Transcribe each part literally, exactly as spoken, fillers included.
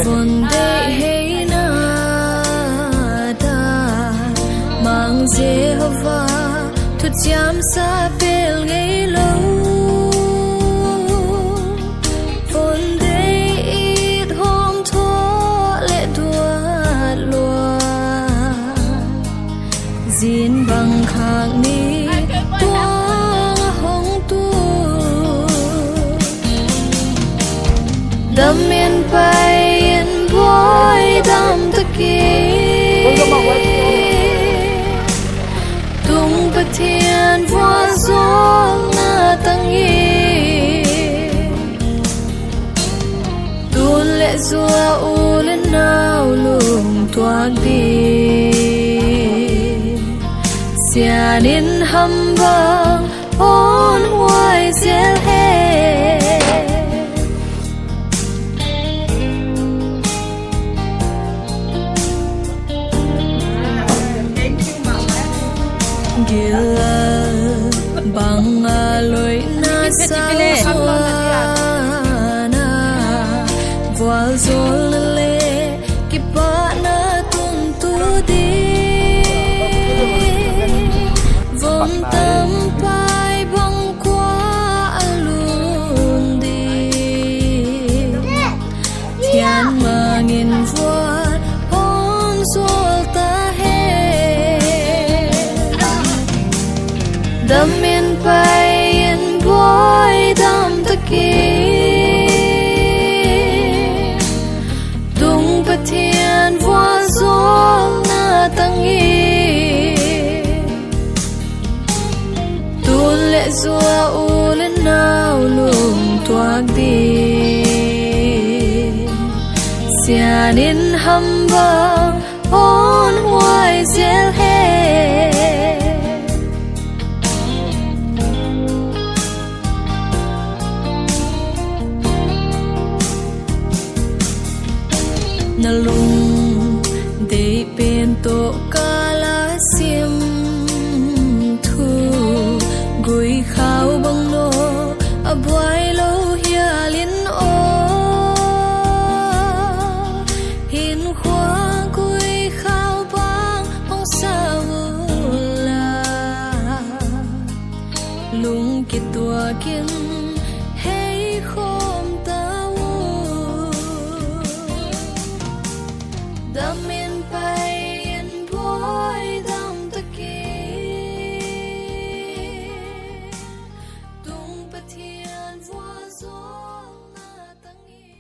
Von deih heina ta, Mang Jehovah thuchiam sa pel ngeilou. Von deih it hawm thoh leh duat lua, zin bang khak ni tuang a hong tu. Dam in pai in buai dam ta kei. Tung Pathian vualzawlna tang in, tun leh zua u leh nau lungtuak ding, sian in ham bang hon huai zel hen. Gilgal bang a loihna sa zuan a, vualzawlna leh kipahna tuntu ding. Von tam pai bang kua a lun ding, Pathian mangin vual hon zawl ta hen. Dam in pai in buai dam ta kei. Tung Pathian vualzawlna tang in, tun leh zua u leh nau lungtuak ding, sian in ham bang hon huai zel hen. Na lungdeih pen toh ka la sim thu, guikhau bang nou a buai lou hial in aw. Hinkhua guikhau bang hong sa u la, lung kituak in hei khawm ta u. Dam in pai in buai dam ta kei. Tung Pathian vualzawlna tang in.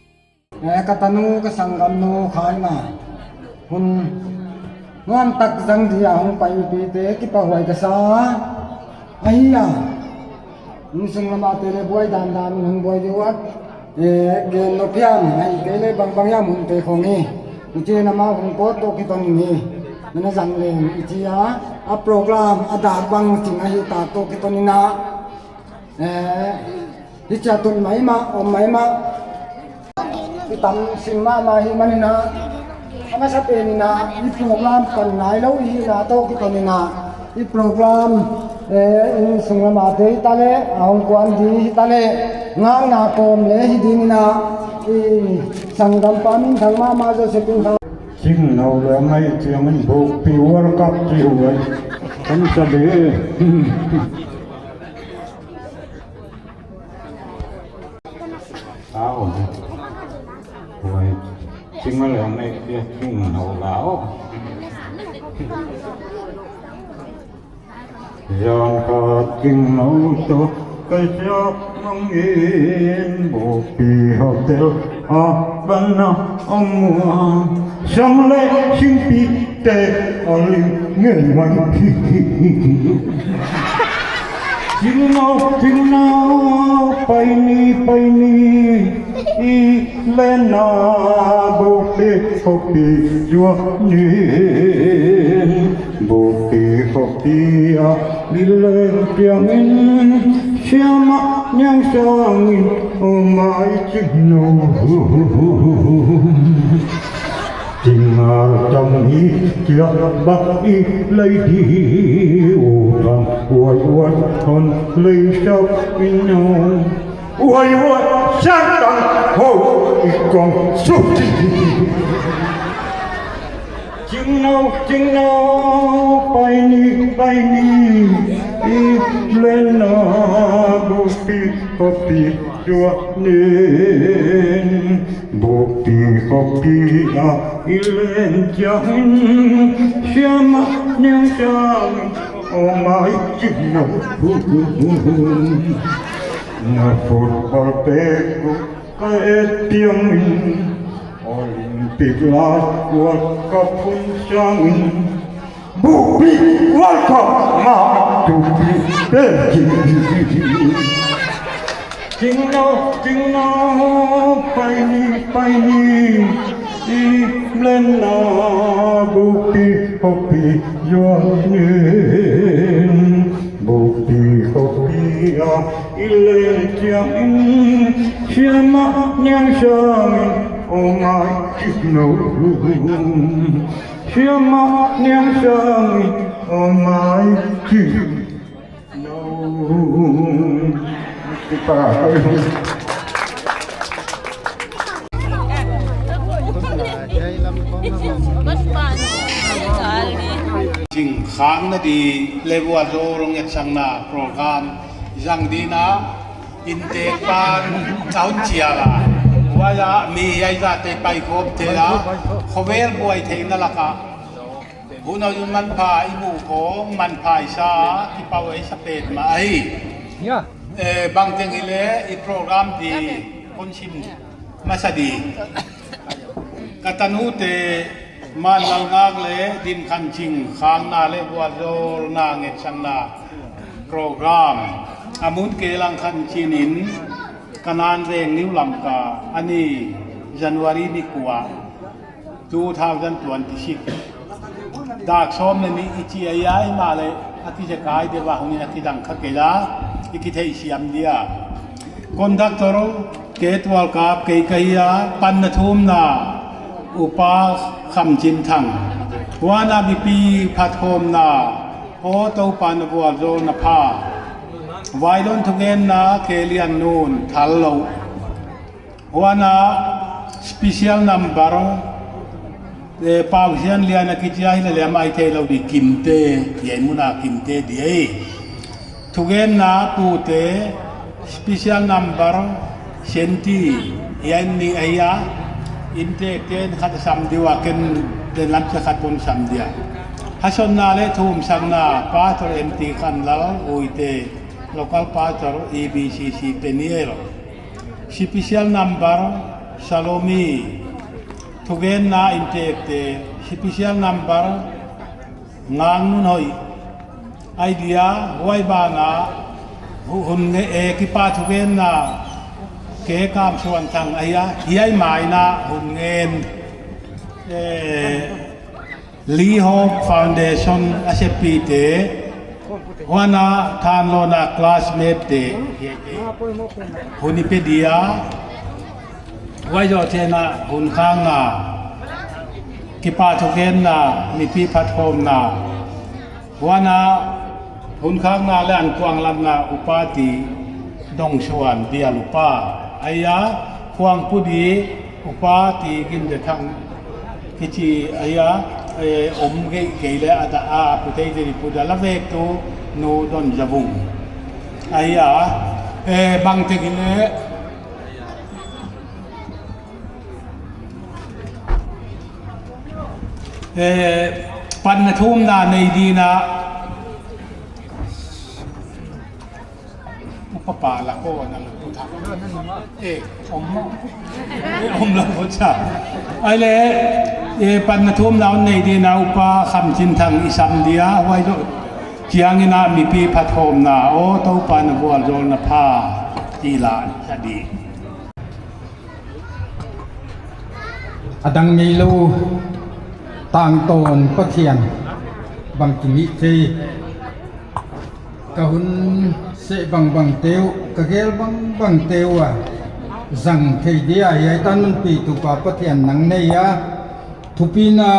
Eh, ka tanu, ka sanggamnu kha in a, hun nuam tak zang dia hong paipihte kipahhuai ka sa. Ahi a, insung lam a te leh buai dandan hong buai di uat. Eh, gen nop hiam, ahihkeileh bangbang hiam hun te khong hi. Huchiin amau hong pawt toh kiton in hi. Nana zang leng i chi a, a program a dak bang ching ahih tak toh kiton in a. Eh, hichia tun maimah, om maimah. I tam sim mahmah hi manin a, a masapen in a, i program pan nailou i hihna toh kiton in a, i program, eh, insung lam a te hi ta leh, a hong kuan di hi ta leh, ngakna kawm leh hi ding in a, i sanggampa minthang mahmah Joseph in kha. Chingno leh ngai chiang in buk pi World Cup chi huai. Kan sa de. Au. Huai. Ching leh ngai chiang in hau lau. Zan ka chingno toh ka siam mangin buk pi hotel a pan a om ua. Sang leh singpi te a ling ngei mai hi. Chingno, chingno, pai ni, pai ni, i lehna buk pi khopi zuak ni. Buk pi khopi a i leng chiang in siamah niang sang in om mai chingno. Chingal tam hi chiah bak i lei di u thang uai uai hon lei sap in o. Uai uai Siangthou i kong suti. Chingno, chingno, pai ni, pai ni, i len na bupi khopi tuak nin. Bupi khopi a i len chiangin, siama niang siangin, oh my chingno. Na football pek ka et piangin, Olympic last World Cup hun siangin, bupi World Cup ma tupi pek. Chingno, chingno, pai ni, pai ni, i len na bupi khopi tuak nin. Bupi khopi a i len chiangin, siama niang siangin, oh my chingno. Siama niang siangin, oh my chingno. Chingkhangna di leh vualzawl ngetsakna program zang dingin, inntek pan ka hon chial a. Huai ah mi hiaizahte paikhawm thei a, khovel buai theihna lak ah. Hun a hun manpha i muh khawng, manpha i sa, kipahhuai sa petmah ahi. Eh, bangteng hileh i program di kon sim masa di. Ka tanute Manlalngak leh Dinkhanching khangna leh vualzawlna ngetsakna program a mun kei lang khan chinin, Kanan Veng, New Lamka, a ni January ni kua, two thousand twenty-six. Dak sawm leh nih i chi ahi a, himahleh a kizekai deuh a, hun in a kidang kha kei a, i kitheihsiam dia. Conductor K Tualkap kei ka hi a, panna thumna Upa Khamchinthang. Huan a mipi phatkhawmna, Aw Toupa na vualzawlna pha. Vailon thugenna K Liannun, Thallou. Huan a special number, eh, Pausianlian a kichi a, hileh leh mai theilou di, Kimte, hiai mun a Kimte di ahi. Thugenna Pute, special number, Senti, hiai ni ahi a, inntekte'n khat sam di ua, ken den lam chiah khat kon sam dia. Hasonna leh thumsakna, Pastor M T Khanlal, Uite, local pastor, E B C C Peniel. Special number, Salomi. Thugenna inntekte, special number, Ngangnunhoih. Idea, huai banah, hu-, hun nge-, eh, kipahthugenna, K Kamsuanthang ahi a, hiai main a, hun ngen, eh, Lee Hope Foundation a seppihte, huan a thanlawna classmate te, hun i pe dia, huai zoh chiangin hun khangna, kipahthugenna, mipi phatkhawmna, huan a hun khangna leh ankuanglatna Upa T. Dongsuan, Bial Upa. Ahi a, khuang pu di Upa T. Gindethang kichi ahi a, eh, om gei, gei leh a da a, pu thei di pu da la vek tu, Nu Donzavung. Ahi a, eh, bangteng hileh, eh, panna thumna nei dingin, Upa Pa la ko na la ko tha. Eh, om mo. Eh, om la ko cha. Ahihleh, eh, panna thumna hon nei dingin Upa Khamchinthang i sam dia, huai zoh chiangin mipi phatkhawmna, Aw Toupa na vualzawlna pha, ti la sa di. A dang neilou tangtawn Pathian bang ki mi thei. Ka hun seh bangbang te uh, ka gel bangbang te uh a zang thei dia hiai tan hon pitu pa Pathian nang nei a, thupina,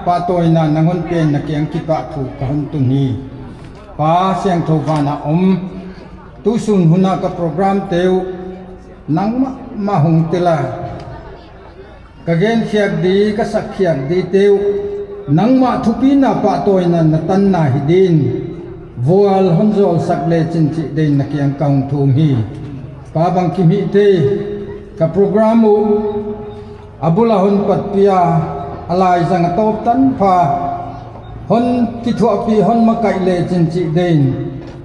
pahtawina nang hon piakna kiang kipahthu ka hon tun hi. Pa siangthou van a om, tusun hun a ka program te uh nangmah Mah hong tel a, ka gen khiak di, ka sak khiak di te uh, nangmah thupina pahtawina na tanna hi din, vual hon zawlsak lechin chih deihin na kiang ka hong thum hi. Pa Bangkim Hihte, ka program uh a bul a hon patpih a, a laizang a tawp tanpha hon kithuahpih, hon makaih lechin chih deihin,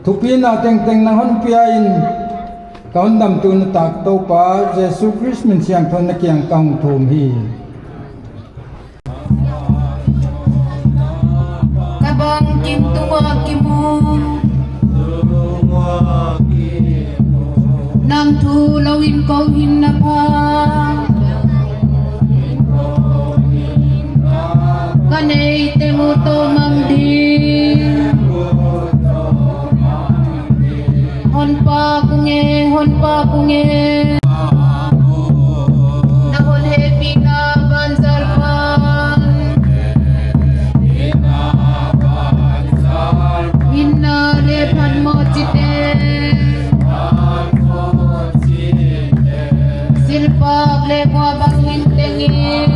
thupina tengteng nang hon pia in, ka hondamtu na tak Toupa Jesu Khrist min siangthou in na kiang ka hong thum hi. Ka bangkim tung a kimu, nang thu lou in kou hinna pha, ka neih teng uh toh mang ding. Hon pak ung e, hon pak ung e. Na hon hehpihna banzar pan, hinna leh phatmoh chite, silpak leh mual bang hin teng in,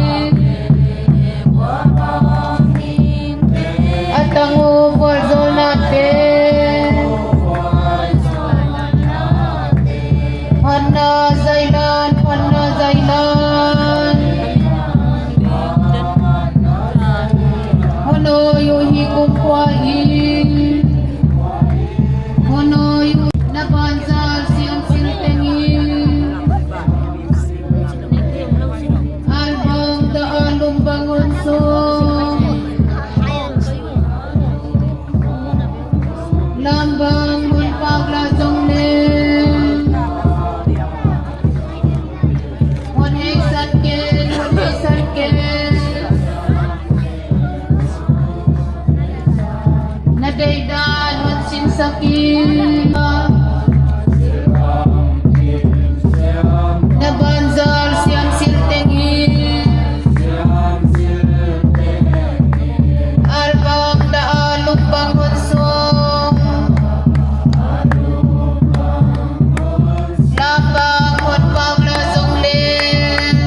a tang uh vualzawlnate, phatna zailan, phatna zailan. Hon hoih uh hi kum kua hi, hon hoih uh. Na banzar siamsil teng in, albang da a lum bang hon sung, lam bang hon pak la zong leng, hon heisan ken, hon heisan ken. Na deihdan hon sinsak in, na banzar siamsil teng in, albang da a lum bang hon sung, lam bang hon pak la zong leng,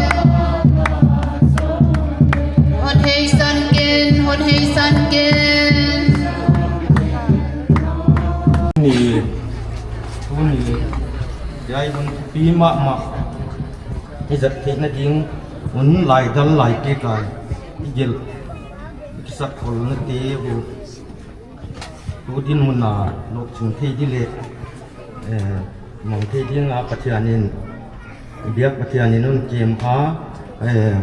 hon heisan ken, hon heisan ken. Ni, tuni, hiai hun thupi mahmah i zat theihna ding un laidal lai te kai i gelh, i kisakholna te uh tu dinmun a lohching thei di leh, eh, mang thei ding a Pathian in, biak Pathian in hon kem a, eh,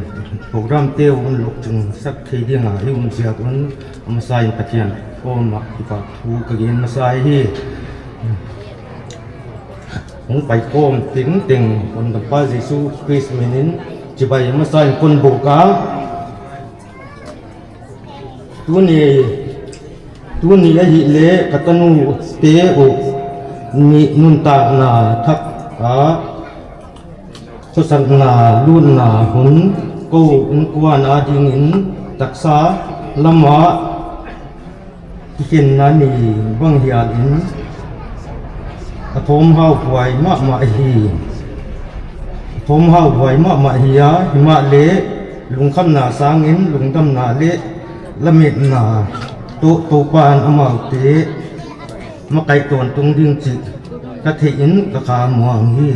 program te uh hon lohching sak thei ding a i um ziak un, a masa in Pathian kawm ah kipahthu ka gen masa hi. Hong pai kawm tengteng hondampa Jesu Khrist min in chibai a masa in kon buk a. Tuni, tuni ahihleh ka tanu te uh nih nuntakna thak a khosakna lutna hun, kou innkuan adingin taksa lam ah kikhenna ni bang hial in a thawmhauhuai mahmah hi. A thawmhauhuai mahmah hi a, himahleh lungkhamna sangin lungdamna leh lametna toh Toupa'n amaute makaih tawntung ding chih ka theih in ka khamuang hi.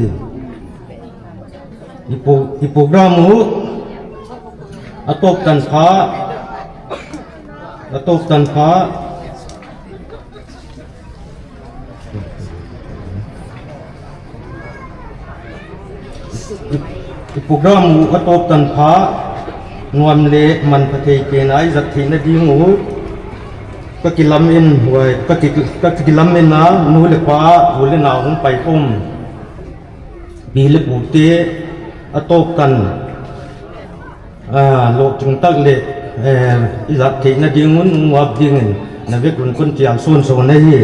I pro-, i program uh a tawp tanpha, a tawp tanpha. I, i program uh a tawp tanpha nuam leh manpha thei ken a i zat theihna ding uh ka kilamen huai, ka ki, ka kilamen a nu leh pa, u leh nau hong pai khawm pi leh pute a tawp tan, ah, lohching tak leh, eh, i zat theihna ding un nguap dingin na vek un kon chial sawnsawn ahi.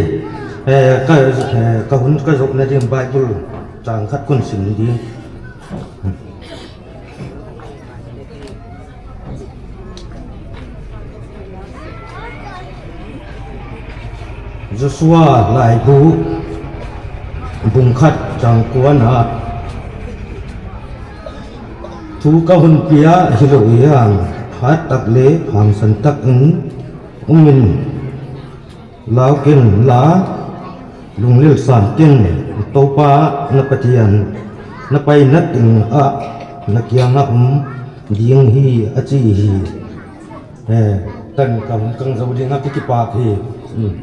Eh, ka, eh, ka hun ka zohna ding Bible chang khat kon sim ding. Joshua laibu bung khat chang kuana, Thu ka hun pia hilou hiam, hat tak leh hangsan tak in um in, lau ken la, lunglel san ken, Toupa na Pathian, na paina teng ah, na kiang ah um ding hi a chi hi. Eh, tan ka hun kang zou ding a, kipak hi. Hmm.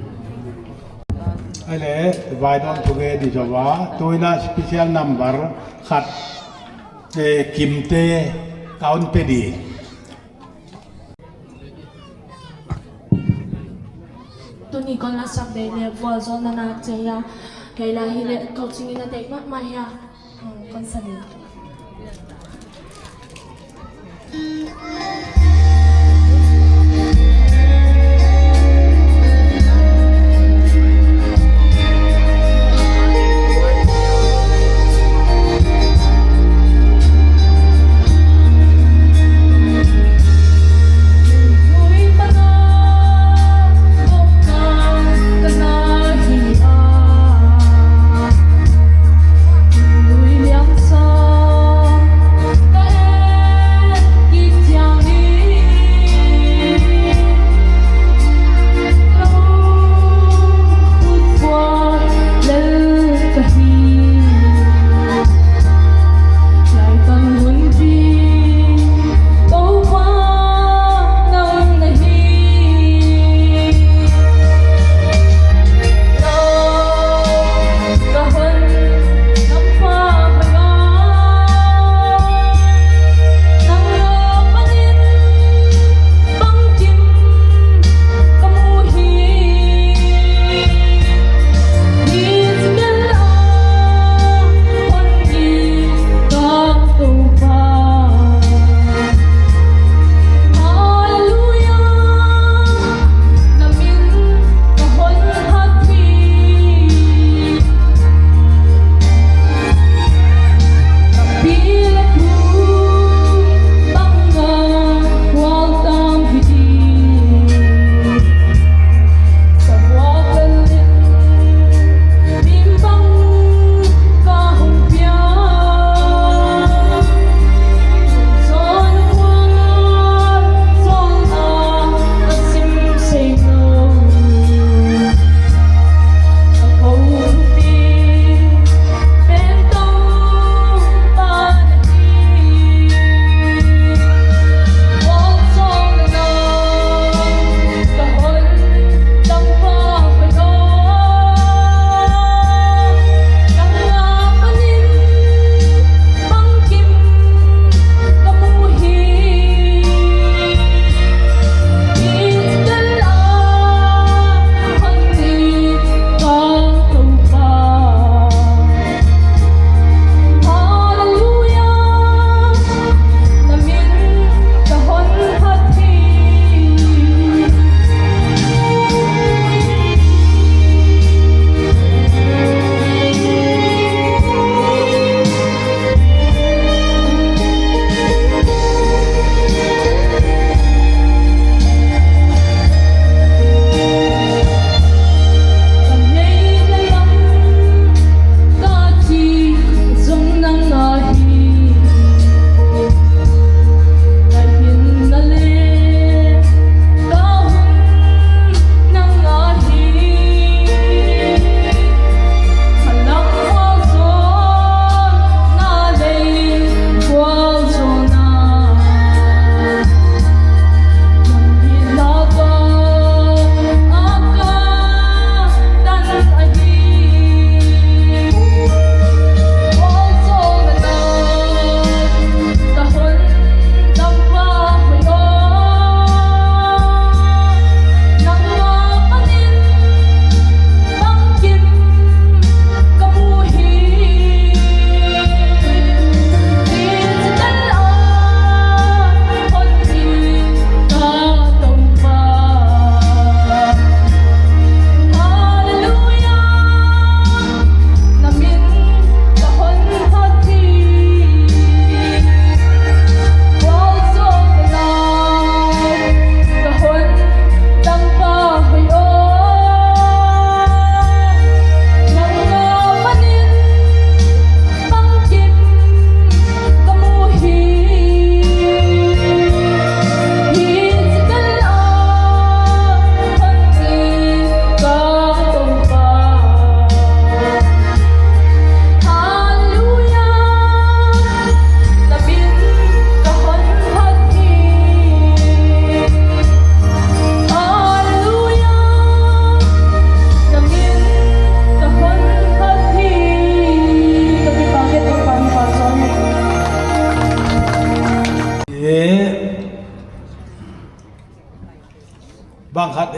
Ahihleh, vai dawn thu gen di zaw a, tuin a special number khat, eh, Kimte ka hon pe di. Tuni kon la sak deuh leh vualzawlna nak chei a, kei la hileh coaching in a deih mahmah hia. Hmm, kon sa deuh.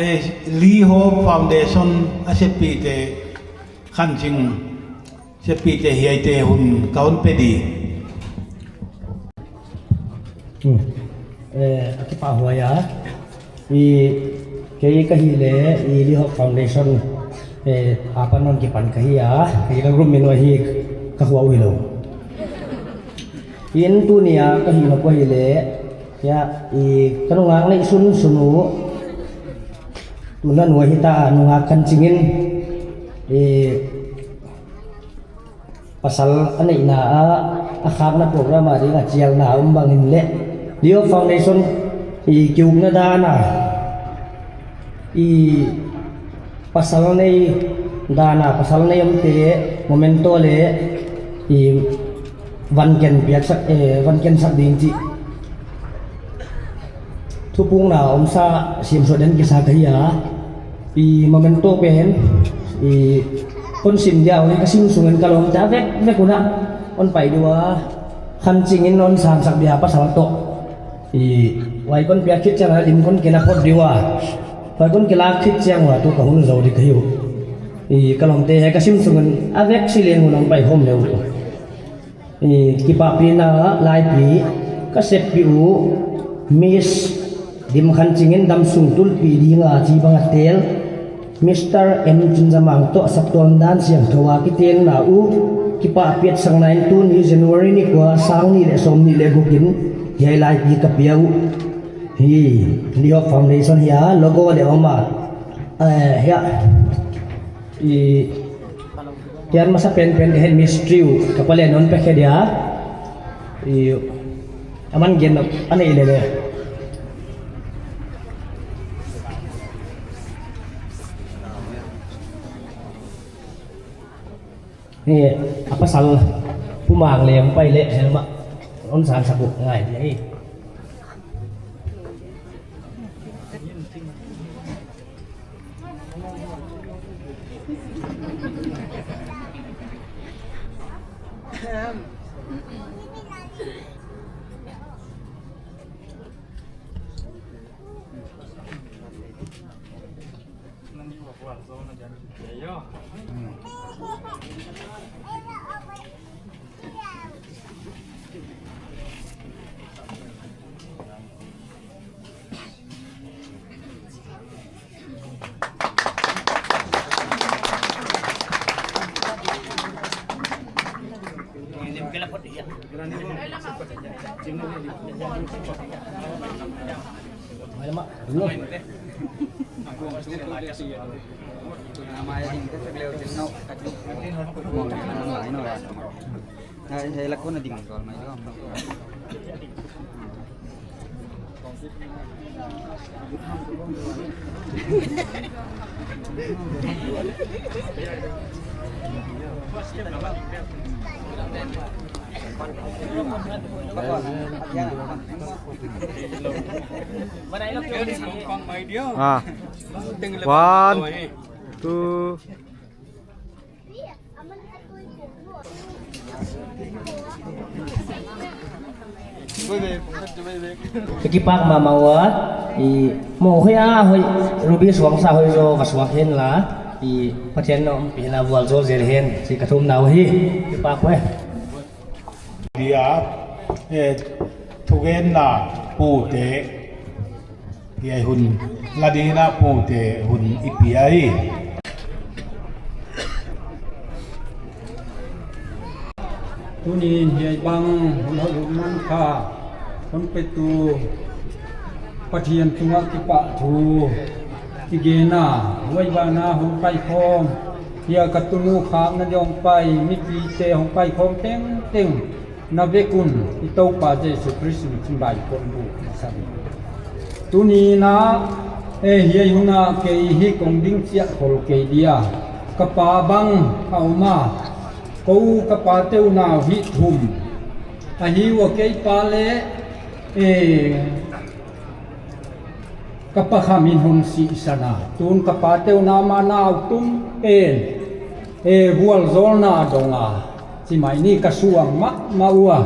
Eh, Lee Hope Foundation a seppihte, Khan Ching seppihte hiaite hun ka hon pe di. Hmm. Eh, a kipahhuai a. I, kei ka hih leh, i Lee Hope Foundation, eh, apan hon kipan ka hi a, kei ka group min uh ahi, ka huai uh hilou. In tuni a ka hih nop uh ahihleh, ya, i, ka nungak neih sunsun uh, tuna nu ahi ta, nungak Khan Ching in, i, pasal a neihna ah, a khakna program a ding a chialna a om bang in leh, Lee Hope Foundation i kiukna dan a, i pasal nei dan a, pasal nei omte memento leh i van ken piaksak, eh, van kensak ding chih thupukna omsa siamsuah den kisa ka hi a. I memento pen, i kon sim dia uh, ka sim sung in ka lawmte vekvek un a hon pai di ua, Khan Ching in hon sansak dia pasal toh. I huai kon piak khit chiang a lim kon ken a phot di ua, huai kon kilak khit chiang ua tuh ka hun zou di ka hi uh. I ka lawmte hiai ka sim sung in a vek si leng un hon pai khawm le uh. I, kipahpihna laipi ka seppih uh, Miss Dim Khan Ching in damsung tulpih ding a chi bang a tel, Mister M Chunzamang toh saptuam dan siangthou a kitenna uh kipahpih et sakna in tuni January ni kua, sang nih leh sawmnih leh guk in hiai laipi ka pia uh. Hi, Lee Hope Foundation hiai logo leh om a. Eh, hiai. I, Hiai masa penpen ka head mistress uh, ka pa leh non pe khe dia. I, aman gen a neih lele. Ni, a pasal Pu Mang leng pai leh, helma hon sansak uh ngai dia hi. Ah. One, two. Ka kipak mahmah ua, i, mo hoih a hoih, Ruby suangsa hoih zaw va suak hen la, i, Pathian na ompihna vualzawl zel hen, chih ka thumna uhi, kipak uhi. Dia, eh, thugenna pute, hiai hun la ding in a pute hun i pia hi. Tuni'n hiai bang hun hoih hun man kha hon petu Pathian tungah kipahthu i gen a, huai ban ah hong pai khawm, hiai ka tunu khakna dia hong pai, mipite hong pai khawm tengteng na vek un, i Toupa Jesu Khrist min in chibai kon buk masa hi. Tuni'n a, eh, hiai hun ah kei hi kong ding chiah khol kei dia. Ka pa bang a om a, kou ka pate uh nau hi thum. Ahi ua kei pa leh, eh, ka pa Kham in hon sihsan a. Tun ka pate uh nau mah nau tum en, eh, vualzawlna dong a, chi mai ni ka suang mahmah ua.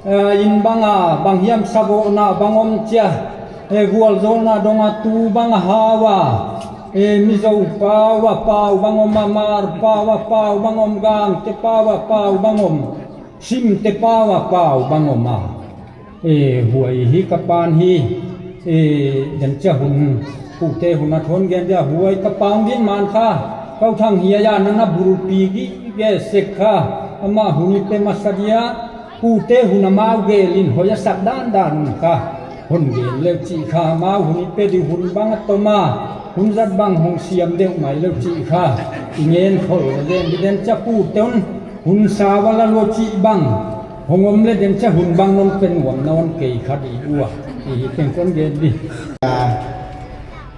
Eh, in bang a, bang hiam savohna bang om chia, E, gualzawlna dong a tu bang a hau a. E, Mizo pau a pau bang om a, Hmar pau a pau bang om, Gangte pau a pau bang om, Simte pau a pau bang om a. E, huai hi ka pa'n hi. E, den cha hun, pute hun a thon gen dia huai ka pa'n din man kha. Kau thang hi a ya na na bulpi gi ge sek kha. Amah hun i pe masa dia. Pute hun amau gelin hoih a sak dandan un kha. Hon gen leu chih kha amau hun i pe di hun bang a tom a. Hun zat bang hong siam deuh mai leu chih kha. I ngen khol gen di den cha pute hun. Hun sa vala lua chih bang. Hong om le den cha hun bang non pen uam na on kei kha di ua. I hi teng kon gen di.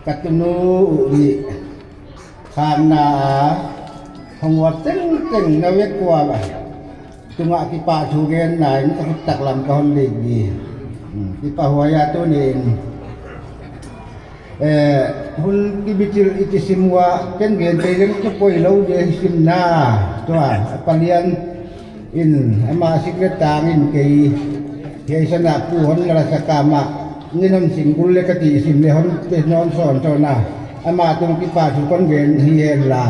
Ka tunu uh ni. Khang na a. Hong uap tengteng na vek ua ba. Tungah kipahthu gen na in ka khut taklam ka hon lik di. Hmm, kipahhuai a tuni'n. Eh, hun kibichil i kisim ua, ken gen kei leng ka poilou di hi sim na. Tua, a palian in, amah sik le tang in kei. Hiai san a pu hon la sa ka mah. Ngin hon sing kul le ka ti sim le hon pe non sawn sawn a. Amah tung kipahthu kon gen hi hen la.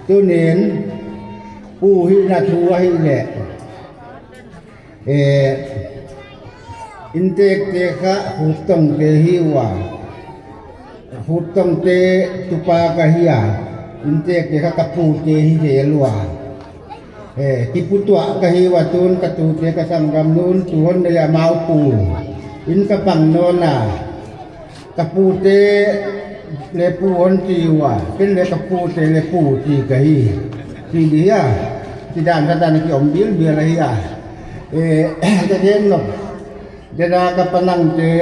Tuni'n, pu hihna thu ahih leh. Eh, inntekte kha Huttongte hi ua. Huttongte tupa ka hi a. Inntekte kha ka pute hi zel ua. Eh, kiputuah ka hi ua tun ka tute ka sanggam nu'n tu hon nei a amau pu. In ka pang nawn a. Ka pute le pu hon chi ua, ken le ka pute le pu chi ka hi. Chi di a, chi dan ka dan ki om bilbil ahi a. Eh, ka gen lou. Dena ka panangte,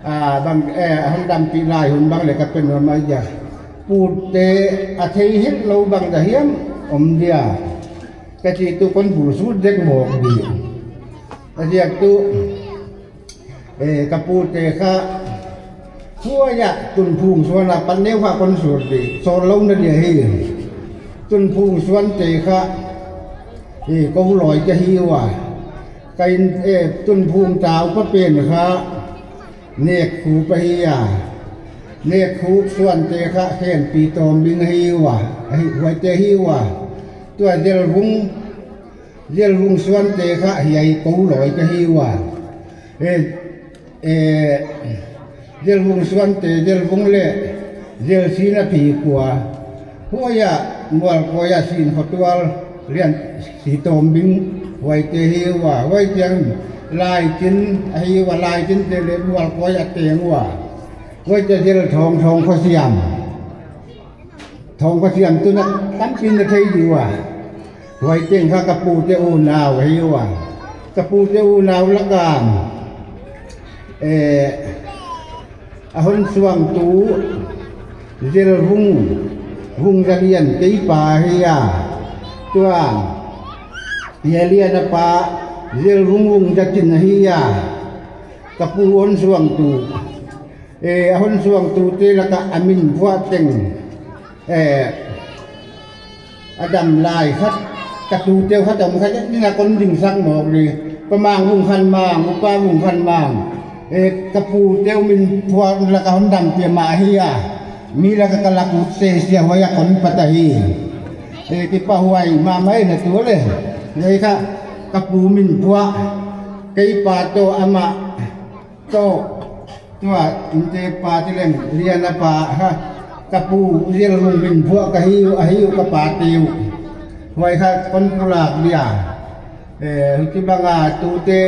ah, bang, eh, hon dampi lai hun bang le ka pen om ahi a. Pute a thei het lou bang da hiam om dia. Ka chi tu kon bul sut dek mawk di. A ziak tu, Eh, ka pute kha, huai a, Tunphung suan a pan neu kha kon sur di, sur lou na dia hi. Tunphung suante kha, eh, kou loi ka hi ua. Ka in, eh, Tunphung tau pa pen kha, Nek Khup ahi a. Nek Khup suante kha, Khenpi Tawmbing ahi ua. Ahi, huaite hi ua. Tua Zelvung, Zelvung suante kha, hiai kou loi ka hi ua. Eh, eh, Zelvung suante, Zelvung le, Zelsin a pi kua. Huai a, Mualkoi a Sin Khotual, Lian Si Tawmbing, huaite hi ua, huaite ang, Laitin, ahi ua Laitin te le Mualkoi a teng ua. Huaite Zel Thawng, Thawng Khosiam. Thawng Khosiam tuna tampi na thei di ua. Huai teng kha ka pute unau ahi ua. Ka pute unau lak a, eh, a hon suangtu Zelvung, Vung Zalian kei pa ahi a. Tua, Zalian a pa, Zelvung Vung Zatin ahi a. Ka pu hon suangtu. Eh, a hon suangtute lak a a min phuah teng. Eh, a dam lai khat, ka tute khat om khat, ni na kon ding sak mawk di. Pa Mang Vung Khan Mang, U Pa Vung Khan Mang. Eh, ka pute min phuah lak a hon dam pia mah ahi a. Mi lak a ka lak ut se sia huai a kon pat ahi. Eh, kipahhuai mahmah na tu le. Huai kha, ka pu min phuah. Kei pa toh amah toh. Tua, innte pa ti leng, Lian a pa, ha, ka pu Zelvung min phuah ka hi uh, ahi uh ka pate uh. Huai kha kon pulak dia. Eh, huchibang a tute,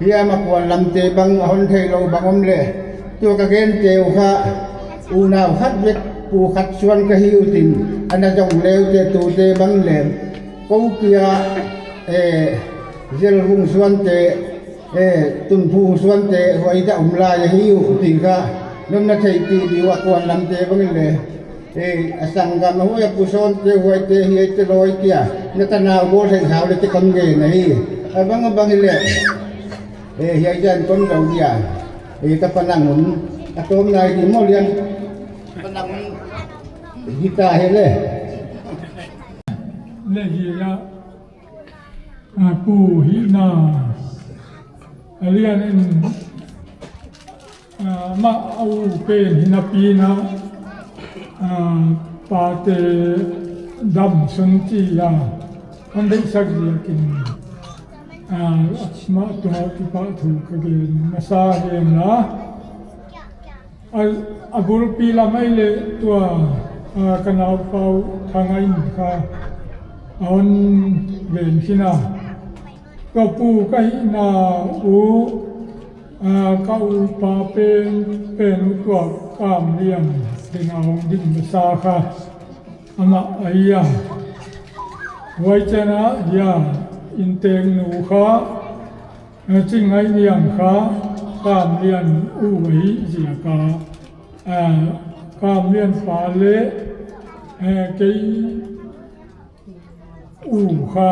hiam a kuan lamte bang, a hon theilou bang om le. Tua ka gente uh kha, unau khat vek, pu khat suan ka hi uh tin, ana zong leu te tute bang le. Kou kia, eh, Zelvung suante, Eh, Tunphung suante, huai ta um lai ahi uh, ti kha, non na theih pih di ua kuan lamte bang le. Eh, a sanggam a huai a pu sawnte, huaite, hiaite loi kia, na tanau bawl theih hau le te kon gen ahi. A bang a bang le. Eh, hiai dan kon dau dia. Eh, ka panang hun, a tawm nai di maw Lian. Panang hun, hita hi le. Le hi ya. A pu hihna a lian in Amah a u pen hi napi in a, ah, pate damsun chi a hon deihsak ziakin, ah, amah tungah kipahthu ka gen masa hi a. A, a bulpi lam ah leh tua, ah, ka naupau Thanga in kha a hon gen khin a. Tua pu ka hihna uh, ah, ka upa pen, pen uh tua Kamlian teng a hong ding masa kha amah ahi a. Huai chiang a hiai innteng nu kha, eh, Chingngaihniang kha Kamlian u ahih ziak a, eh, Kamlian pa leh, eh, kei u kha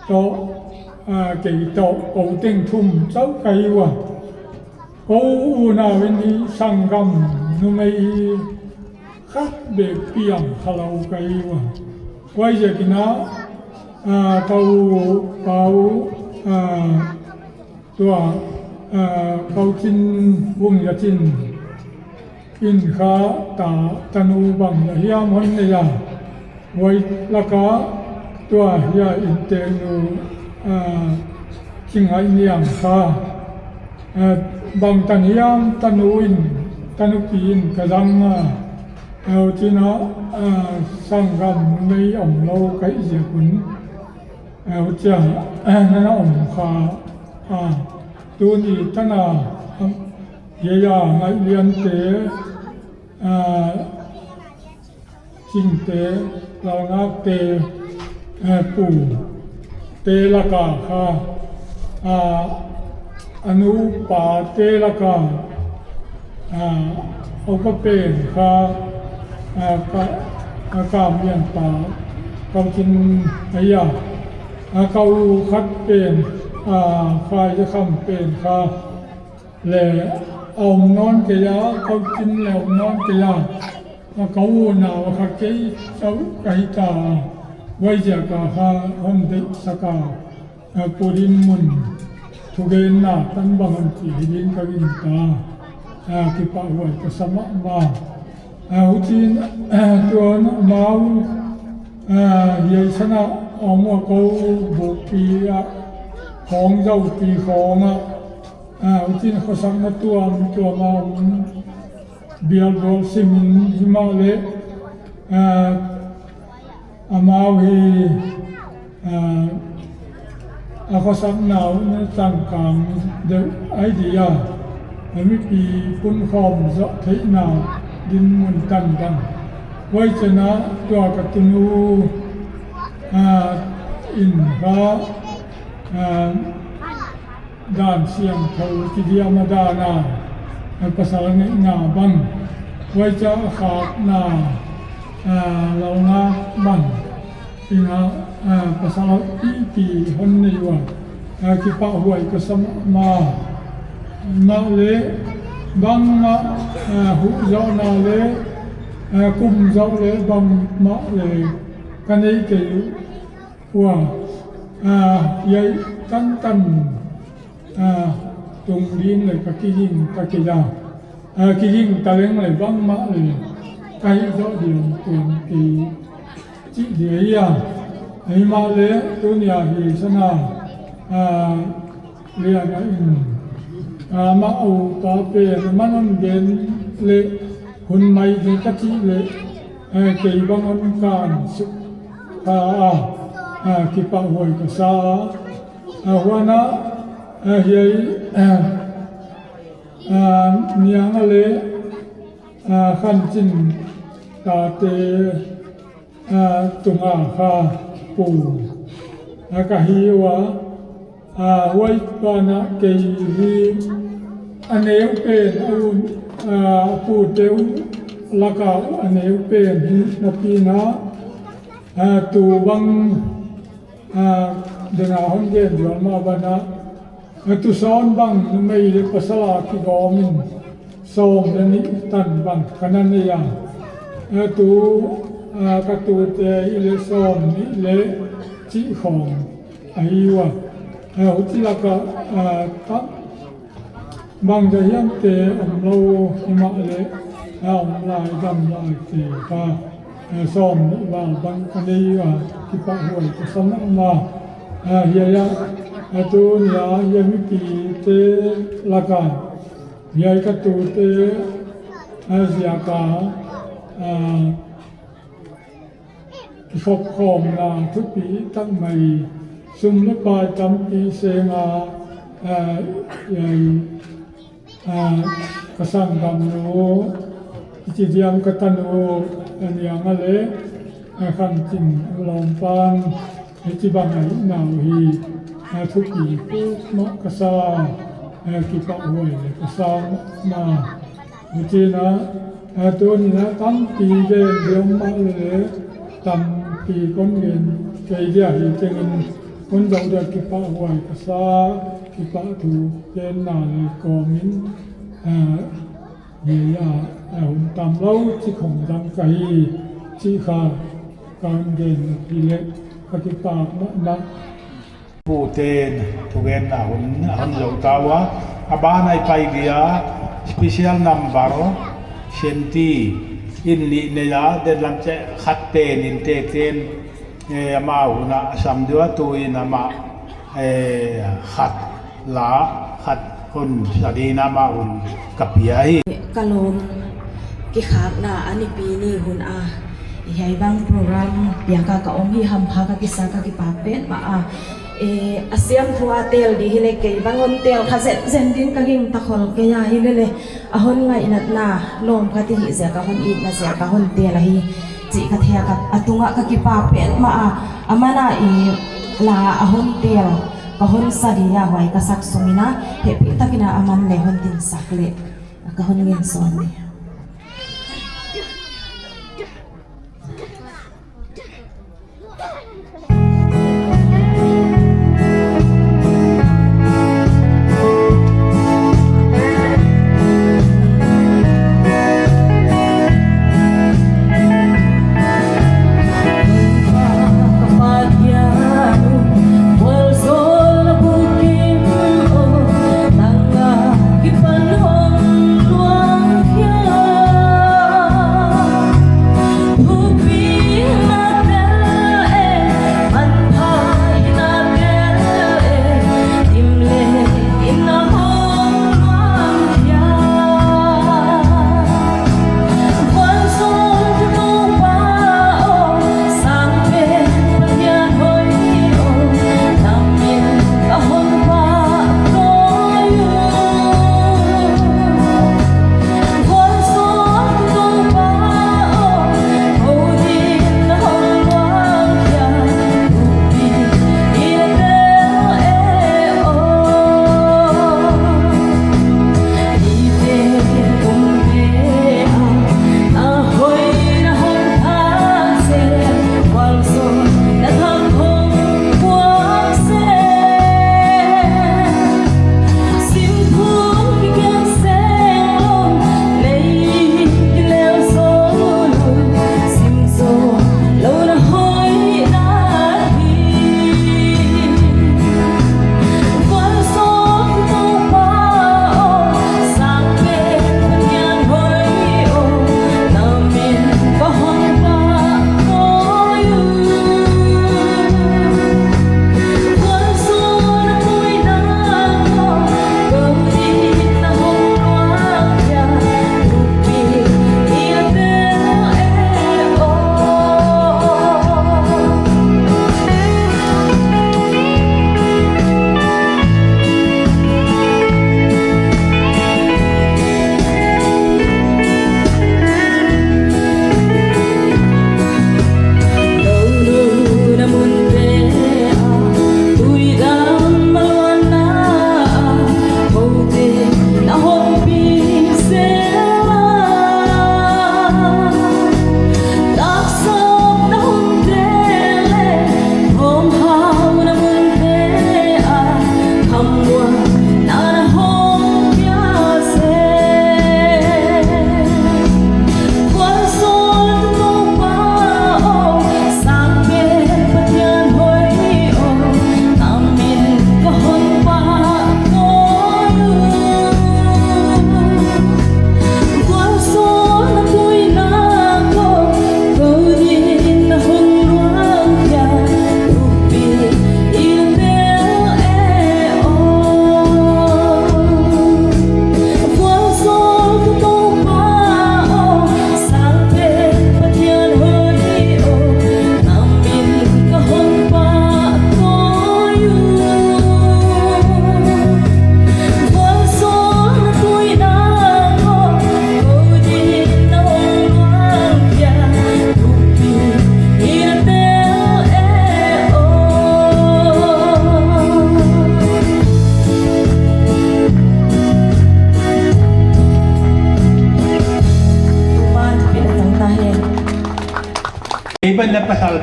toh, ah, kei toh kou teng thum chauh ka hi ua. Kou unau in hi sanggam numei khat bek piang kha lou ka hi ua. Huaiziakin a, ah, ka upa uh, ah, tua, ah, Kouchin Vung Yachin in kha ta, tanu bang hiam hon nei a. Huai lak a tua hiai innteng nu, ah, Chingngaihniang kha, ah, bangtan hiam tanu in, tanupi in ka zang a. Ah, huchiin a, ah, sanggam numei omlou ka hih ziak un, ah, huchiin a, ah, nana om kha. Ah, tuni tan a, ah, hiai a Ngaihlian te, ah, Chingte, Lalngakte, eh, pute lak a kha, ah, a nupa te lak a, ah, a upa pen kha, ah, ka, ah, Kamlian pa, Kouchin ahi a, ah, ka u khat pen, ah, Khaizakham pen kha, leh a om nawn kei a, Kouchin leh om nawn kei a, a ka unau kha kei chauh ka hi ta a. Huaiziak a kha hon deihsak a, a, Pu Dinmun thugenna tan bang hon chi hi ding ka gingta a, kipahhuai ka sa mahmah. A, huchiin, a, tuan amau, a, hiai san a om ua, kou bukpi a, khawng zoupi khawng a, a, huchiin khosakna tuamtuam a om, bial bawl sim in himahleh, a, amau hi, a, a khosakna uh na changkang deuh ahi dia, a mipi punkhawm zoh theihna dinmun tan bang. Huai chiang a tua ka tunu, a, in kha, a, dan siangthou chi diam a dan a, a pasal ngeihna bang, huai chiang a khakna, a, lalngak bang, ina, a, pasal pipi hon nei ua, a, kipahhuai ka sa mahmah. Mahleh bangmah, a, huh zohna leh, a, kum zoh leh bangmah leh ka nei kei uh. Ua, a, hiai tantan, a, tung ding leh ka kiging ka kei a. A, kiging ta leng leh bangmah leh ka hih zoh diam tuan kei chih dia hi a. Himahleh tuni a hiai san a, a, Liana in, a, amah a upa pen, aman hon gen leh hun mai di ka chih leh, a, kei bang hon kan suk kha a, a, kipahhuai ka sa a. A, huan a, a, hiai, a, a, Nianga leh, a, Khanchin tate, a, tunga kha pu, a, ka hi ua, a, huai banah kei hi a neu pen, a, u, a, pute uh lak a a neu pen hi napi in a, a, tu bang, a, dena hon gen zual mah banah, a, tu sawm bang numei leh pasal a kigawm in sawm leh nih tan bang ka na nei a. A, tu, a, ka tute hi leh sawmnih leh chih khawng ahi ua. A, huchi lak a, a, tam Bangzah hiam te om lou himahleh, a om lai dam lai te kha, eh, sawmnih val bang ka nei ua, kipahhuai ka sa mahmah. Eh, hiai a, eh, tuni a hiai mipite laka, hiai ka tute, eh, ziaka, eh, kikhopkhawmna thupi tak mai, sum leh pai tampi senga, eh, eh, eh, ka sanggamnu, i chi diam ka tanu, eh, Niang a leh, eh, Khanching Lawmpan, hichibang a hihna uh hi, eh, thupi peuhmah ka sa, eh, kipahhuai leh ka sa mahmah. Huchiin a, eh, tuni a tampi gen diam mahleh, tampi kon gen kei dia hi tengin, kon deuh dia kipahhuai ka sa, kipahthu genna leh kawmin, eh, hiai a, eh, hun tam lou chik hong dam ka hi chih kha kon gen hileh, ka kipak mahmah. Pu ten thugenna hun a hon zou ta ua, a ban ah i pai dia special number, Senti in nih nei a, den lam chih khat ten in te ten, eh, amah hun a sam dua, tuin amah, eh, khat la, khat hon sa dingin amah hun ka pia hi. Ka lawm kikhakna a nipi ni hun a, hiai bang program piak a ka om hi hampha ka kisa, ka kipak petmah a. Eh, a siamtu a tel di hileh kei bang hon tel kha zenzen din ka gingta khol kei a, hileleh a hon ngaihnatna lawm ka ti hi ziak a, hon itna ziak a hon tel ahi chih ka thei a, ka, a tungah ka kipak petmah a. Aman a i la a hon tel, ka hon sa dia huai ka sak sungin a, hehpihtakin a aman leh hon dinsak leh ka hon ngen sawn ni.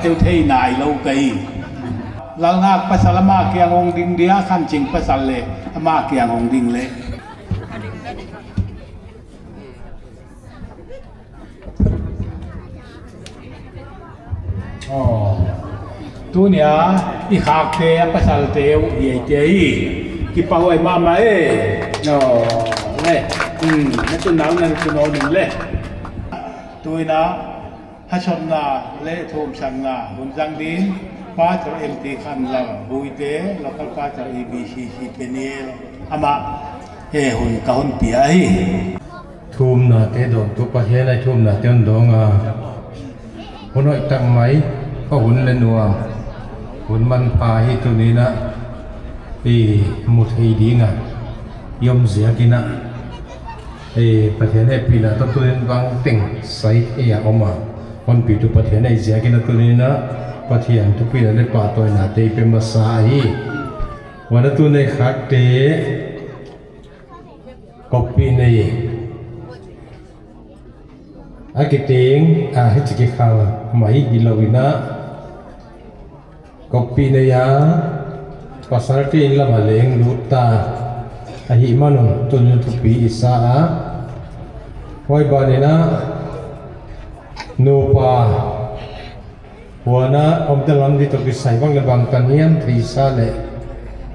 Teu thei nailou ka hi. Lalngak pasal amah kiang hong ding dia, Khanching pasal leh amah kiang hong ding leh. Oh. Tuni a i khakte a pasalte uh hiaite hi. Kipahhuai mahmah e. Oh. Leh. Hmm. Na tu nau na tu nau ning leh. Tuin a, haksatna leh thumsakna hun zang ding, Pastor M T Khanlal Huite, Local Pastor A B C C Peniel, amah, eh, hun ka hon pia hi. Thumnate dawngtu Pathian ahi, thumnate hon dawng a. Hun hoih tak mai, ka hun leh nuam. Hun manpha hi tuni'n a, i mu thei ding a. I om ziakin a. Eh, Pathian hehpihna toh tuni'n bangteng sai thei a om a. Hon pitu Pathian ahi ziakin a tuni'n a Pathian thupina leh pahtawinate i pe masa hi. Huan a tuni a i khakte, koppih nei a kiteng, a hichi kikhang mai hilou in a. Koppih nei a, pasalte inn lam a leng lut ta ahihman un tuni'n thupi i sa a. Huai ban in a, nupa huan a omte lam di toh kisai bang leh bangtan hiam theisa leh,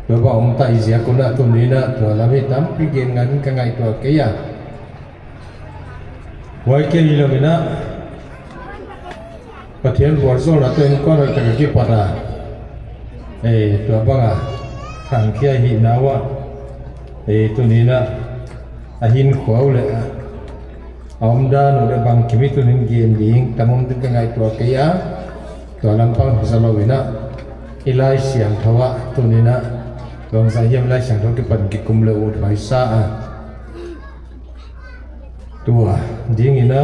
tua bang om ta i ziak un a tuni'n a tua lam hi tampi gen ngal in ka ngaihtuah kei a. Huai kia hilou in a, Pathian vualzawlna toh innkuan hoih tak a kipat a. Eh, tua bang a, khangkhia hihna uah. Eh, tuni'n a, a hinkhua uh leh a, a omdan uh leh bangkim i tuni'n gen ding, tam om ding ka ngaihtuah kei a. Tua lampang zalou in a, i Laisiangthou ah, tuni'n a, bangzah hiam Laisiangthou kipan kikum leh ut huai sa a. Tua ding in a,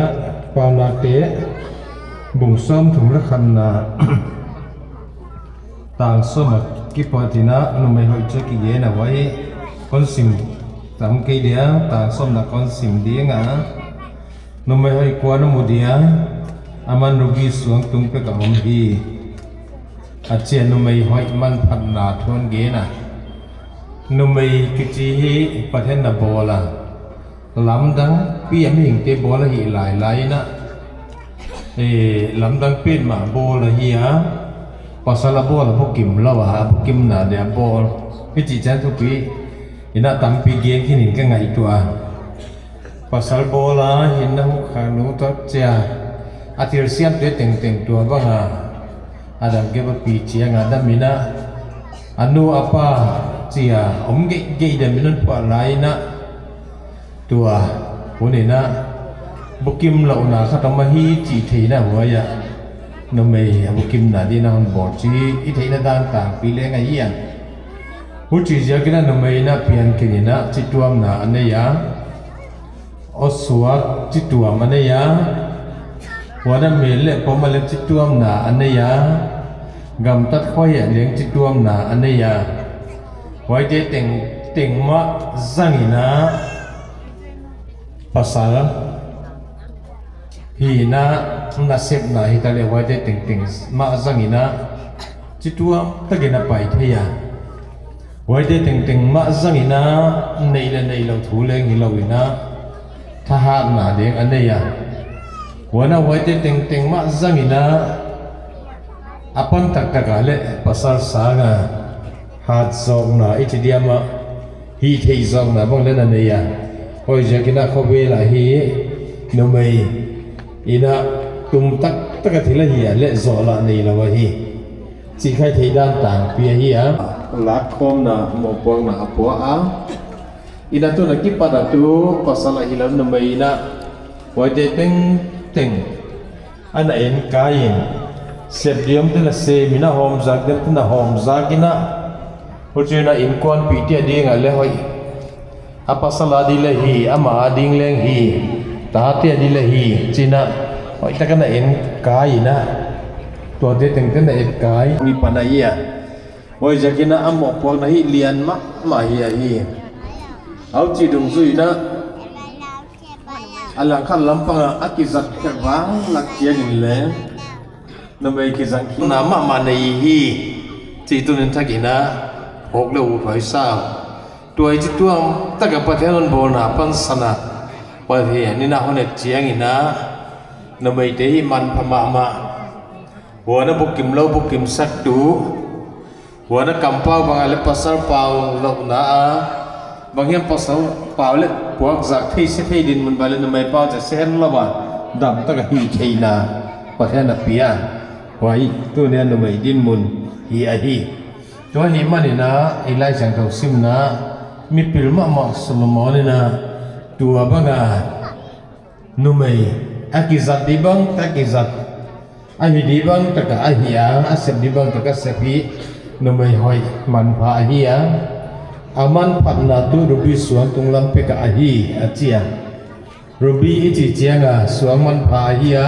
Paunakte bung sawmthum leh khatna, tang sawm a kipat in a, numei hoih chu kigen a, huai kon sim tam kei dia, tang sawmna kon sim ding a. Numei hoih kua'n a mu dia, aman ruby suang tung pek a om hi. A chia numei hoih manphatna thu hon gen a. Numei kichi hi Pathian in a bawl a. Lamdang pi a mihingte bawl ahi lailai in a. Eh, lamdang petmah bawl ahi a. Pasal a bawl a bukim lou a, a bukimna dia bawl. Hichi chiang thupi in a tampi gen khin in ka ngaihtuah a. Pasal bawl a hinna hukha nu toh chia. A thilsiamte tengteng tua bang a. A dam kei a pi chiang a dam in a. A nu a pa chia om geihgeih dam in a hon phuah lai in a. Tua hun in a, bukimlouhna khat om ahi chih theihna huai a, numei a bukimna ding in a hon bawl chih i theihna dan tangpi leng ahi a. Huchi ziakin a numei in a piankhin in a chituamna a nei a. Awsuak chituam a nei a. Huan a mel leh pom a leh chituamna a nei a. Gamtat khoi a leng chituamna a nei a. Huaite tengteng mah zang in a, pasal hihna, nasepna hitaleh huaite tengteng mah zang in a, chituam takin a pai thei a. Huaite tengteng mah zang in a, neih leh neihlouh thu leng hilou in a, thahatna leng a nei a. Huan a huaite tengteng mah zang in a, a pan taktak a leh pasal sang a, hat zawkna i chi diam a, hihtheih zawkna bang leng a nei a. Huaiziakin a khovel ah hi, numei in a tum taktak a thil a hih a leh zawhlah neilou ahi. Chih kha i theih dan tangpi ahi a. Lakkhawmna, mohpuakna a pua a. In a tun a kipat a tu, pasal ahihlouh numei in a, huaite tengteng ana enkai in, sep diam te na sem in a, hawmzak diam te na hawmzak in a, huchiin a innkuanpihte a ding a leh hoih. A pasal a ding leng hi, amah a ding leng hi, tate a ding leng hi, chiin a, hoihtak a na enkai in a, tuate tengteng na enkai. Mi pan ahi a. Huaiziakin a mohpuakna hi lian mahmah hi ahi. Huchi dungzui in a, a langkhat lampang a, a kizat khe vanglak chiangin leng, Numei kizang khitna mahmah nei hi. Chih tuni'n thak in a, hawk leh uthuai sa. Tua i chituam taka Pathian hon bawlna pansan a, Pathian in a hon et chiang in a, numeite hi manpha mahmah. Huan a bukim lou bukim sak tu. Huan a kampau bang a leh pasal pau louhna a, bang hiam pasal pau leh puak zak thei se thei dinmun bang leh numei pau zak se hen lou a, dam taka hih theihna Pathian a pia. Huai tuni'n numei dinmun hi ahi. Tua hi manin a, i Laisiangthou simna, mipil mahmah Solomon in a, tua bang a, numei, a kizat di bang taka kizat, a hih di bang taka a hih a, a sep di bang taka sep hi, numei hoih manpha ahi a. A manphatna tuh ruby suang tunglam pek a ahi, a chi a. Ruby i chih chiang a, suang manpha ahi a.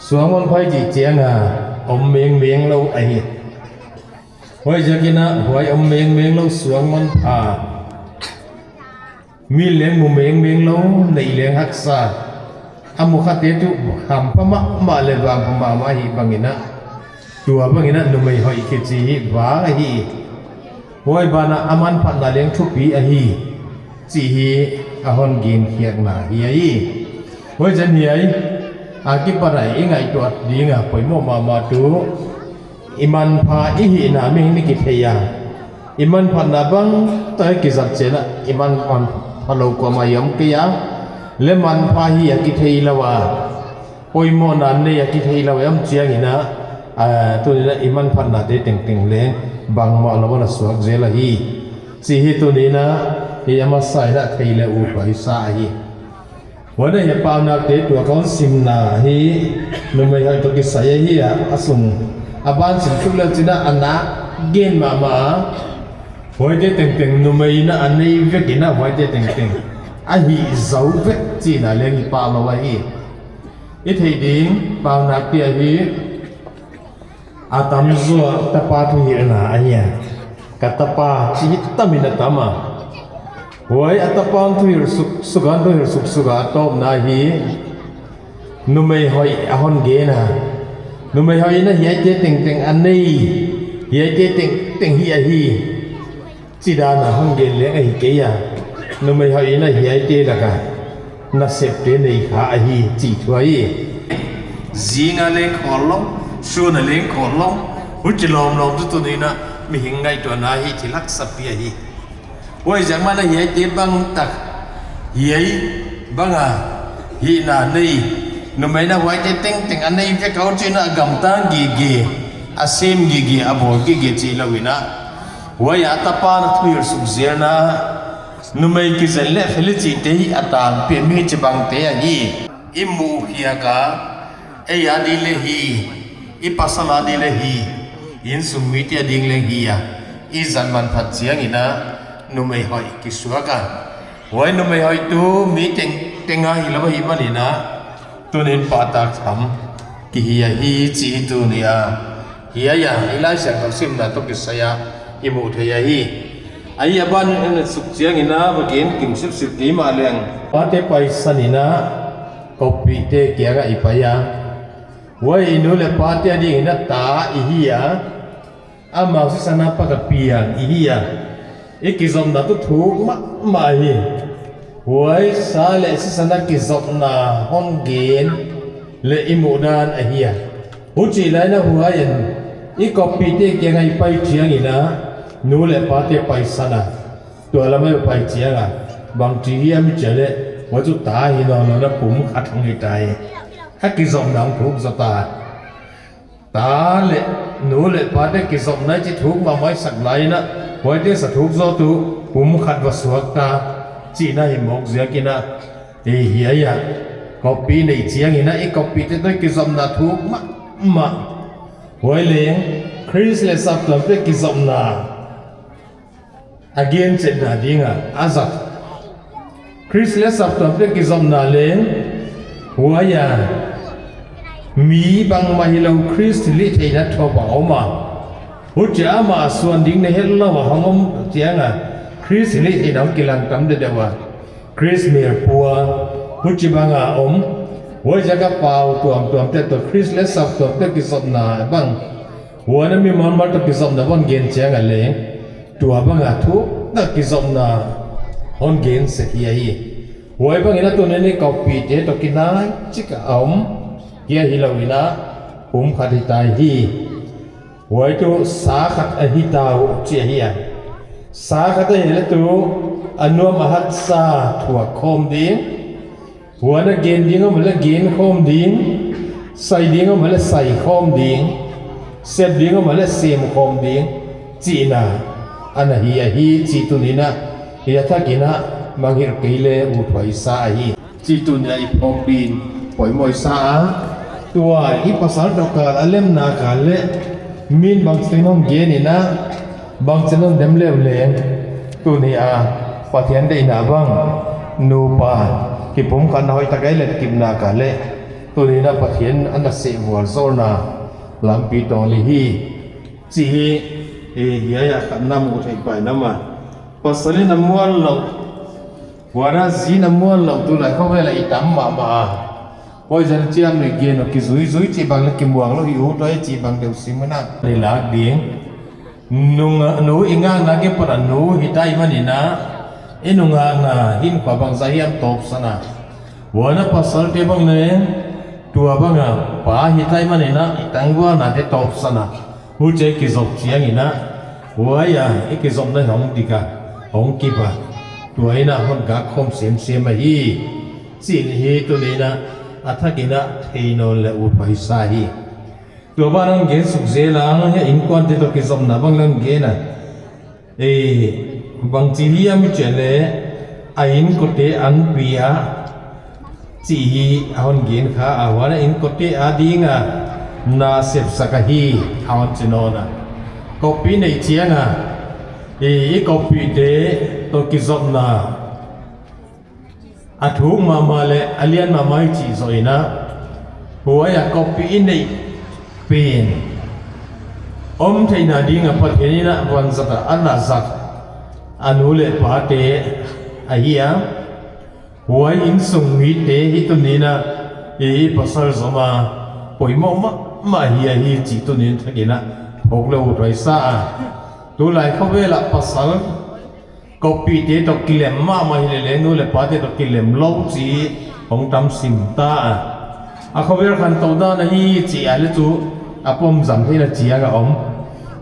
Suang manpha i chih chiang a, om mengmeng lou ahi. Huaiziakin a, huai om mengmeng lou suang manpha, mi leng mu mengmeng lou, neih leng haksa. A mu khate tuh hampha mahmah leh vangpha mahmah hi bang in a, tua bang in a numei hoih kichi hi vang ahi. Huai ban a a manphatna leng thupi ahi, chih hi a hon gen khiakna hi ahi. Huaiziakin hiai a kipan a i ngaihtuah ding a poimoh mahmah tuh, i manpha i hihna mihing in kithei a. I manphatna bang taka kizat chiang a, i man, manpha lou kuamah i om kei a. Leh manpha hi a kithei lou a, poimohna nei a kithei lou a om chiang in a, a, tuni'n a i manphatnate tengteng leng bangmah lou a na suak zel ahi, chih hi tuni'n a, hi a masa in a thei leh uthuai sa ahi. Huan a hi a Paunakte tua kon simna hi, numei hoih toh kisai ahi a, a sung a ban sim thuk leh chin a, a nak gen mahmah a. Huaite tengteng numei in a a nei vek in a, huaite tengteng a hih zou vek chihna leng hi pah lou ahi. I theih ding, Paunakte ahi, a tamzaw tapa thuhilhna ahi a. Ka tapa, chih hi tam in a tam a. Huai a tapa thuhilh suksuk a, thuhilh suksuk a tawpna hi, numei hoih a hon gen a. Numei hoih in a hiaite tengteng a nei, hiaite tengteng hi ahi, chih dan a hon gen leng ahi kei a. Numei hoih in a hiaite lak a nasepte nei kha ahi chih thu ahi. Zing a leng khawl lou, sun a leng khawl lou, huchi lawmlawm tuh tuni'n a mihing ngaihtuahna hi thil haksa pi ahi. Huaiziak manin a hiaite bang tak, hiai bang a hihna nei, numei in a huaite tengteng a nei vek a, huchi'n a gamtang gige, a sem gige, a bawl gige chih lou in a, huai a tapa'n a thuhilh suk zelna, numei kizen leh fel i chihte hi a tangpi mi chibangte ahi. I muh hiak a, ei a di leh hi, i pasal a di leh hi, i insung mite a ding leng hi a, i zat manphat chiang in a, numei hoih kisuak a. Huai numei hoih tuh mi tengteng a hilou ahih manin a, tuni'n pahtak tham kihi ahi chih tuni a. Hiai a, i Laisiangthou simna toh kisai a i muh theih ahi. Ahi a ban in a suk chiang in a, va gen kim sipsip di mah leng. Pate paisan in a, kopite kiang a i pai a. Huai i nu leh pate a ding in a ta i hi a. Amau sisan a pat a piang i hi a. I kizopna tuh thuk mahmah hi. Huai sa leh sisan a kizopna hon gen leh i muhdan ahi a. Huchi lai in a huai in, i kopite kiang a i pai chiang in a, nu leh pate paisan a. Tua lam a i pai chiang a, bangchi hiam i chih leh, huai tuh ta hi nawn lou in a pumkhat hong hi ta hi. A kizopna hong thuk zaw ta. Ta leh, nu leh pate kizopna i chih thuk mahmah i sak lai in a, huaite sa thuk zaw tuh, pumkhat va suak ta, chihna hi mawk ziak in a, ei hiai a. Kopi nei chiang in a, i kopite toh kizopna thuk mahmah. Huai leng, Khrist leh saptuamte kizopna a gen chetna ding a, a zat. Khrist leh saptuamte kizopna leng, huai a, mi bangmah hilou Khrist thilhihtheihna thawp a om a. Huchi a amah suan ding na het lou a hong om chiang a, Khrist thilhihtheihna hong kilang tam deuhdeuh a. Khrist mel pua, huchibang a om, Huaiziak a pau tuamtuamte toh Khrist leh saptuamte kizopna bang, huan a mi malmal toh kizopna bang gen chiang a leng, tua bang a thuk tak kizopna hon gen sek hi ahi. Huai bang in a tuni'n i koppite toh kinai chik a om, kia hilou in a, pumkhat hita hi. Huai tuh sa khat a hita uh chi ahi a. Sa khat a hih leh tuh a nuam a haksa thuak khawm ding. Huan a gen ding om leh gen khawm ding. Sai ding om leh sai khawm ding. Sep ding om leh sem khawm ding. Chihna ana hi ahi chi tuni'n a. Hiai a thak in a mangngilh kei leh uthuai sa ahi. Chi tuni'n a i phawk ding poimoh sa a. Tua i pasal toh kal a lemna kal leh min bangchi'n hon gen in a, bangchi'n hon dem leh leng, tuni a Pathian deihna bang, nupa kipumkhatna hoihtak a i letkipna kal leh, tuni'n a Pathian ana seh vualzawlna lampi tawl hi. Chi hi, eh, hiai a khatna mu thei pai na maw. Pasal in a muanlouh, huan a zi'n a muanlouh tulai khovel a i tam mahmah a. Huaiziak chiam leh gen uh kizuizui chih bang leh kimuanglou hi uh, tua chih bang deuh sim in a. Ni lak ding. Nung, nu i ngakna kipat a nu hita i man in a. I nungakna hinkhua bangzah hiam tawpsan a. Huan a pasalte bang leng, tua bang a pa hita i man in a, i tangvalnate tawpsan a. Huchi a i kizop chiang in a, huai a i kizopna hong dik a, hong kip a. Tua in a hon gak khawm semsem ahi. Chih hi tuni'n a, a thak in a thei nawn leh uthuai sa hi. Tua ban hon gen suk zel a, hiai inkuante toh kizopna bang leng gen a. Eh, bangchi hiam i chih leh, a inkote an pi a, chih hi a hon gen kha a, huan a inkote ading a, na sepsak ahi, a hon chi nawn a. Koppi nei chiang a, eh, i koppite toh kizopna a thuk mahmah leh a lian mahmah hi chih zoh in a, huai a koppi i neih pen om theihna ding a Pathian in a vanzat a ana zat a nu leh pate ahi a. Huai insung mite hi tuni'n a, i pasal zom a poimoh mahmah hi ahi chi tuni'n thak in a phawk leh uthuai sa a. Tulai khovel a pasal koppite toh kilem mahmah hi leh leng nu leh pate toh kilemlou chih hong tam sim ta a. A khovel khantou dan ahi chih a leh chu a pom zam theihna chiang a om.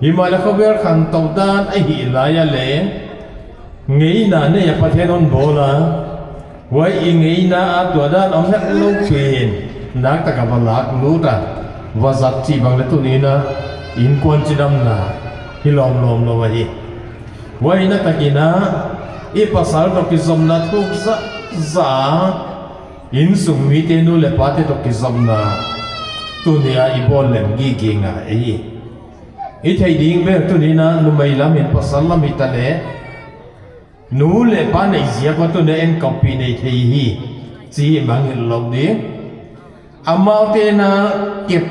Himahleh khovel khantou dan ahih lai a leng ngeina nei a Pathian hon bawl a. Huai i ngeina a tua dan om hetlou pen naktak a va lak lut a, va zat chih bang leh tuni'n a inkuan chidamna hi lawmlawm lou ahi. Huai in a thak in a, i pasal toh kizopna thuk zahzah, insung mite nu leh pate toh kizopna, tuni a i bawl lem gige ngai ahi. I theih ding bel tuni'n a numei lam in pasal lam hita leh, nu leh pa neih ziak ua tuni'n a en koppih nei thei hi, chih mangngilh lou ding. Amaute'n a kep,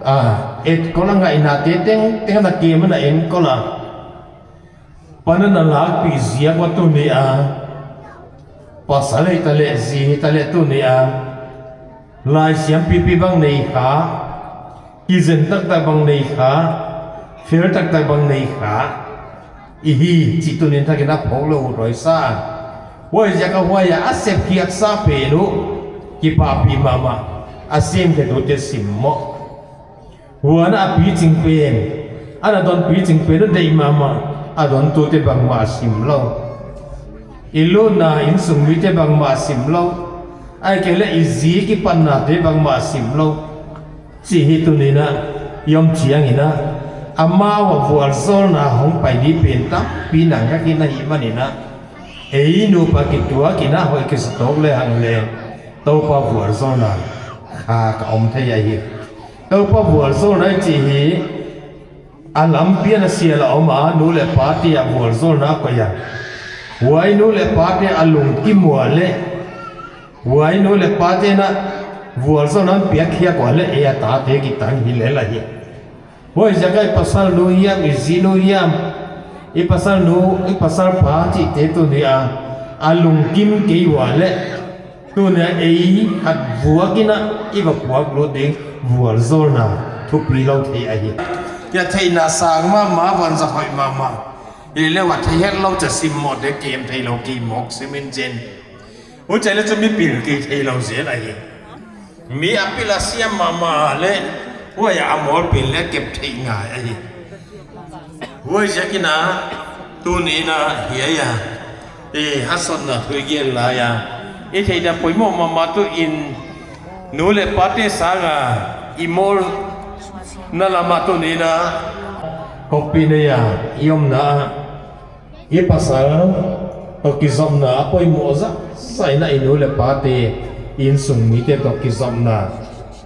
ah, etkol a ngaihnate tengteng ana kem ana enkol a. Pa'n ana lakpih ziak ua tuni a, pasal hita leh zi hita leh tuni a, laisiam pipi bang nei kha, kizen taktak bang nei kha, fel taktak bang nei kha, i hi chih tuni'n thak in a phawk leh uthuai sa. Huaiziak a huai a a sep khiak sa pen uh, kipahpih mahmah, a semkhetute sim maw. Huan a pichin pen, ana don pichin pen uh deih mahmah, a dontute bangmah a sim lou. I lutna insung mite bangmah a sim lou. Ahihkeileh i zi kipannate bangmah a sim lou. Chih hi tuni'n a i om chiang in a, amau a vualzawlna hong pai di pen tampi nang ka khin ahihman in a, ei nupa kituak in a hoih kisa tawk lehang leng, Toupa vualzawlna kha ka om thei ahi. Toupa vualzawlna i chih hi, a lampi ana sial a om a, nu leh pate a vualzawlna koih a. Huai nu leh pate a lungkim ua leh, huai nu leh pate'n a vualzawlna piak khiak ua leh, ei a tate kitang hi lel ahi. Huaiziak a i pasal nu hiam, i zi nu hiam, i pasal nu, i pasal pa chihte tuni a, a lungkim kei ua leh, Tuni a ei khat vuak in a i va puak lut ding vualzawlna thupi lou thei ahi. Hiai theihna sang mahmah, vanzat hoih mahmah. Hileh a thei het lou cha sim mawk te kem theilou ki mawk sim in chin. Huchi leh chu mi pil kei theilou zel ahi. Mi a pil a siam mahmah leh, huai a mawl pil leh kep theih ngai ahi. Huaiziakin a, tuni in a hiai a, i haksatna thu i gen lai a, i theihna poimoh mahmah tuh in, nu leh pate sang a, i mawlna lam ah tuni in a, kawppih nei a i omna ah, i pasal toh kizopna a poimoh zahzah in a, i nu leh pate, i insung mite toh kizopna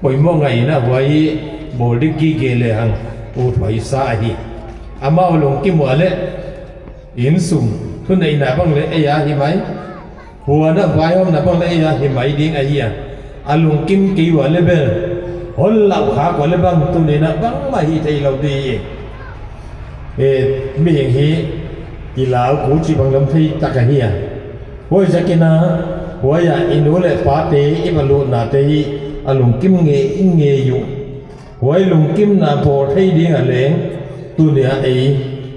poimoh ngai in a, huai bawl dik gige lehang uthuai sa ahi. Amau lungkim ua leh, insung thuneihna bang leh ei a hi mai, huan a vaihawmna bang leh ei a hi mai ding ahi a. A lungkim kei ua leh bel, hon lau khak ua leh bang tuni in a bangmah hih theilou di hi. E, mihing hi i lau kuchi bang lam thei tak ahi a. Huaiziakin a, huai a i nu leh pate i va lutna te hi a lungkim ngeingei uh. Huai lungkimna bawl thei ding a leng, tuni a ei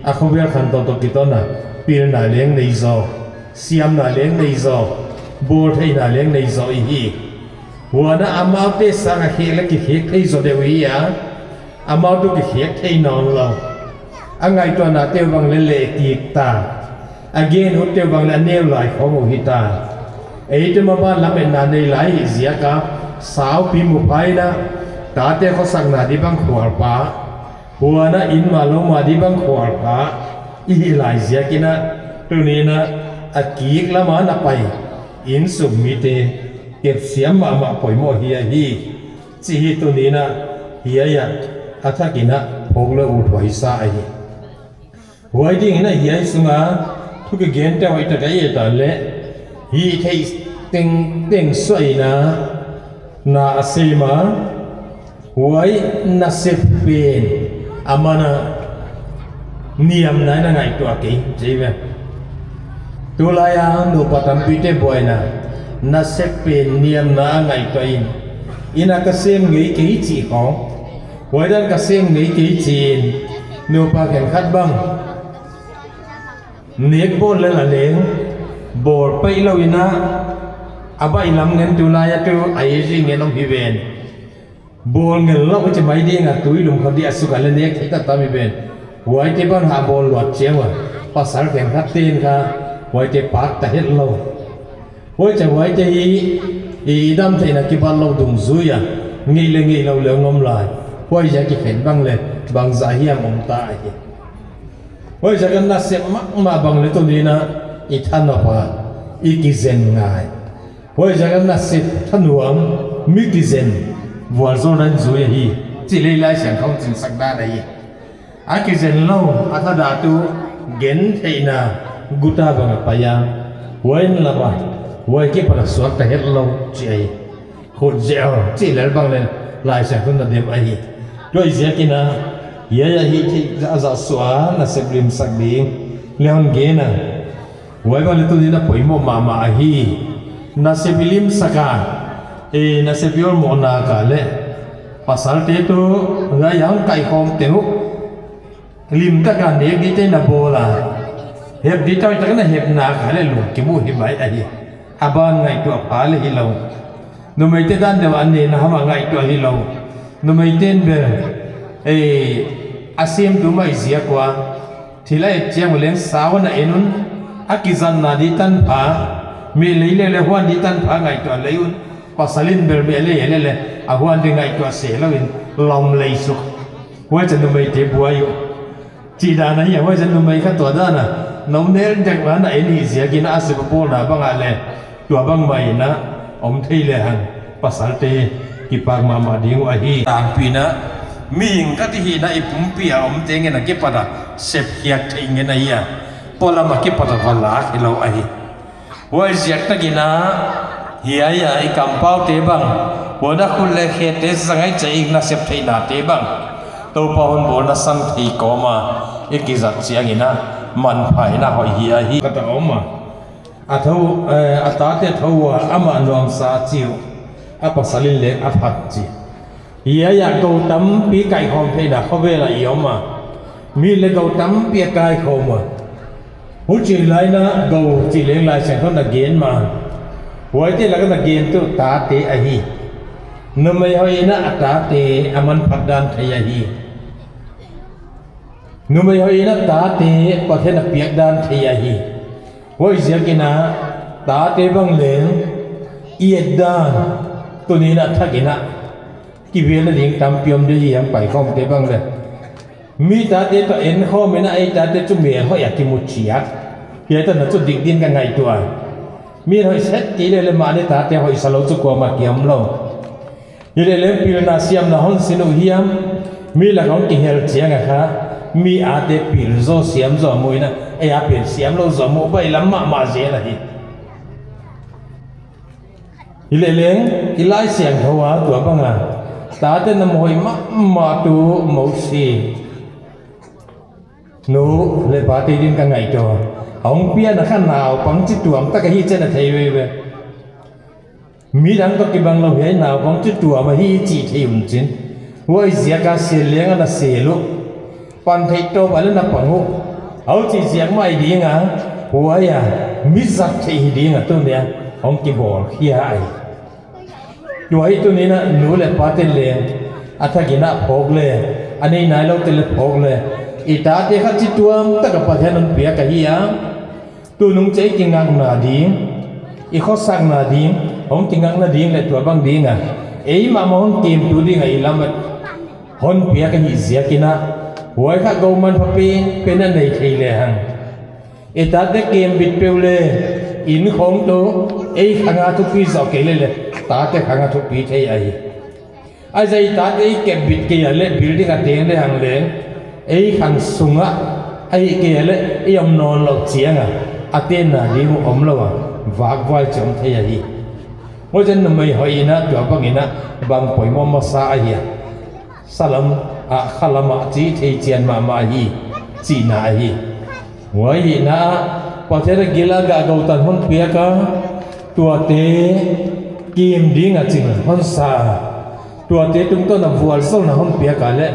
a khovel khantou toh kiton a, pilna leng nei zaw, siamna leng nei zaw, bawl theihna leng nei zaw i hi. Huan a amaute sang a khek leh kikhek thei zaw deuh hi a, amau tuh kikhek thei nawnlou. A ngaihtuahna te uh bang leh leh kik ta. A gen ut te uh bang leh a neu lai khong uh hita. Ei te mah bang lametna nei lai hi ziak a, saupi mu pha in a, tate khosakna di bang khual pha, huan a inn mah lou mah di bang khual pha i hih lai ziakin a, tuni in a, a kik lam a na pai insung mite kep siam mahmah poimoh hi ahi. Chih hi tuni in a, hiai a, a thak in a phawk leh uthuai sa ahi. Huai ding in a hiai sung a thu kigen te hoih tak a i et leh, hih theih tengteng suah in a, na a sem a, huai nasep pen a man a niamna in a ngaihtuah kei, chi ve. Tulai a nupa tampite buaina, nasep pen niamna a ngaihtuah in, inn a ka sem ngei kei chih khong, huai dan ka sem ngei kei chi in, nupa khenkhat bang nek bawl lel a leng, bawl peih lou in a, a baihlam ngen tulai a tuh a easy ngen om hi ven. Bawl ngen lou chi mai ding a, tui lum khong di a suk a leh nek hi ta tam hi ven. Huaite bang a bawl luat chiang ua, pasal khenkhat ten kha, huaite pak ta hetlou. Huaicha huaite hi, i dam theihna kibat lou dungzui a, ngeih leh ngeih lou leng om lai. Huaiziak kikhen bang leh, bangzah hiam om ta ahi. Huaiziak a nasep mahmah bang leh tuni in a, i thanop a, i kizen ngai. Huaiziak a nasep thanuam, mi kizen, vualzawlna in zui ahi, chih leh Laisiangthou in chingsak dan ahi. A kizen lou, a thadah tuh, gentheihna guta bang a pai a. Huai in lam a, huai kipat a suakta hetlou, chi ahi. Khut zel, chi lel bang leh, Laisiangthou in a dem ahi. Huaiziakin a, hiai a hih theih zahzah suah a, nasep limsak ding leh hon gen a. Huai bang leh tuni in a poimoh mahmah ahi. Nasep i limsak a, e, nasep i awlmohna ka leh, pasalte tuh, huai a hon kaikhawm teng uh, lim tak a nek ding te na bawl a, hep ding tak tak na hepna ka leh lungkim uh hi mai ahi. A ban ngaihtuah pha leh hilou. Numeite dan deuh a nek na ham a ngaihtuah hilou. Numeite'n bel, e, a semtu mai ziak ua, thil a et chiang uleng sau a na en un, a kizatna di tanpha, meh lei leh leh huan di tanpha ngaihtuah lei un, pasal in bel meh lei leh leh, a huan di ngaihtuah se lou in, lawm lei suk. Huaicha numeite buai uh. Chih dan ahi a, huaicha numei kha tua dan a, nom nel dek dan a en hi ziakin a sep a bawlna bang a leh, tua bang mai in a, om thei lehang, pasalte kipak mahmah ding uh ahi. Tangpi in a, mihing khat i hihna i pumpi a om teng in a kipat a, sep khiak theih ngen ahi a, polam a kipat a va lak hilou ahi. Huaiziak takin a, hiai a i kampaute bang, huan a khut leh khete zangaih chih i nasep theihnate bang, Toupa hon bawlna sang thei kawm a, i kizat chiang in a, manpha in a hoih hi ahi. Ka ta om a. A thou, eh, a tate thou ua, amah nuamsa chi uh, a pasal in leng a phat chi. Hiai ah gou tampi kaikhawm theihna khovel ah i om a. Mi leh gou tampi a kaikhawm ua. Huchi lai in gou chih leng Laisiangthou in a gen mah. Huaite lak ah a gen tuh tate ahi. Numei hoih in a tate a manphat dan thei ahi. Numei hoih in a tate Pathian a piak dan thei ahi. Huaiziakin a tate bang leng i et dan tuni'n a thak in a kivelna ding tampi om di hiam, paikhawmte bang leh. Mi tate toh enkhawm in a ei tate chu mel hoih a kimu chiat. Hiai toh na chu dik din ka ngaihtuah. Mi hoih set kei leh leh mahni tate hoih salou chu kuamah ki om lou. Hileleng pilna siamna hon sin uh hiam, mi lak ah hong kihel chiang a kha, mi ate pil zaw siam zaw mu in a, ei a pil siam lou zaw mu, bailam mahmah zel ahi. Hileleng, i Laisiangthou ah tua bang a, tate na hoih mahmah tuh Mosi nu leh pate din ka ngaihtuah. A hong piak na kha naupang chi tuam tak ahi chih na thei veve. Midang toh kibang lou hiai naupang chi tuam ahi chih thei un chin. Huaiziak a sel leng ana sel uh. Pan theih tawp a leh na pang uh. Huchi ziak mai ding a, huai a, mi zat theih hi ding a tuni'n a hong kibawl khia ahi. Tua hi tuni'n a nu leh pate leng, a thak in a phawk leh, a nei nailoute leh phawk leh. I tate kha chi tuam tak a Pathian hon piak ahi a. Tunung chih kingakna ding, i khosakna ding, hong kingakna ding leh tua bang ding a, ei mahmah hon kemtu ding a i lam ah hon piak ahih ziakin a, huai kha gou manpha pen, pen a nei thei lehang. I tate kem bit peuh leh, inn khawng toh, ei khang a thupi zoh kei leh leh, tate khang a thupi thei ahi. Huaiziak i tate i kep bit kei a leh, building a teng lehang leng, ei khang sung ah, ahihkeileh, i om nawn louh chiang a, a tenna ding uh om lou a, vakvai chih om thei ahi. Huchiin numei hoih in a, tua bang in a, bang poimoh masa ahia. Salam, a, khalam a, chi thei chian mahmah ahi, chihna ahi. Huai hi in a, Pathian a gil a gah gou tan hon piak a, tuate kem ding a ching hon sa a. Tuate tungtawn a vualzawlna hon piak a leh,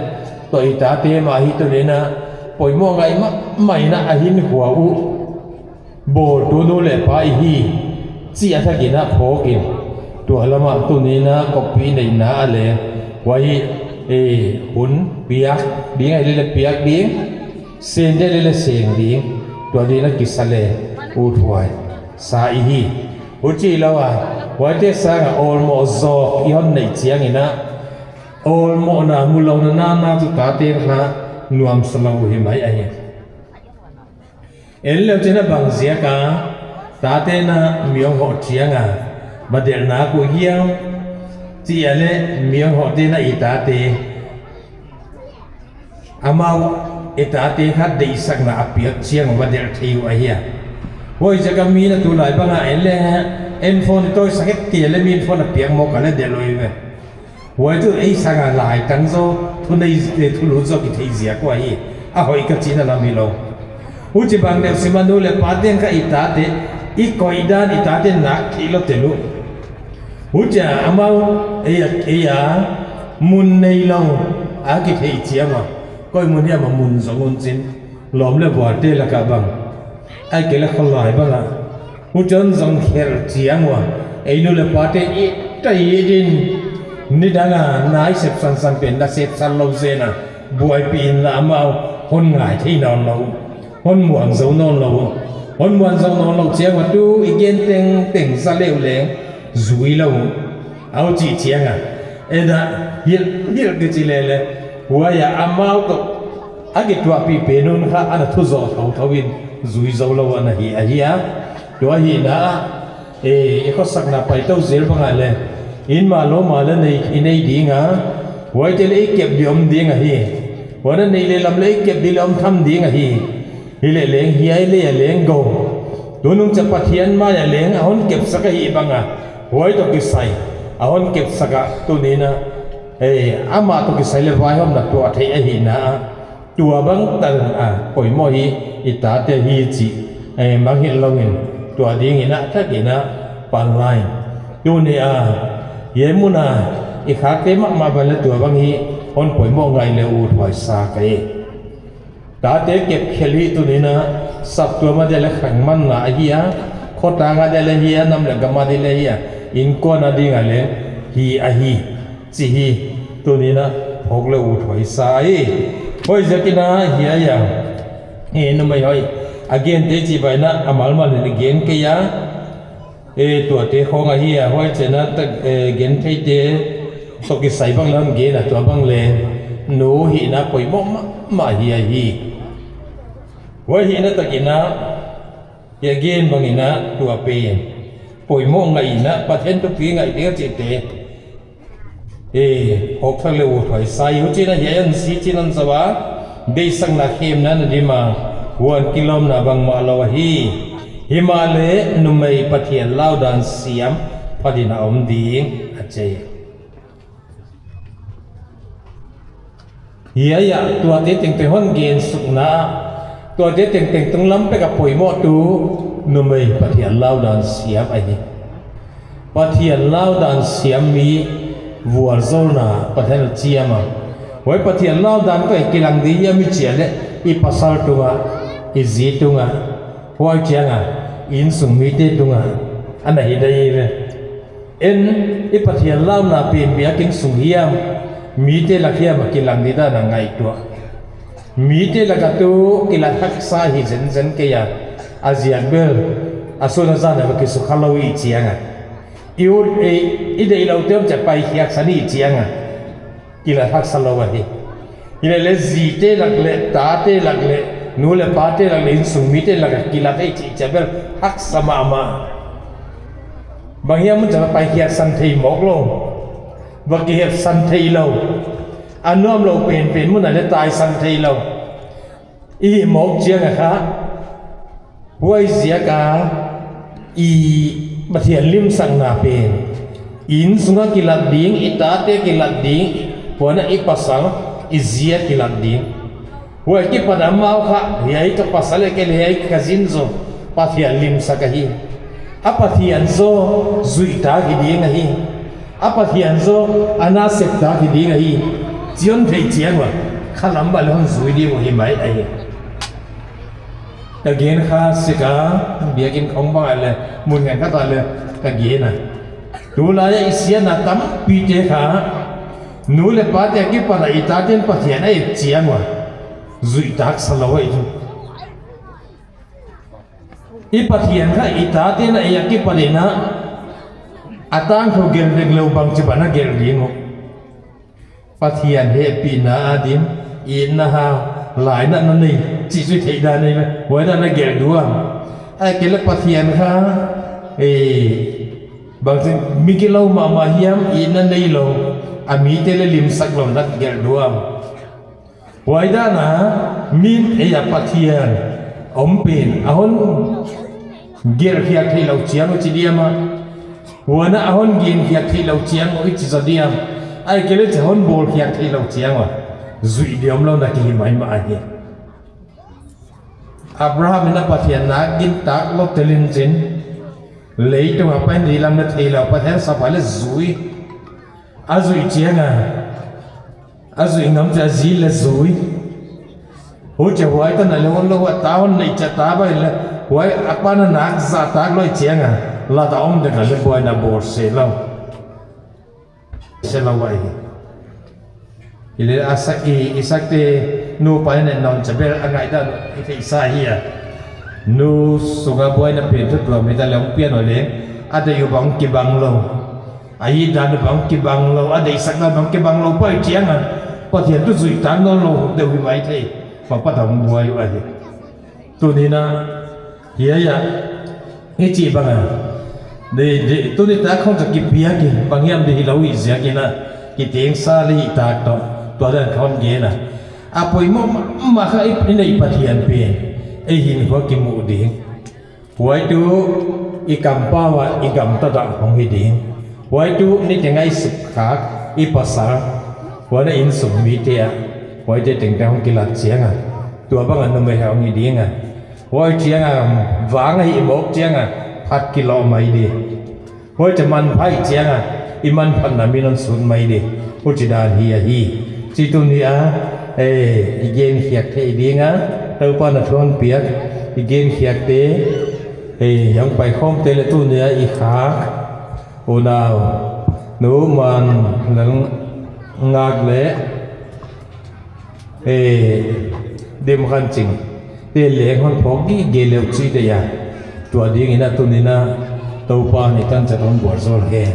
tua i tate mah hi tuni'n a, poimoh ngai mahmah in a a hinkhua uh. Bawltu nu leh pa i hi, chih a thak in a phawk in. Tua lam ah tuni'n a copy neihna a leh, huai hi, eh, hun piak ding ahih leh leh piak ding, seng deuh leh leh seng ding, tua ding a kisa leh, uthuai, sa i hi. Huchi lou a, huaite sang a awlmoh zawk i hon neih chiang in a, awlmohna mu louhna nana chu tate kha nuamsa lou uh hi mai ahi. En leuchin a bang ziak a, tate'n a mi hong hoh chiang a, va delh nak uh hiam, chih a leh mi hong hohte'n a i tate, amau i tate kha deihsakna a piak chiang va delh thei uh ahia. Huaiziak a mi'n a tulai bang a en leh, en phone i tawi sak et kei leh mi'n phone a piak mawk a leh delh uh ve. Huai tuh ei sang a lai tang zaw, thunei, eh, thulut zaw kithei ziak uh ahi, a hoih ka chihna lam hi lou. Huchibang deuh sim a nu leh pate'n kha i tate, i koih dan i tate nak theilou tel uh. Huchia amau, ei a, ei a, mun neilou, a kithei chiang a. Koi mun hiam a mun zong un chin, lawm leh vualte lak ah bang. Ahihkeileh kholai bang a. Huchiin zong khelh chiang ua, ei nu leh pate i tai din, nidang a, na i sepsan san pen na sepsan lou zen a, buaipih in la amau, hon ngai thei nawn lou, hon muang zou nawn lou, hon muang zou nawn lou chiang ua tu i gen tengteng za leuh leng, zui lou. Huchi chiang a, en a, hilh, hilh kichi leh leh, huai a amau toh, a kituahpih pen un kha, ana thu zoh thouthou in, zui zou lou ana hi, ahia. Tua hi in a, eh, i khosakna paitou zel bang a leh, inn mah lou mah leh nei, i nei ding a, huaite leh i kep di om ding ahi. Huan a neih leh lam leh i kep di leh om tham ding ahi. Hileleng hiai leh a leng gou. Tunung chiah Pathian mai a leng a hon kepsak ahih bang a. Huai toh kisai. A hon kepsak a tuni'n a. Eh, amah toh kisai leh vaihawmna tuah theih ahihna a. Tua bang tan a. Poimoh hi i tate hi chih. Eh, mangngilh lou in. Tua dingin a thak in a pan lai. Tuni a, hiai mun a i khakte mahmah bang leh tua bang hi hon poimoh ngai leh uthuai sa ka hi. Tate kep khelh hi tuni a, saptuam a dia leh khangmanna ahi a, khotang a dia leh hi a, nam leh gam a dia leh hi a, innkuan a ding a leh hi ahi. Chih hi tuni a phawk leh uthuai sa hi. Huaiziakin a hiai a, e, numei hoih a gente chih bang in a, a malmal in gen kei a. E, tuate khong ahi a, huai chiang a tak, e, gentheite toh kisai bang leh gen a, tua bang leh nu hihna poimoh mahmah hi ahi. Huai hihna takin a, hiai gen bangin a tua pen poimoh ngai in a, Pathian thupi ngaih ding a chihte, e, phawk thak leh uthuai sa hi. Huchiin a hiai a hon si chiin hon zou a, deihsakna khemna na dim a, huan kilawmna bangmah lou ahi. Himahleh numei Pathian laudan siam phatin a om ding, a chi. Hiai a tuate tengteng hon gen sukna, tuate tengteng tunglam pek a poimoh tu numei Pathian laudan siam ahi. Pathian laudan siam mi vualzawlna Pathian a chiam a. Huai Pathian laudan koi kilang di hiam i chih leh i pasal tung a, i zi tung a, huai chiang a innsung mite tung a, ana hi dai ve. En, i Pathian laudan pen biakin sung hiam, mite lak hiam a kilang di dan a ngaihtuah. Mite lak a tu kilat haksa hi zenzen kei a, a ziak bel a sun a zan a va kisukha lou i chiang a. I ut, e, i deihlouhte om chiah paikhiaksan i chiang a, kilat haksa lou ahi. Hileleh zite lak leh, tate lak leh, nu leh pate lak leh, innsung mite lak a kilat i chih chiah bel haksa mahmah. Bang hiam mun chiah paikhiaksan thei mawk lou, va kihepsan thei lou, a nuam lou penpen mun a leh taisan thei lou i hih mawk chiang a kha, huaiziak a i Pathian limsakna pen innsung a kilat ding, i tate kilat ding, huan a i pasal, i zi a kilat ding. Huai akipan amau kha, hiai ka pasal e, kei leh hiai ka zi zaw Pathian limsak ahi. A Pathian zaw zuih tak hi ding ahi. A Pathian zaw a nasep tak hi ding ahi, chi hon theih chiang ua, khalam bang leh hon zui ding uh hi mai ahi. Ka gen kha sek a, biakin khong bang a leh, mun ngen khat a leh ka gen a. Tulai a i siatna tampite kha, nu leh pate akipan a i taten Pathian a et chiang ua, zuih tak sa lou ahi. I Pathian kha i taten a et akipan in a, a tangthu gelh vek lou bangchi bang a gelh ding uh. Pathian hehpihna a dim, itna ha, lainatna nei, chih chu theih dan nei ve, huai dan a gelh diam. Ahihkeileh Pathian kha, e, bangchi mi gilou mahmah hiam, itna neilou, a mite leh limsak lou dan gelh diam. Huai dan a, min ei a Pathian om pen a hon gelh khiak theih lou chiang uh chi diam a. Huan a hon gen khiak theih lou chiang uh i chi zaw diam. Ahihkeileh chi hon bawl khiak theih lou chiang uh, zuih di omlou na ki hi maimah ahi. Abraham in a Pathian na gintak lou tel in chin, leitung a pai di lam na theilou Pathian sap a leh zui. A zuih chiang a, a zuih ngam chiang a zi leh zui. Huchia huai tan a leh hon lou a ta hon neih chiang a ta bang leh, huai a pa na nak zahtak lou chiang a, lata om dek a leh buaina bawl se lou. Se lou ahi. Hileleh a sak i, Isaak te nupa in a nawn chiang bel a ngaihdan i theihsa hi a. Nu sung a buaina pen thu tuam hita leh hong pian uh leh, a deih uh bang kibang lou, a itdan uh bang kibang lou, a deihsakna bang kibang lou pai chiang a, Pathian tuh zuih tak nawn lou deuh hi maithei. Papa dang buai uh ahi. Tuni in a, hiai a, i chih bang a, di, di, tuni tak khong ka kipiak in, bang hiam di hilou i ziak in a, kiteng sa leh i tak toh, tua dan khong gen a. A poimoh mahmah kha i, i neih Pathian pen, ei hinkhua kimu ding. Huai tuh i kampau a i gamtat a hong hi ding. Huai tuh niteng a i sukkhak, i pasal, huan a innsung mite a, huaite tengteng hong kilat chiang a, tua bang a numei hong hi ding a. Huai chiang a, vang a hih mawk chiang a, Khat kilawm mai di. Huai chu manpha i chiang a, i manphatna min hon sut mai di. Huchi dan hi ahi. Chi tuni a, eh, i genkhiak theih ding a, Toupa'n a thu hon piak, i genkhiakte, eh, hong paikhawmte leh tuni a i khak unau, Nu Manlalngak leh, eh, Dimkhanching te leng hon phawk gige leh uh chi deih a. Tua ding in a tuni a Toupa'n i tanchat hon vualzawl hen.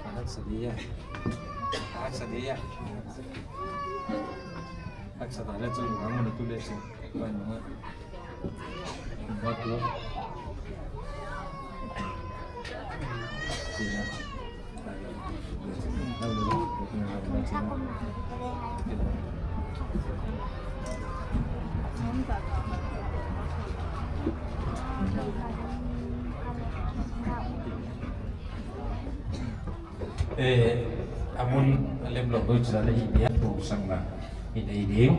Haksa dia. Haksa dia. Haksa dia, tu leh tu. Buat tu. Sila. Eh, a mun a lem lou doi chila leh i dia tu sang na i nei ding.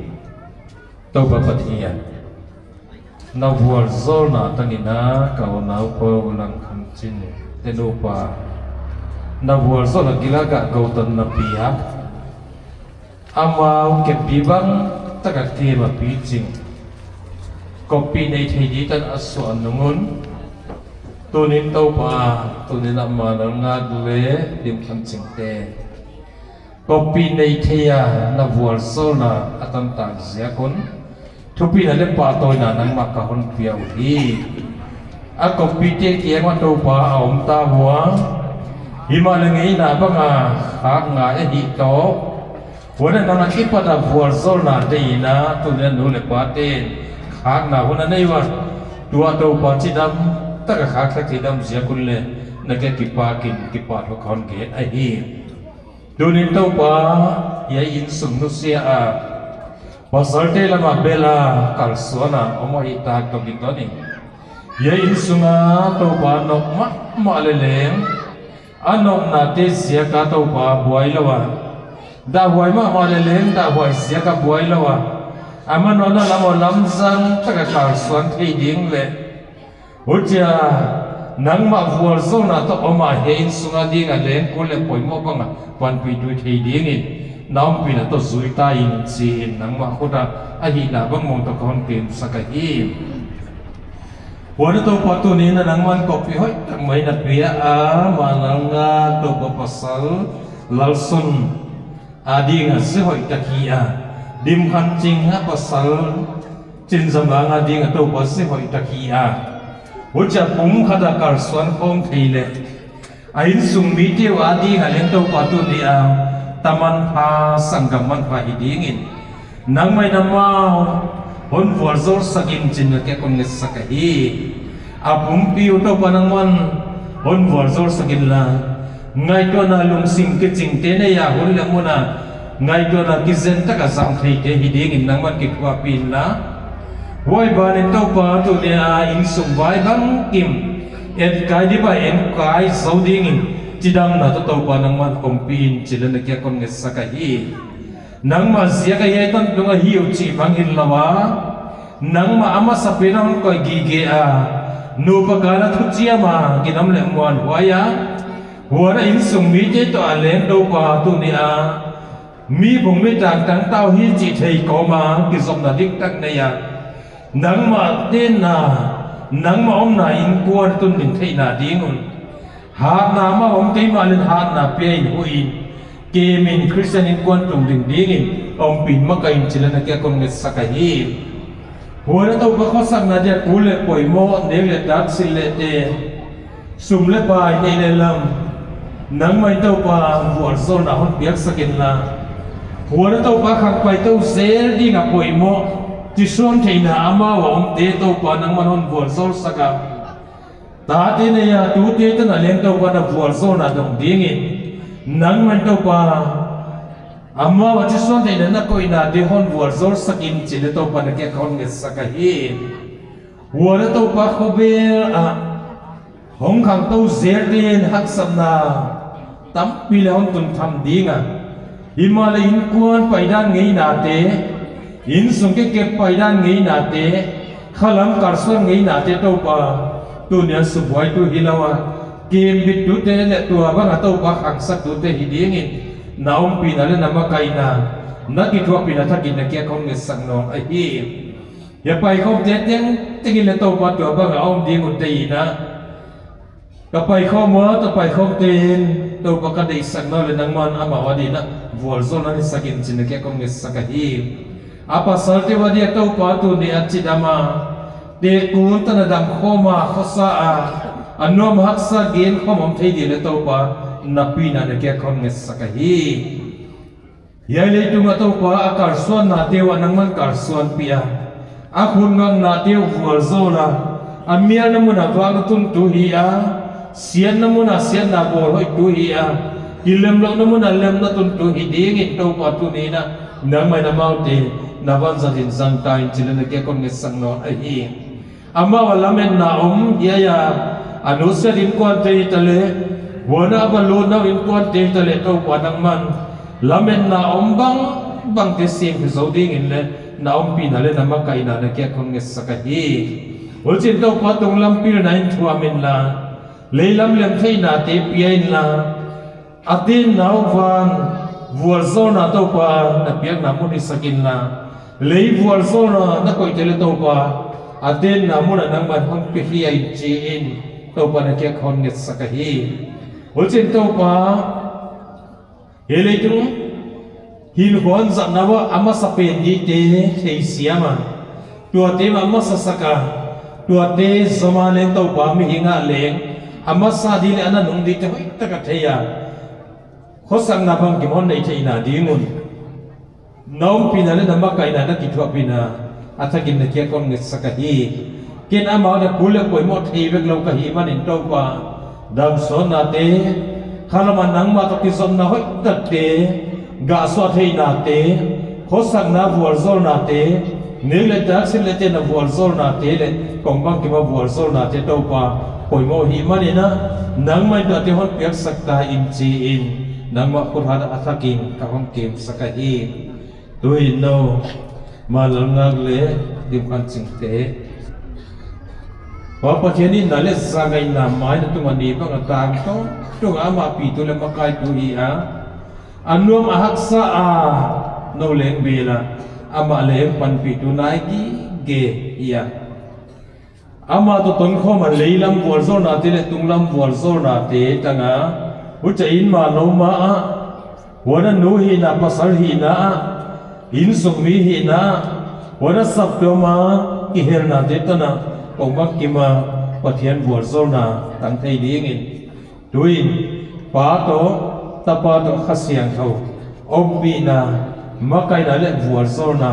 Toupa Pathian, na vualzawlna tang in a ka unau Pu Langkhanching te nupa, na vualzawl a gil a gah goutanna piak. Amau keppi bang tak a kem a piching, koppih nei thei di tan a suah nung un, tuni'n Toupa, tuni'n a Manlalngak leh Dimkhanching te koppih nei thei a na vualzawlna a tantak ziak un, thupina leh pahtawina nangmah ka hon pia uhi. A koppihte kiang uah Toupa a om ta ua, himahleh ngeina bang a khak ngai ahi toh. Huan a nang a kipat a vualzawlna deihna tuni'n nu leh pate'n khakna hun a nei ua, tua Toupa chidam tak a khak thak theih dam ziak un leh na kiang kipak in kipahthu ka hon gen ahi. Tuni'n Toupa, hiai innsung nusia a, pasalte lam a bel a kalsuan a om ahih tak toh kiton in, hiai innsung a Toupa nop mahmah leleng, a nopnate ziak a Toupa buai lou a, dahhuai mahmah leleng dahhuai ziak a buai lou a, a manna lam uah lamzang tak a kalsuan thei ding leh, huchia nangmah vualzawlna toh om a hiai innsung a ding a leng kul leh poimoh bang a panpih tui thei ding in, na ompihna toh zui ta in chi in nangmah khut a hihna bang mawng toh ka hon pia sak ahi. Huan a Toupa tuni'n a nangman koppih hoihtak mai na pia a, Manlalngak Toupa pasal Lalson a ding a zi hoihtak hi a, Dimkhanching a pasal Chinzamang a ding a Toupa zi hoihtak hi a. Huchia pumkhat a kalsuan khawm thei leh, a innsung mite uh a ding a leng Toupa tuni a, tamanpha sanggam manpha hi ding in, nangmah in amau hon vualzawl sak in chi'n na kiang kon ngetsak ahi. A pumpi uh Toupa nangman hon vualzawl sak inla, ngaihtuahna lungsim kichingte nei a hun leh mun a ngaihtuahna kizen tak a zang theite hi ding in nangman kithuahpih inla. Huai ban in Toupa tuni a innsung vai bangkim, etkai di bang enkai zou ding in, chidamna toh Toupa nangman ompih in chi leh na kiang kon ngetsak ahi. Nangmah ziak a hiai tan tung ahi uh chih bang hilou a, nangmah a masapen a hon koih gige a, nupa kal a thuchiam a, ginom leh muanhuai a, huan a innsung mite toh a leng Toupa tuni a, mi bung mi tangtang tau hi chih thei kawm a, kizopna diktak nei a, nangmah tenna, nangmah omna innkuan tun ding theihna ding un, hatna amau om kei mahleh hatna pia in huh in, kem in Christian innkuan tung ding ding in ompih in makaih in chi leh na kiang kon ngetsak ahi. Huan a Toupa khosakna dia kul leh poimoh, nek leh dat, silh leh te, sum leh pai, neih leh lam, nangmah in Toupa vualzawlna hon piaksak inla. Huan a Toupa khangpai tou zel ding a poimoh, chisuan theihna amau a omte Toupa nangman hon vualzawl sak a, tate nei a tute tan a leng Toupa na vualzawlna dong ding in, nangmah in Toupa amau a chisuan theihna na koihnate hon vualzawl sak in chi leh Toupa na kiang kon ngetsak ahi. Huan a Toupa khovel a Hong khangtou zelte'n haksatna tampi leh hon tun tham ding a, himahleh innkuan paidan ngeina te, innsung kikep paidan ngeina te, khalam kalsuan ngeina te Toupa, tuni'n subuaitu hilou a, kembittute leh tuabang a Toupa khangsaktute hi dingin, na ompihna leh na makaihna, na kithuahpihna thakin na kiang ah kon ngetsak nawn ahi. Hiai paikhawmte tengteng in leh Toupa tuabang a om ding un tei in a, ka paikhawm ua, ka paikhawmte'n Toupa ka deihsakna leh nangman amau adin a vualzawlna neihsak in chi'n na kiang ah kon ngetsak ahi. A pasalte uh adin a Toupa tuni a chidam a, tekun tan a damkhawm a, khosa a, a nuam haksa gen khawm om thei ding leh Toupa na pina na kiang ah kon ngetsak ahi. Hiai leitung a Toupa a kalsuannate uh a nangman kalsuanpih a, a khut ngaknate uh vualzawl a, a mialna mun a vak na tuntu hi a, siatna mun a siatna bawl hoihtu hi a, kilemlouhna mun a lemna tuntu hi dingin Toupa tuni'n a, nangmah in amaute na vanzat in zang ta in chi'n na kiang ah kon ngetsak nawn ahi. Amau a lametna om hiai a, a nusiat innkuante hitaleh, huan a va lutna uh innkuante hitaleh Toupa nangman, lametna om bangbangte siangthou zou dingin leh, na ompihna leh na makaihna na kiang ah kon ngetsak ahi. Huchiin Toupa tunglam pilna in thuam inla, leilam lemtheihnate pia inla, a tenna uh van vualzawlna Toupa na piakna mun hisak inla, lei vualzawlna na koihte leh Toupa, a tenna mun a nangman hon pia hi a in chi'n, Toupa na kiang ah kon ngetsak ahi. Huchiin Toupa, hiai leitung hinkhua zatna ua a masapen dingte theisiam a, tuate mah masasak a, tuate zom a leng Toupa mihing ah leng, a masa ding leh a nanung dingte hoihtak a thei a, khosakna bangkim hon nei theihna ding un, na ompihna leh na makaihna na kithuahpihna a thakin na kiang ah kon ngetsak ahi. Ken amau na kul leh poimoh thei vek lou ka hih manin Toupa, damsawnnate, khalam a nangmah toh kizopna hoihtakte, gahsuah theihnate, khosakna vualzawlnate, nek leh tak, sim leh tenna vualzawlnate leh kong bangkim a vualzawlnate Toupa, poimoh hih manin a, nangmah in tuate hon piaksak ta in chi'n, nangmah khut hat a thakin ka hon kemsak ahi. Tuin nou, Malal Ngak leh Dimkhanchingte, Pa Pathian in na leh zangaihna mai na tung a ni bang a tangtawn tung a amah pitu leh makaitu hi a, a nuam a haksa a, nou leng bel a, amah leng panpihtu nai gige hi a. Amah toh tonkhawm a leilam vualzawlnate leh tunglam vualzawlnate tang a, huchiin malou ma ah, huan a nu hihna, pasal hihna ah, innsung mi hihna ah, huan a saptuam a kihelnate tan a, kong bangkim a Pathian vualzawlna tang thei dingin, tuin, Pa toh, Tapa toh, Kha Siangthou ompihna, makaihna leh vualzawlna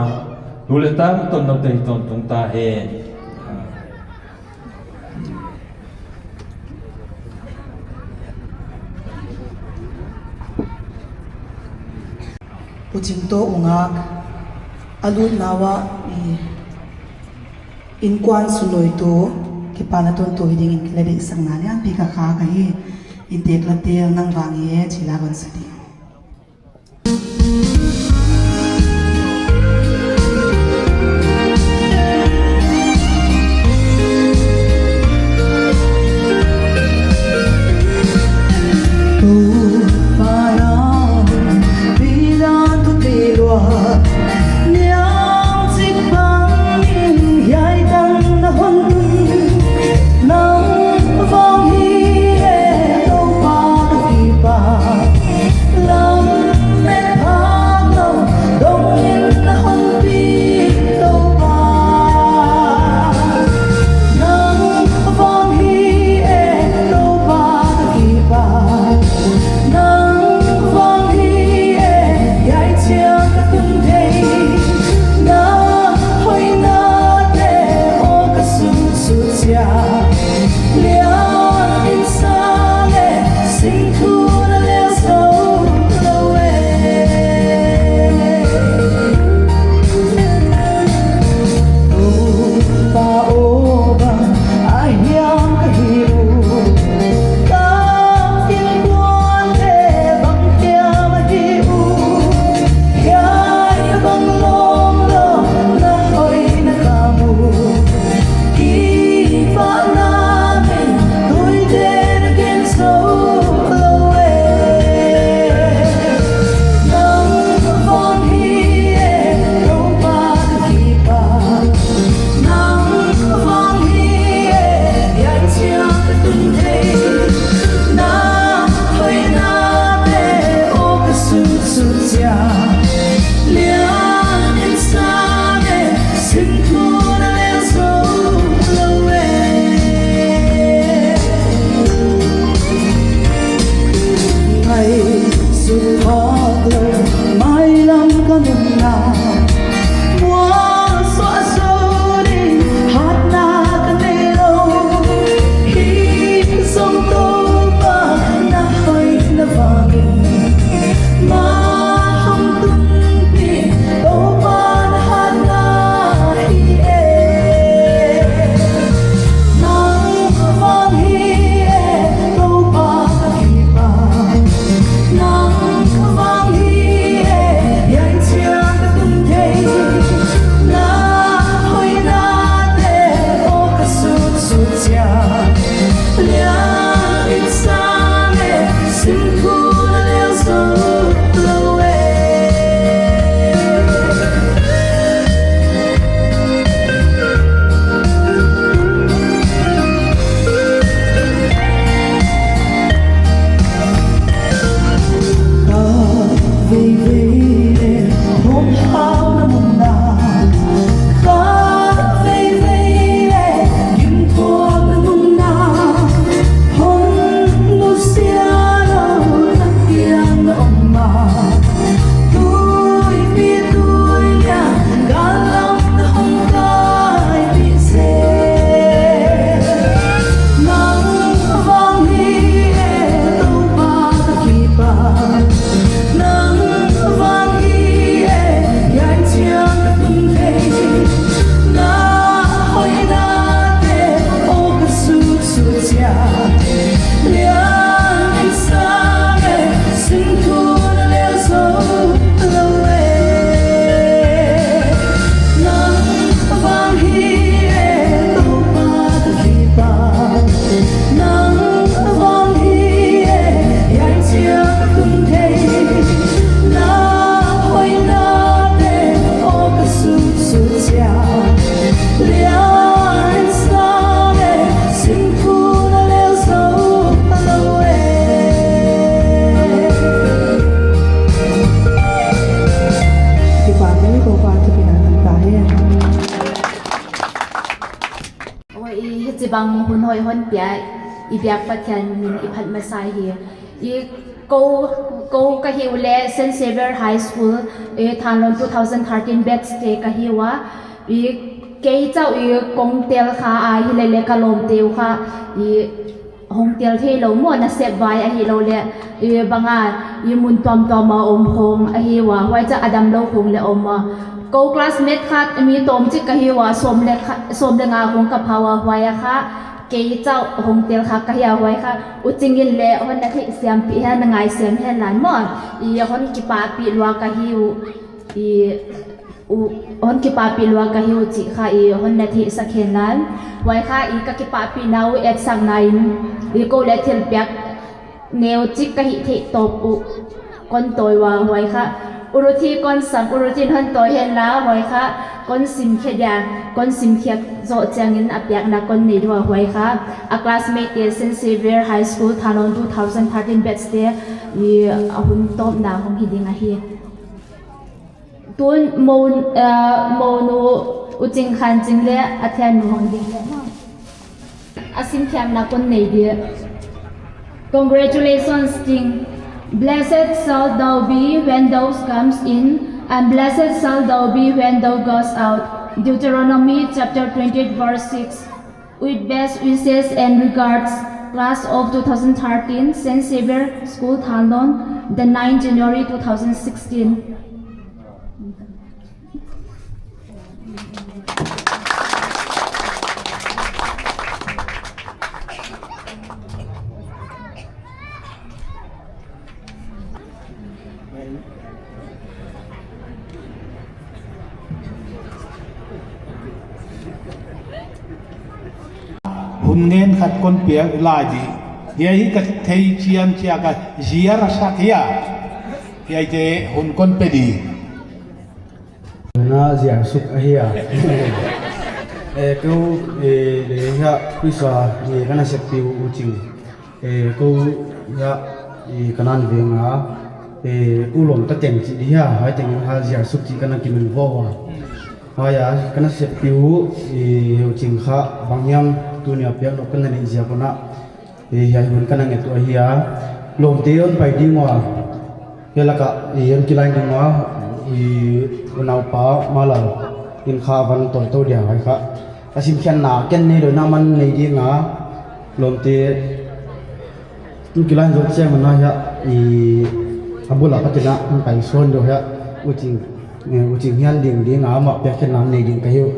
tu leh tangtawn noute hi tawntung ta hen. Pu Chingto U Ngak a lutna uah i innkuan sunluitu kipahna tuntu hi dingin kilawm deihsakna lianpi ka khak ahi. Innteek la tel nang vang e, chih la kon sa ding. I hichibang hun hoih hon pia i biak Pathian min i phat masa hi. I kou, kou ka hi uleh Saint Xavier High School, i Thanlon two thousand thirteen batch te ka hi ua. I kei chauh i kong tel kha a hilele ka lawmte uh kha i hong tel theilou maw, nasep vai ahilouleh i banga i mun tuamtuam a om khong ahi ua, huai chauh a damlou khong leh om a. Kou classmate khat mi tawmchik ka hi ua, sawm leh kha-, sawm leh nga khong ka pha ua, huai a kha kei chauh hong tel kha ka hi a, huai kha U Ching in leh hon na theihsiampih hen, na ngaisiam hen lan maw. I hon kipahpih lua ka hi uh, i u, hon kipahpih lua ka hi uh chih kha i hon na theihsak hen lan. Huai kha i ka kipahpihna uh etsakna in i kou leh thilpiak neuchik ka hih theih tawp uh kon tawi ua, huai kha U Ruthi kon sam, U Ruthi in hon tawi hen la, huai kha kon sim khe dia, kon sim khiak zoh chiangin a piakna kon nei dua, huai kha a classmate te Saint Xavier High School Thanlon two thousand thirteen batch te i a hun tawpna hong hi ding ahi. Tun mou, eh, mounu U Ching Khan Ching leh a thiannu hong ding leh a simkhiakna kon nei di. Congratulations, Ching. Blessed shalt thou be when thou comes in, and blessed shalt thou be when thou goes out. Deuteronomy chapter twenty-eight, verse six. With best wishes and regards, class of two thousand thirteen, Saint Xavier School, Thanlon, the ninth January two thousand sixteen. Hun ngen khat kon piak lai di. Hiai hi ka thei chian chia ka ziar a sak hia. Hiaite hun kon pe di. Na ziar suk ahi a. Eh, kou, eh, leh hiai Khrista, eh, ka naseppi uh U Ching. Eh, kou hiai, eh, Kanan veng a, eh, U Lawmtateng chih di hia, huai teng a ziar suk chih ka na kimin vua. Huai a, ka naseppi uh, eh, U Ching kha, bang hiam tuni a piak nop ka na neih ziak un a. Eh, hiai hun ka na nget uh ahi a, lawmte hon pai ding ua, hiai lak a, eh, hon kilai ding ua, eh, unaupa Malal in kha van tawi tou dia huai kha. A simkhiakna ken neilou na man nei ding a, lawmte hon kilai zoh chiang un a hiai, eh, a bul a pat in a, hon pai sawn deuh hiai, U Ching, eh, U Ching hiai ding ding a, amah piakkhiakna nei ding ka hi uh.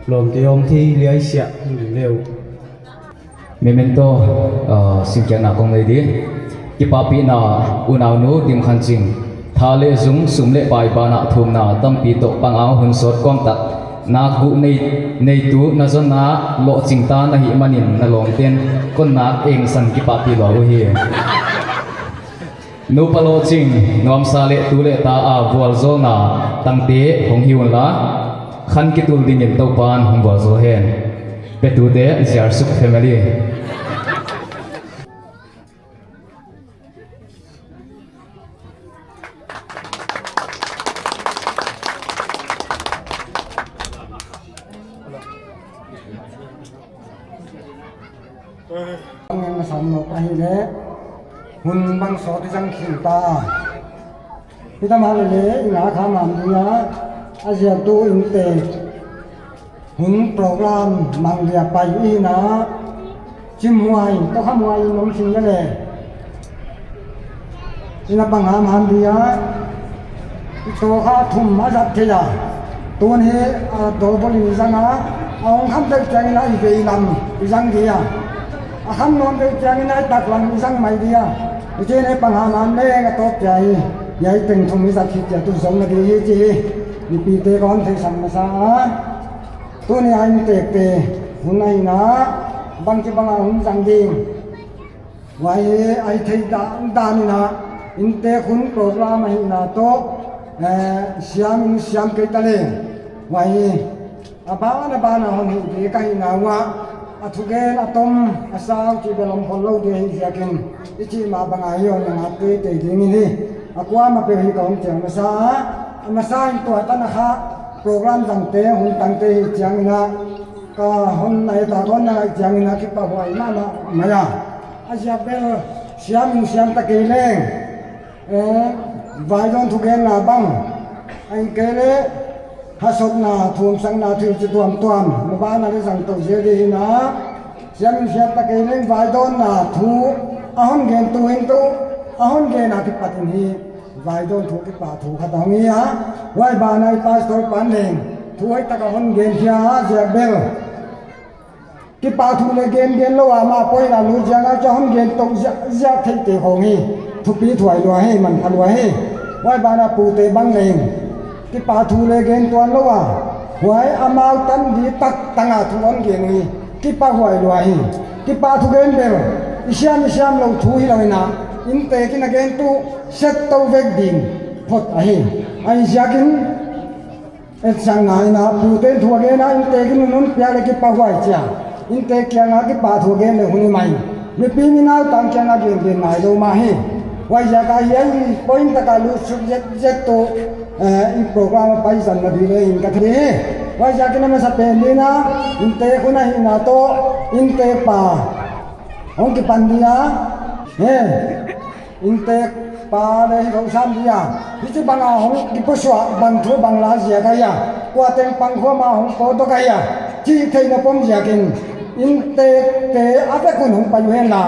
Lawmte om thei liai sia, hon ding leh uh. Memento, ah, simkhiakna kong nei di. Kipahpihna, unaunu Dim Khan Ching. Tha leh zung, sum leh pai banah thumna tampi toh pang a hun sawt kawm tak. Nak guh nei, neitu na zonna lohching ta na hih manin na lawmte'n kon nak engsan kipahpih lua uhi. Nupa lohching, nuamsa leh tu leh ta a vualzawlna tangte hong hi unla, khan kitul dingin Toupa'n hong vualzawl hen. Petute, Ziarsuk family. Ngen na sam nop ahihleh, hun bang sawt i zang khin ta. Hitam a leh leh, i nga kha mam ding a, a ziaktu innte. Hun program mang dia pai i hihna, chim huai, tokham huai in om khin leh leh. I na pang hamham dia, i toh kha thum a zat thei a. Tun hi, a, dawlbawl in i zang a, a hong kham deuh chiangin a i veilam i zang dia. A kham nawn deuh chiangin a i taklam i zang mai dia. Huchiin pang hamham leng a tawp chia hi. Hiai teng thum i zat hi chia tu zong na di hi chi hi. Mipite kon theisan masa a. Tuni a inntekte, hun ahihna, bangchibang a hun zang ding. Huai hi a i theih dan, dan in a, inntek hun program ahihna toh, eh, siam in siam kei ta leng. Huai hi, a ban a ban a hon hih di ka hihna uah, a thugen a tom, a sau chih bel om khollou di ahih ziakin, i chih mah bang a hi hon na ngak teitei ding in hi. A kuamah peuh hi ka hon chiang masa a, a masa in tua tan a kha, program zangte, hun tangte hi chiangin a, Ka hon nai ta kon na ngai chiangin a kipahhuai mahmah mai a. A ziak bel siam in siam ta kei leng, eh, vaidawn thugenna bang, ahihkeileh hasotna, thumsakna thil chi tuamtuam, maban a leh zang tou zel di hi a. Siam in siam ta kei leng vaidawnna thu a hon gen tu in tu, a hon gen a kipat in hi vaidawn thu kipahthu khat a hong hi a. Huai banah i pastor pan leng thu hoih tak a hon gen hi a, ziak bel kipahthu leh gen gen lou a, amah poi in a lut ziak a chu hon gen tou ziak, ziak theihte khong hi thupi thuai lua hi, manpha lua hi. Huai banah pute bang leng kipahthu leh gen tuan lou a, huai amau tan di tak tang a thu hon gen hi, kipahhuai lua hi. Kipahthu gen bel i siam i siam lou thu hilou in a, inntek in a gen tu set tou vek ding phot ahi. Ahihziakin etsakna in a, puten thu a gen a, inntek in hun piak leh kipahhuai chia, inntek kiang a kipahthu gen leh hun hi mai. Mipi minau tang kiang a gen gen nai lou mah hi. Huaiziak a hiai point tak a lut suk zet zet tu, eh, i program a pai zang na di leh in ka thei hi. Huaiziakin a masapen ding in a, inntek hun ahihna toh, inntek pa hong kipan di a. He, inntek pa leh hi hong sam di a. Hichibang a hong kipusuah bang thu bang la ziak ahia, kua teng pang khua mah hong pawt dok ahia, chih theihna pom ziakin inntekte a vek un hong pai uh hen la,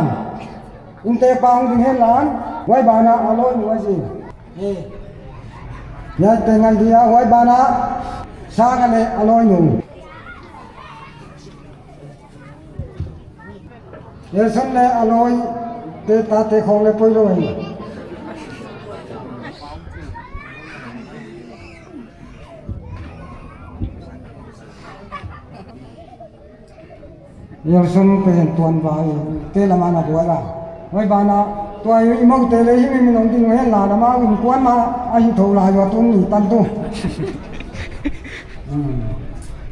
inntek pa hong ding hen la, huai banah a lawinu a zi. Hiaite ngai di a, huai banah Sanga leh a lawinu. Nelson leh a lawite tate khong leh poi lou hi. Nelson pen tuanvai te lam a na buai a. Huai banah tua i moute leh hi mi min hong ding uh hen la, amau innkuan mah ahi thou lai ua, tun i tan tu. Hmm.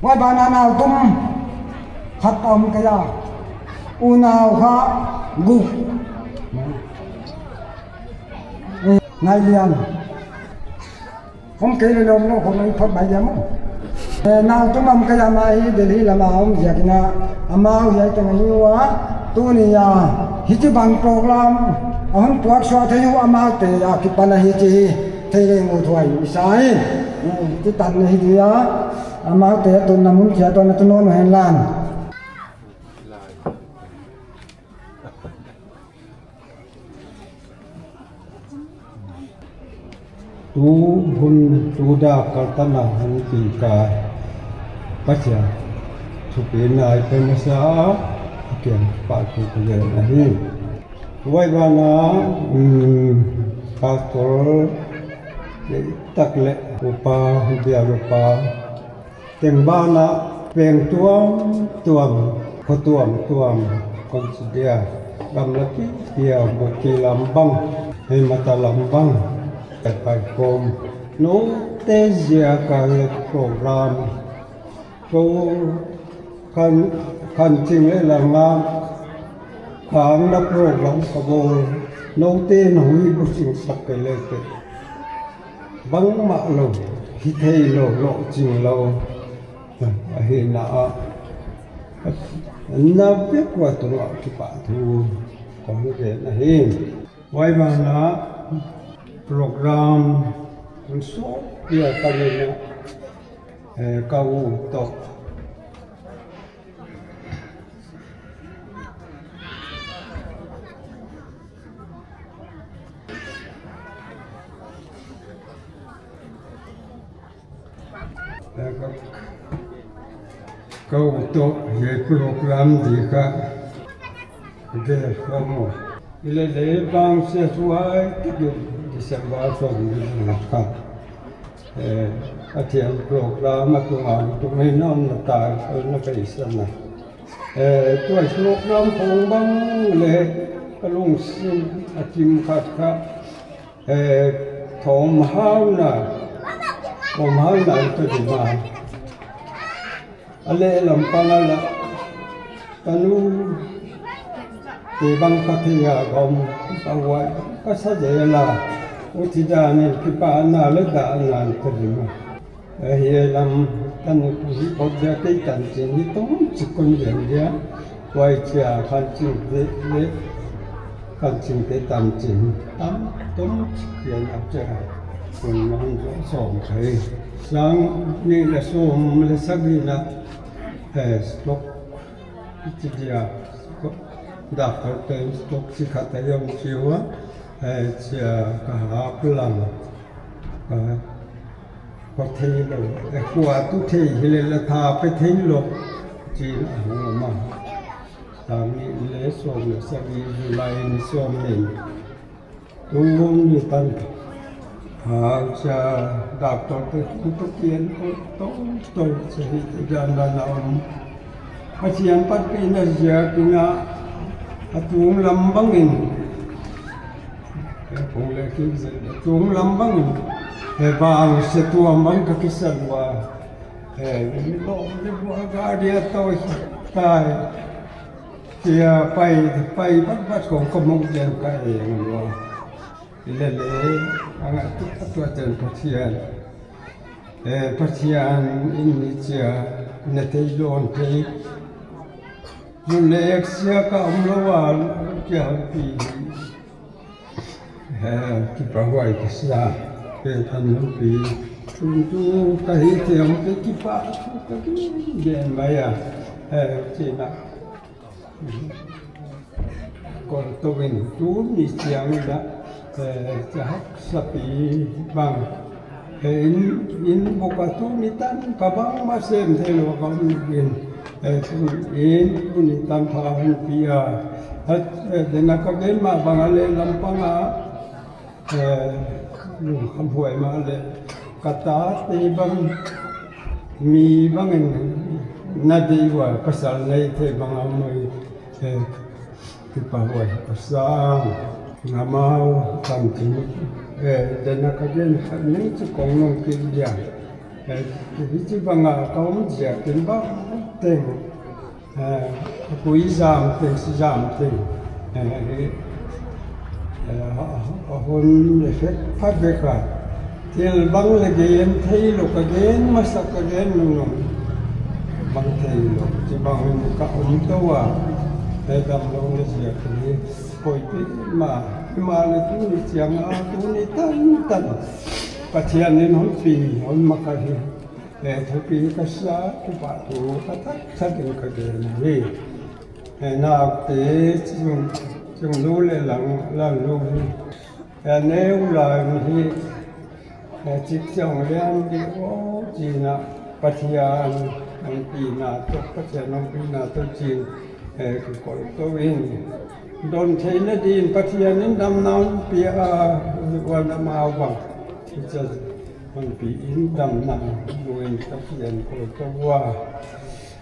Huai banah nautum khat a om kei a. Unau kha guk. Eh, ngai lian. Om kei leh lawm lou khong i phot mai diam maw. Eh, nautum om kei a, amah hi Delhi lam a om ziakin a, amau hiai teng ahi ua. Tuni a hichibang program a hon puaksuah thei uh amaute a kipan ahi chih hi thei leng uh thuai i sa hi. Eh, hichi tan ahi di a. Amaute a tunna mun chiat a na tun nawn uh hen la. Tu hun tu dak kaltan a hong pi ka Pathian thupina i pe masa a, a kiang kipahthu ka gen ahi. Huai banah, um, pastor tak leh upa, bial upa teng banah, veng tuamtuam, khua tuamtuam, kon chi dia, gamla pipi a, Buki lam bang, Hemata lam bang, ka pai khawm. Noute ziak a leh program, kou khan, khan ching leh lang a, khangna program ka bawl, noute na hui bu ching sak kei leh te. Bangmah lou, hithei lou, lohching lou. Ahihna a, na vek ua tungah kipahthu kong gen ahi. Huai banah program hun sawt dia ka lina, eh, ka u toh. Ka u toh hiai program di ka gel khawm uh. Hilele bangzah huai tak in December sawmnih leh khat, eh, a thiam program a tunga tung in a om na ta, na ka i sa na. Eh, tua program khong bang leh ka lungsim a kim khat kha, eh, thawmhauna, thawmhauna i ta di mah. A leh lam pang a la, ka nu te bang ka thei a gawm, ka huai, ka sa zel a, huchi dan in kipahna leh dahna i ta di mah. Ahi lam, Tan ni kum hi bawk dia kei tanchin hi tawmchik kon gen dia. Huai chia Khanchingte leh, Khanchingte tanchin tam tawmchik gen a chia. Kon man zo sawm khai. Sang nih leh sawm leh sagihna, eh, stroke chi dia. Doctor ten stroke chi khat a om chi ua. Eh, chia ka hap lang. Ka, ka thei lou. Eh, kua tu thei hi leh la tha pe thei lou. Chin a hong ma. Sang nih leh sawm leh sagih, July ni sawmnih. Tun ni tan. Hau cha doctor te tu tu kian ko to to se hi te jan dan a om. Pathian patpihna ziakin a, a tunglam bangin. Eh, kong leh ki zen, a tunglam bangin. Eh, bang se tuam bang ka kisa lua. Eh, mi lawm leh bua ga dia to hi tai. Chia pai, pai bat bat kong ka mong zen ka eng lua. Lele, a ngaihtuah tuah ten Pathian. Eh, Pathian in ni chia, na thei lou thei. Nun leh ek sia ka om lou a, kia hon pi. Eh, kipahhuai ka sa. Pe tan hon pi. Tun tu ka hi te hon pe kipa. Ka gen mai a. Eh, china. Kon to in tun ni chiang in a, eh, cha haksa pi bang. Eh, in, in bawk a tun ni tan ka bang ma sem thei lou ka om in. Eh, tun in tun ni tan pha hon pi a. Hat, eh, dena ka gen ma bang a leh lampang a. Eh, lungkham huai mah leh, ka tate bang, mi bangin na deih ua, pasal nei thei bang a om ei, eh, kipahhuai ka sa, amau tam chin, eh, dena ka gen khat ning chu kong nung kik dia, eh, hichi bang a ka om ziakin bangteng, Eh, a pui zam teng, si zam teng. Eh, eh, a, a, a hon effect pha bek a. Thil bang leh gen thei lou ka gen, masa ka gen nunung. Bang thei lou, chi bang ka om tou a. Eh, damlou leh ziak ni. Koi pi ma, pi ma leh tuni chiang a, tuni tan tan. Pathian in hon pi, hon makaih hi. Eh, thupi ka sa, kipahthu ka thak thak in ka gen hi. Eh, naute, chung, chunglu leh lang, langlu hi. Eh, neu lai hi. Eh, chik chang lian di o, china Pathian, hon pina toh, Pathian hon pina toh chin. Eh, ka kol tou in. Don theihna din Pathian in damna hon pia, wan amau bang. Hon pi in damna, buin ka pian ko ka ua.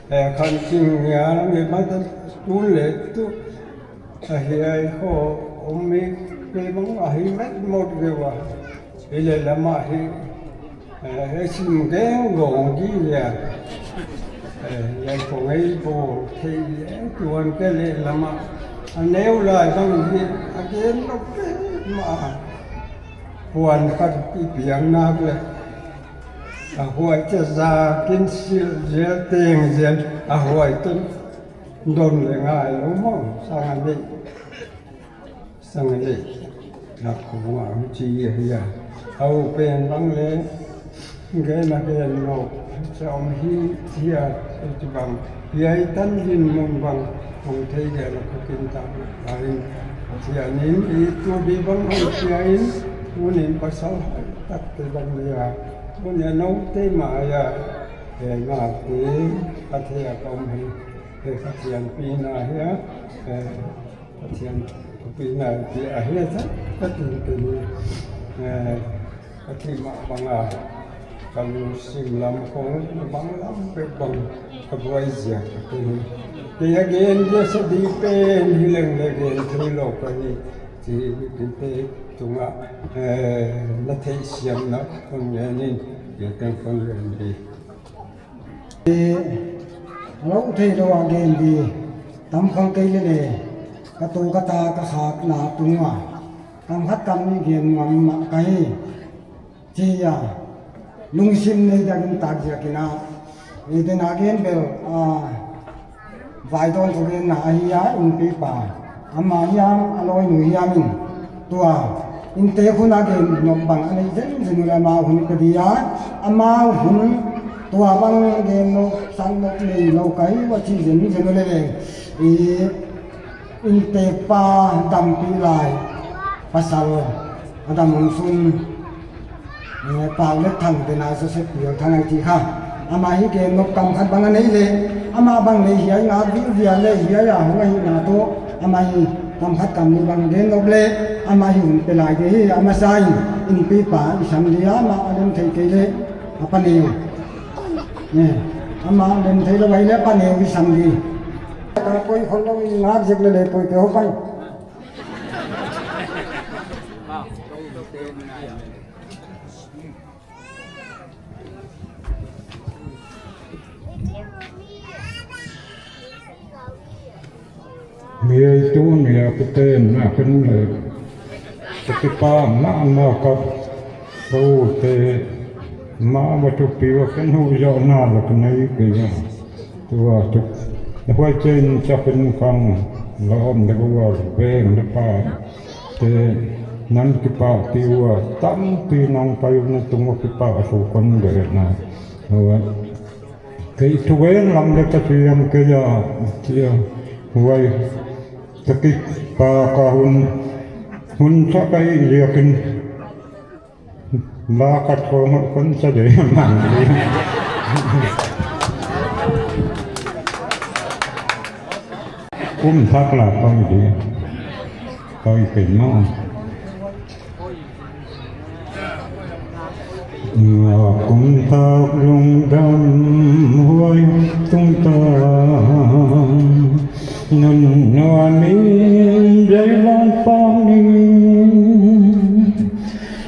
Eh, Khanching nia, nge matan tun leh tu. Ahi ai ko, om mi, ke bang ahi met mot ke ua. Ile lama hi, eh, he sim geng gong gi ya. Eh, ya ko ngai bo, thei le, tuan ke leh lama. A neu lai bang hi, a gen lou pe ma. Puan khat i piang nak leh. A huai te za kin sil zel teng zel. A huai te don leh ngai lou mong. Sang a nei. Sang a nei. Nak ko ma hu chi ya ya. Au pen bang leh. Gen a gen lou. Sa om hi chia. Chu bang. Hiai tan dinmun bang, hong thei dia lou ka kin ta, a in, Pathian in, i tu di bang hong chia in, tuni in pasal hai tak te bang leh a, tuni a nou te ma ya, eh, nga te, ka thei a ka om hi, eh, Pathian pina hi a, eh, Pathian pina hi a hi a, ka tin te ni, eh, Ka thei mah bang a, ka lungsim lam khong bang lam bek bang ka buai ziak ka thei. Kei a gen dia sa di pen hi leng leh gen thei lou ka hi. Chi mi tin te tunga, eh, na theihsiamna kon ngen in, kei teng kon ngen di. Eh, lou thei lou a gen di, tam khang kei leh leh, ka tu ka ta ka khakna tunga, tam khat tam nih gen nuam mah ka hi. Chia, lungsim nei dia kin tak ziakin a, Iten a gen bel, a, vaidawn thugenna ahi a, innpi pa. Ama hiam, a lawinu hiam in. Tua, inntek hun a gen nop bang a nei zenzen uleh amau hun ka dia. Amau hun, tua bang gen nop, sang nop nei lou ka hi ua chi zenzen uleh leng. I, inntek pa dampih lai, pasal a dam hun sun, eh, Pau le Thang te na Joseph Pial Thang ai ti kha. Ama hi gen nop kam khat bang a nei leh, ama bang leh hiai ngak vilvial leh hiai a hong ahihna toh, ama hi kam khat kam nih bang gen nop leh, ama hi hun pe lai te hi, a masa in, innpi pa i sam dia, ama a lem thei kei leh, a paneu. Eh, ama lem thei lou a hih leh a paneu i sam di. Ka poi khol lou i ngak zek leh leh poi pe ho pai. Ni ei tu ni a puten na ken le. Ka kipak mahmah ka, kou te mahmah thupi ua ken hu zohna lak nei kei a. Tua tu, na huai chen chak in kang lawm na ua veng na pa te nan kipahpih ua tampi nang pai na tung ua kipak a su kon de na. Ua kei thugen lam le ka siam kei a, chia huai ka kipak a hun, hun sa kai ziakin. La ka thong kon sa de mang di. Kum thak la koi di. Koi ken ma. Kum thak lungdam huai tungtang. Nun nuam in dai lang pang ni.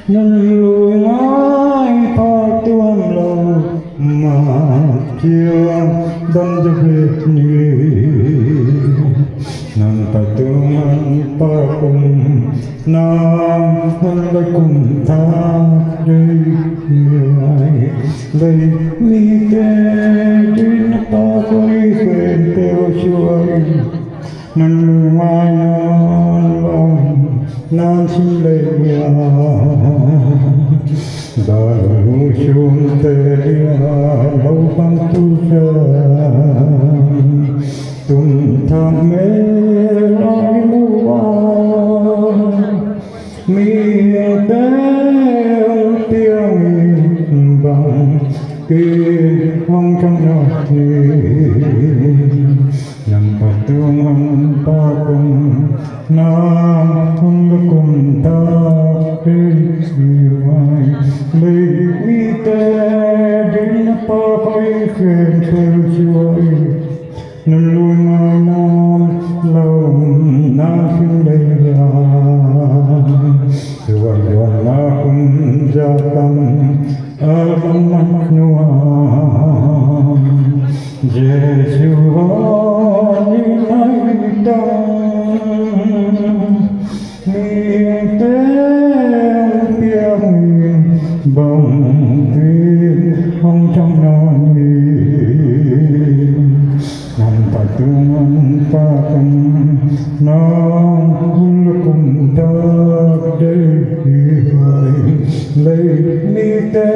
Nun lui ngai pa tuam lou ma chiang dan de ni. Nan pa tuam pa kum na, nan le kum thak dei ngai lei mi te din pa koi khen teu suai. Nan lui ngai nan lou, nan sim lei a. Dalu sum te lia lou bang tu sa. Tum tham me lai mu ba. Mi te piang in bang ke hong chang na ni. Nan pa tuam pa kum na, hun le kum ta pe si mai. Lei mi te din pa koi khen teu suai. Nun lui ngai nan lou nan sim lei a. Tuan tuan na kum za tam a lam mat nuam. Jesu a ni nai tang. Mi te piang in bang te hong chang na ni. Nan pa tuam pa kum na, hun le kum thak dei ngai lei mi te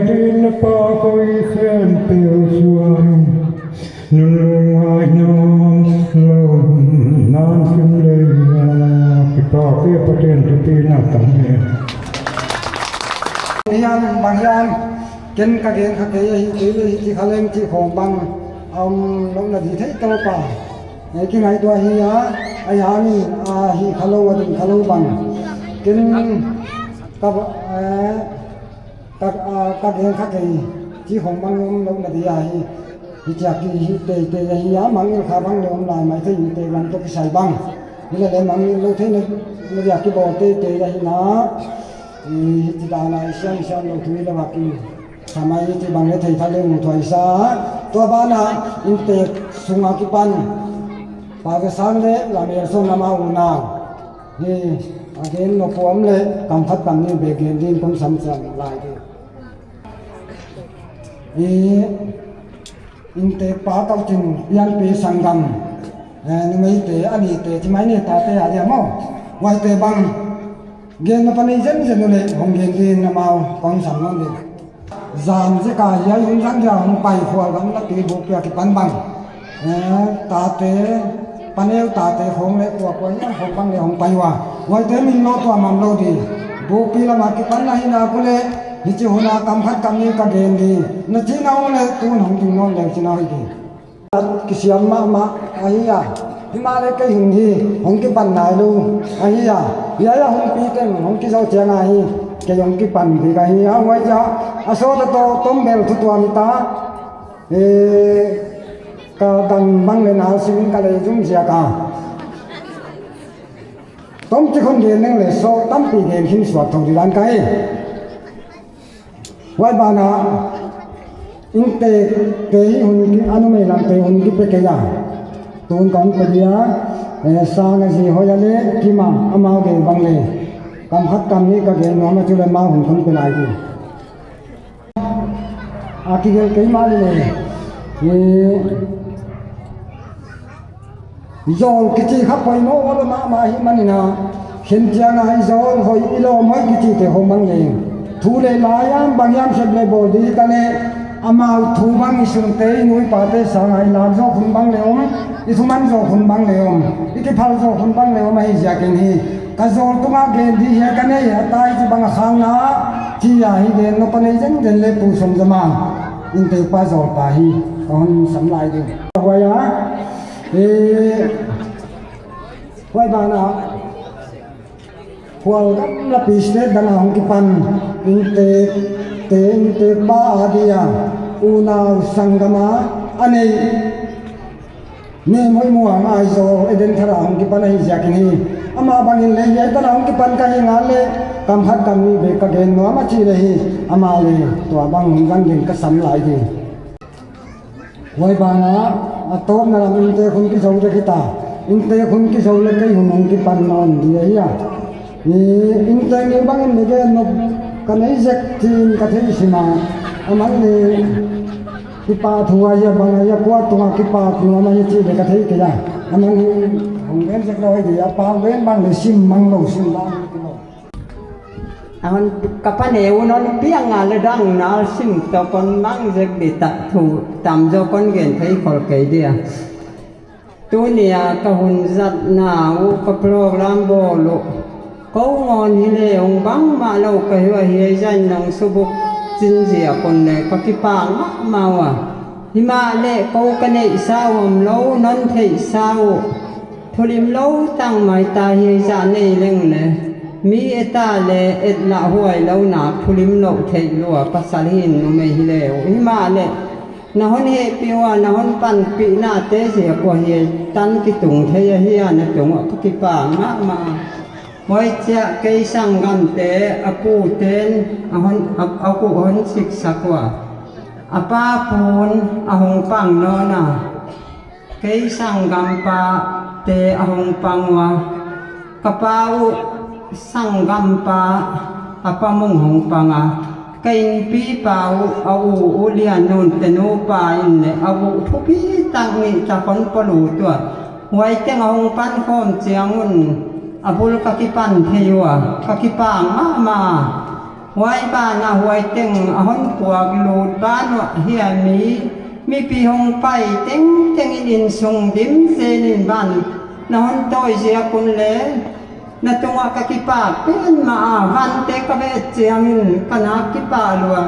din pa koi khen teu suai. Nun lui ngai nan lou nan sim lei a. Kipak e, Pathian thupina tam e. Hiam bang hiam, ken ka gen kha kei ahi, kei le hichi kha leng chi khong bang a om lou na di thei tou pa. Ei ki ngaihtuah hi a, ahihhangin a hih kha lou, a ding kha lou bang. Ken ka, eh, ka, ah, ka gen kha kei, chi khong bang om lou na di ahi. Hichia ki hi teitei ahi a, mangngilh kha bang le om lai maithei, inntek lam toh kisai bang. Hilele mangngilh lou theihna, na dia kibawl teitei ahi na. I, hichi dan a i siam siam lou thu i la va ki. Samai hichi bang le thei kha le mu thuai sa. Tua ban a inntek sung a kipan. Pa Vesang le Lamel Song amau unau. Hi, a gen nop om le, kam khat kam nih bek gen ding kon sam chian lai di. I, Inntek pa Tauchin, pianpi sanggam, eh, numeite, a nite, chi mai ni, tate a dia maw. Huaite bang gen na panei zenzen uleh hong gen ding, amau kong sam nawn ding. Zan zek a hiai hun zang dia hong pai, Khualgam lapi bupi a kipan bang, eh, tate, paneu tate khong leh kua kua hiam khong bang leh hong pai ua. Huaite min lou tuam mahmah lou di. Bupi lam a kipan na hi nak uleh, hichi hun a kam khat kam nih ka gen di. Na chihna uleh tun hong ding nawn leh chihna hi di. Kisiam mahmah ahi a. Himahleh kei hun hi hong kipan nailou ahi a. Hiai a hong pi teng hong kizou chiang ahi. Kei hong kipan di ka hi a, huai chia. A sawt a toh tom bel thu tuam ta. Eh, ka dang bang leh na sim ka lei zum ziak a. Tom chi khong gen leng leh sawt tampi gen khin suak thou di dan ka hi. Huai banah, inntek te hi hun ki, a numei lam te hun kipe kei a. Tun kong pe dia, eh, Sang a zi Hoih a leh Kim a, amau gen bang leh. Kam khat kam nih ka gen nuam a, chuleh amau hun kong pe lai di. A kigelh kei mah leh leh. Eh, Zawl kichi kha poimoh mahmah hi manin a, khen chiang a i zawl hoih i lawm hoih kichite hong mang leng. Thu leh la hiam bang hiam sep leh bawl di ta leh, amau thu bang i sungte, i nu i pate sang a i lak zawk hun bang leh om, i thuman zawk hun bang leh om, i kiphal zawk hun bang leh om ahi ziakin hi. Ka zawl tung a gen di hiai ka nei a, tai chi bang a khang na, chi a hi gen nop a nei zenzen leh Pu Sawmzawma, inntek pa zawl pa hi, ka hon sam lai ding. Huai a, Eh, huai banah, Khualgam lapi state dan a hong kipan, inntek te, inntek pa a dia, unau sanggam a, a nei, Nemhoih Muang Aizawl Eden Thar a hong kipan ahi ziakin hi. Amah bangin leh hiai tan a hong kipan ka hi ngal leh, kam khat kam nih bek ka gen nuam a chi leh hi, amah leh, tua bang hun zang ding ka sam lai ding. Huai banah, a tawpna lam inntek hun kizou dek hita. Inntek hun kizou leh kei hun hong kipan nawn di ahi a. Ni inntek ni bangin ni gen nop ka nei zek chin ka theih sim a. Amah leh kipahthu ahi a bang ahi a kua tung a kipak nuam ahi chih leh ka theih kei a. Amah hong gen zek lou ahi di a, pau gen bang leh sim mang lou sim bang. A hon ka paneu non piang a leh dang nal sim toh kon mang zek di ta thu tam zaw kon gen thei khol kei dia. Tuni a ka hun zatna uh ka program bawl uh. Kou ngon hi leh hong bang mah lou ka hi ua hiai zan nong subuk chin ziak un leh ka kipak mahmah ua. Himahleh kou ka neihsa uh omlou non theihsa uh. Thulimlou tang mai ta hi zah nei leng leh. Mi et a leh et lah huai lou nak thulimlou theih lua pasal hi'n numei hi leh uh. Himahleh. Na hon hehpih ua, na hon panpihna te ziak ua hiai tan kitung thei ahi a na tung ua ka kipak mahmah. Huai chia kei sanggamte a pu ten a hon, a, a pu hon siksak ua. A pa pu'n a hong pang nawn a. Kei sanggampa te a hong pang ua. Ka pa uh sanggampa a pa mong hong pang a. Ka innpi pa uh a u, u lian nun te nu pa in leh a u thupi tak nih tak hon polu tua. Huai teng a hong pan khawm chiang un a bul ka kipan thei ua. Ka kipak mahmah. Huai banah huai teng a hon puak lut ban uah hiai mi, mipi hong pai tengteng in innsung dim zen in ban na hon tawi ziak un leh na tungah ka kipak pen mah a, vante ka ve chiang in ka nak kipak lua.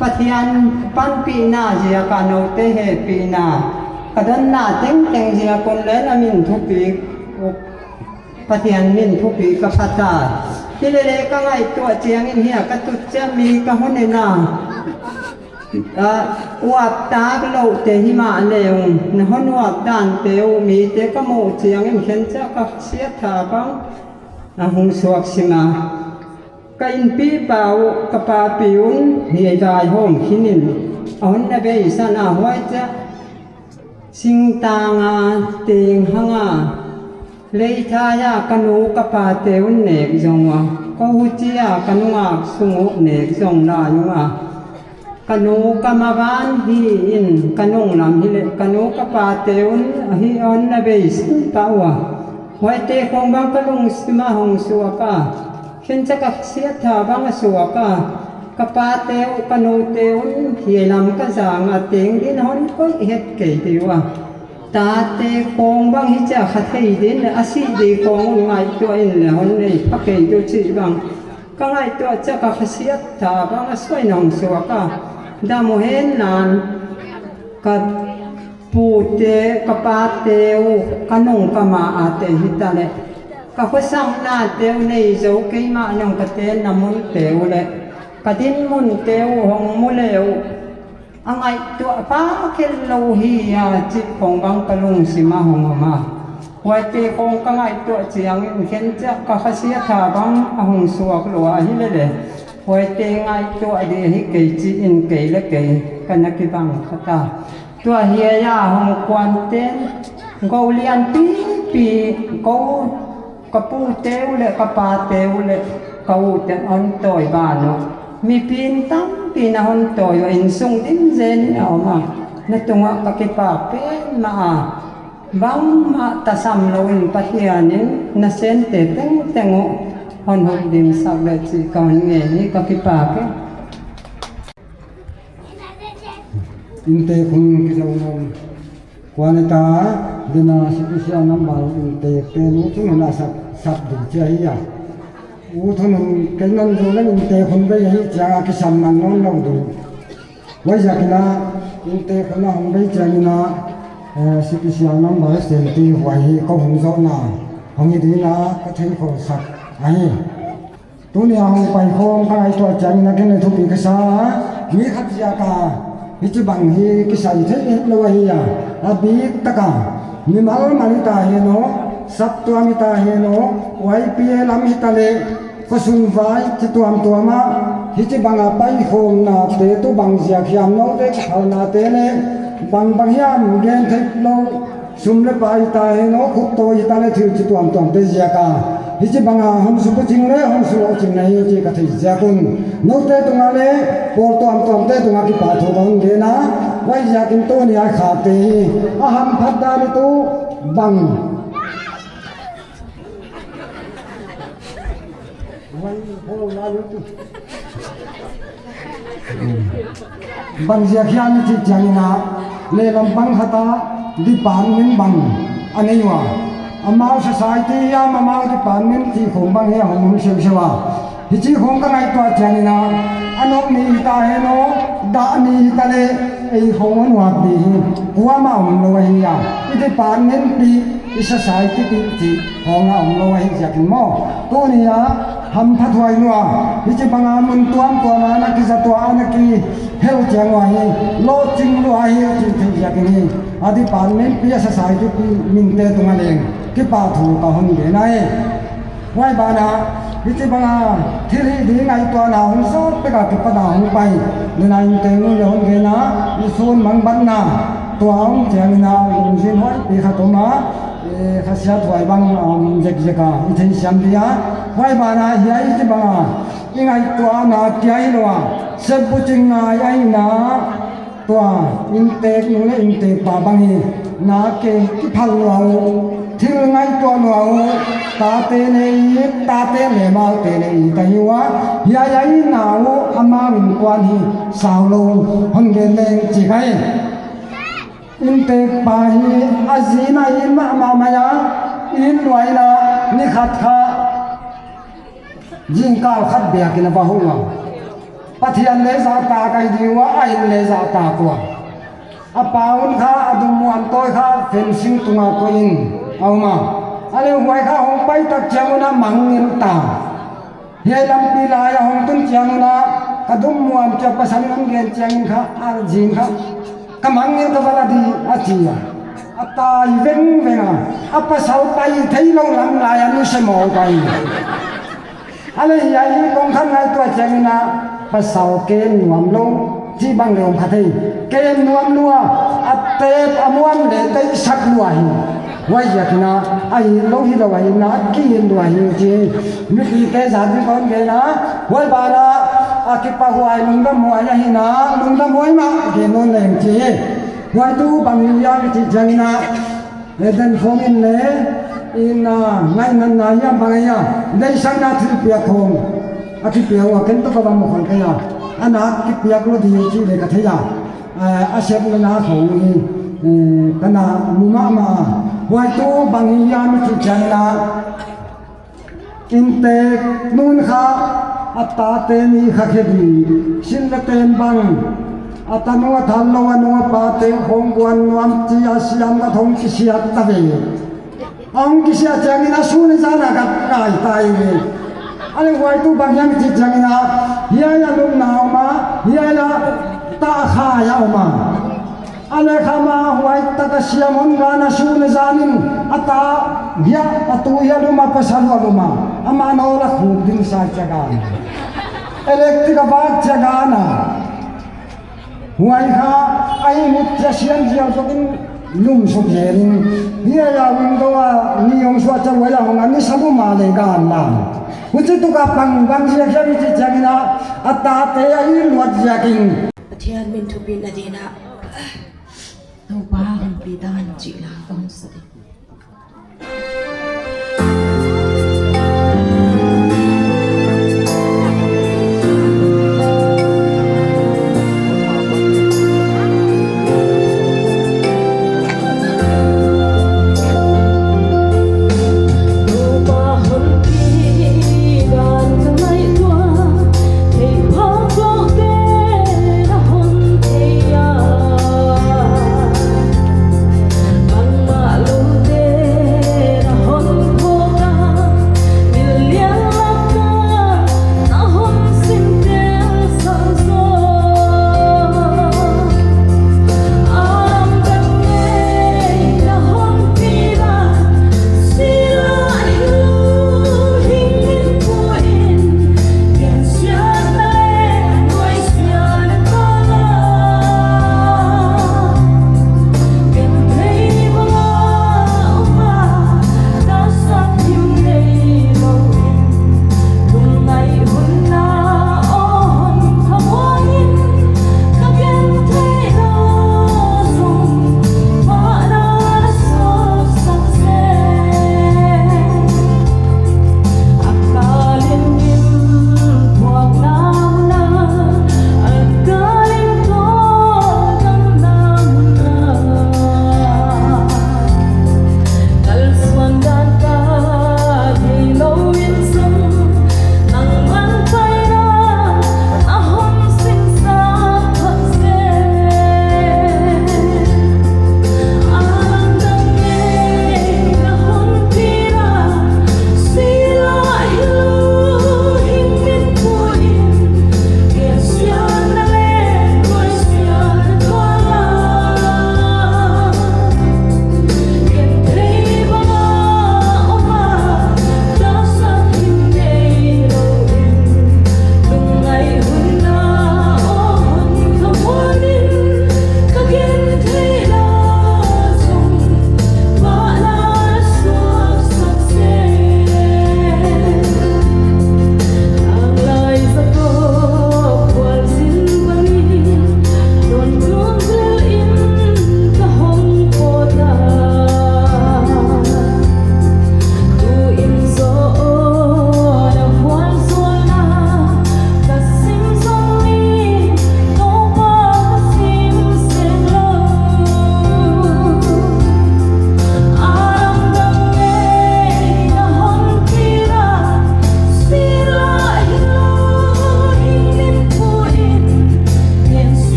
Pathian panpihna ziak a noute hehpihna ka donna tengteng ziak un leh na min thupi uh. Pathian min thupi ka phat a. Hilele ka ngaihtuah chiangin hiai ka tut chiang mi ka hon en a. Ah, uap tak lou te himahleh ung. Na hon uap dan te uh mite ka muh chiangin khenchiang ka siat tha bang. A hong suak sim a. Ka innpi pa uh, ka papi un, hiai vaihawm khin in. A hon na beisan a huai chia. Singtang a teng hang a, leithai a ka nu ka pate un nek zong ua, ka huchi a ka nungak sung uh nek zong lai ung a. Ka nu ka maban hi in, ka nung lam hileh ka nu ka pate un ahi, hon na beisin pah ua. Huaite khong bang ka lungsim ah hong suak a, khenchak a kha siat tha bang a suak a, ka pate uh ka nute un hiai lam ka zang a teng din hon koih het kei di ua. Tate khong bang hichia kha thei din, a sih di khong un ngaihtuah in leh hon nei pha kei di uh chih bang ka ngaihtuah chiang a, ka kha siat tha bang a suai nong suak a. Dam uh hen nan, ka pute, ka pate uh, ka nung ka ma ate hitaleh, ka khosaknate uh nei zou keimah nong ka tenna munte uh leh ka dinmunte uh hong mu leh uh, a ngaihtuah pah kei lou hi a chih khong bang ka lungsim ah hong om a. Huaite khong ka ngaihtuah chiangin khenchak a kha siat tha bang a hong suak lua hilele, huaite ngaihtuah di ahi kei chi in kei leh kei ka na kibang kha ta. Tua hiai a hong kuan ten, gou lian pipi, gou, ka pute uh leh ka pate uh leh ka u ten hon tawi ban uh. Mipi tampi in a hon tawi ua, innsung dim zen in a om a. Na tungah ka kipak pen mah a. Bangmah tasam lou in Pathian in na sente tengteng uh hon hukdimsak leh chih ka hon ngen hi, ka kipak e. Inntek hun kizou nawn. Kuan e ta, dena sipisia nambar inntek te nu chun na sap, sap ding chia hi a. U thun hun kei nan zou leng inntek hun bei hi chia kisam man nawn lou ding. Huaiziakin a, inntek hun a hong bei chiangin a, eh, sipisia nambar senti huai hi ka hong zohna hong hi ding a ka thei khol sak ahi. Tuni a hong pai khawm ka ngaihtuah chiangin a ken leh thupi ka sa a, mi khat ziak a hichibang hi kisai thei lou ahi a, a bik tak a, mimal mal hita hen aw, saptuam hita hen aw, Y P A lam hitaleh, khosung vai chi tuamtuam ah, hichibang a paikhawmnate tuh bang ziak hiam, noute kiphalnate leh bangbang hiam gen theih lou, sum leh pai hita hen aw, khut tawi hita leh thil chi tuamtuamte ziak a, hichibang a hon subuching leh hon sulohching na hi chih ka theih ziak un, noute tung ah leh pawl tuamtuamte tung ah kipahthu ka hon gen a, huaiziakin tuni a khate hi a hamphat dan tuh bang Bang ziak hiam i chih chiangin a, lehlam bang khat a department bang a nei ua. Amau society hiam, amau department chih khong bang hi a hong um siausiau a. Hichi khong ka ngaihtuah chiangin a, a nop nih hita hen aw, dah nih hita leh, ei khong a nuam di hi kuamah omlou ahi a. I department pi, i society pi chih khong a omlou ahi ziakin maw, tuni a hamphathuai lua, hichibang a mun tuamtuam a na kizat ua, na kihel chiang ua hi, lohching lua hi chih theih ziakin hi. A department pi, a society pi minte tung ah leng kipahthu ka hon gen ahi. Huai ban ah, hichibang a thil hih ding ngaihtuahna hong sawt pek a kipan a hong pai, nina inntek nu leh hon gen a, i sun mangbatna tua hong chiangin a, lungzin huai pi khat om a, eh, khasiathuai bang, um, zekzek a i theisiam dia. Huai ban ah hiai hichibang a i ngaihtuahna kia hilou a, sepbuching ngai ahihna, tua inntek nu leh inntek pa bang hi, na ke kiphal lua uh, thil ngaihtuah lua uh, tate nei, tate leh maute nei ta hi ua, hiai a i na uh amau innkuan hi sau lou, hon gen leng chih ka hi. Inntek pa hi a zin a in mahmah mai a, in luai la ni khat kha zingkal khat biakin a va hong a. Pathian leh zahtak ahi di ua, a in leh zahtak ua. A pa un kha, a dum muan tawi kha, fencing tung a koih in a om a. A leh huai kha hong pai tak chiang un a mangngilh ta. Hiai lampi lai a hong tun chiang un a, ka dum muan kia pasal in hon gen chiangin kha, a zin kha, ka mangngilh ka va la di a chi a. A tai vengveng a, a pasal pai theilou lam lai a nusia maw pai. A leh hiai hi kong khan ngaihtuah chiangin a, pasal ken nuam lou chih bang leh om kha thei. Ken nuam lua, a tep a muan leh teisak lua hi. Huaiziakin a, a hilou hilou ahi na, kihin lua hi chi. Mipite zat ding kon gen a, huai ban ah A kipahhuai lungdamhuai ahi na, lungdamhuai mah gen nawn leng chi. Huai tuh bang hia i chih chiangin a, eh, den khawng in le, in, ah, ngaihna na hiam bang ahi a, deihsakna thilpiak khawng a kipia ua, ken toh ka va mu khol kei a, a na kipiak lou di chih le ka thei a, eh, a sepna na khawng hi, eh, ka na mu mahmah a. Huai tuh bang hia i chih chiangin a, Inntek nun kha a tate ni kha khe di, sin le ten bang, a tanu a thalou a nu a pate khawng buan nuam chi a siam kha thong kisiat ta ve. A hong kisiat chiangin a sun a zan a gat ngai ta ve. A leh huai tuh bang hiam i chih chiangin a, hiai a lupna om a, hiai a ta kha a om a. A leh kha ma huai tak a siam hon gan a sun a zan in a ta hiai a tu hiai a lum a pasal a lum a. Amah nawl a khuk ding sa chia gan. Electric a vak chia gan a. Huai kha a imut chia siam ziau suk in lum suk zel in. Hiai a window a ni hong suah chia huai a hong a ni sa lum a leh gan la. Huchi tuk a bang bang ziak hiam i chih chiangin a, a tate a i luat ziakin. Pathian min thupina dingin a, Toupa hon pi dan chih la ka hon sa ding.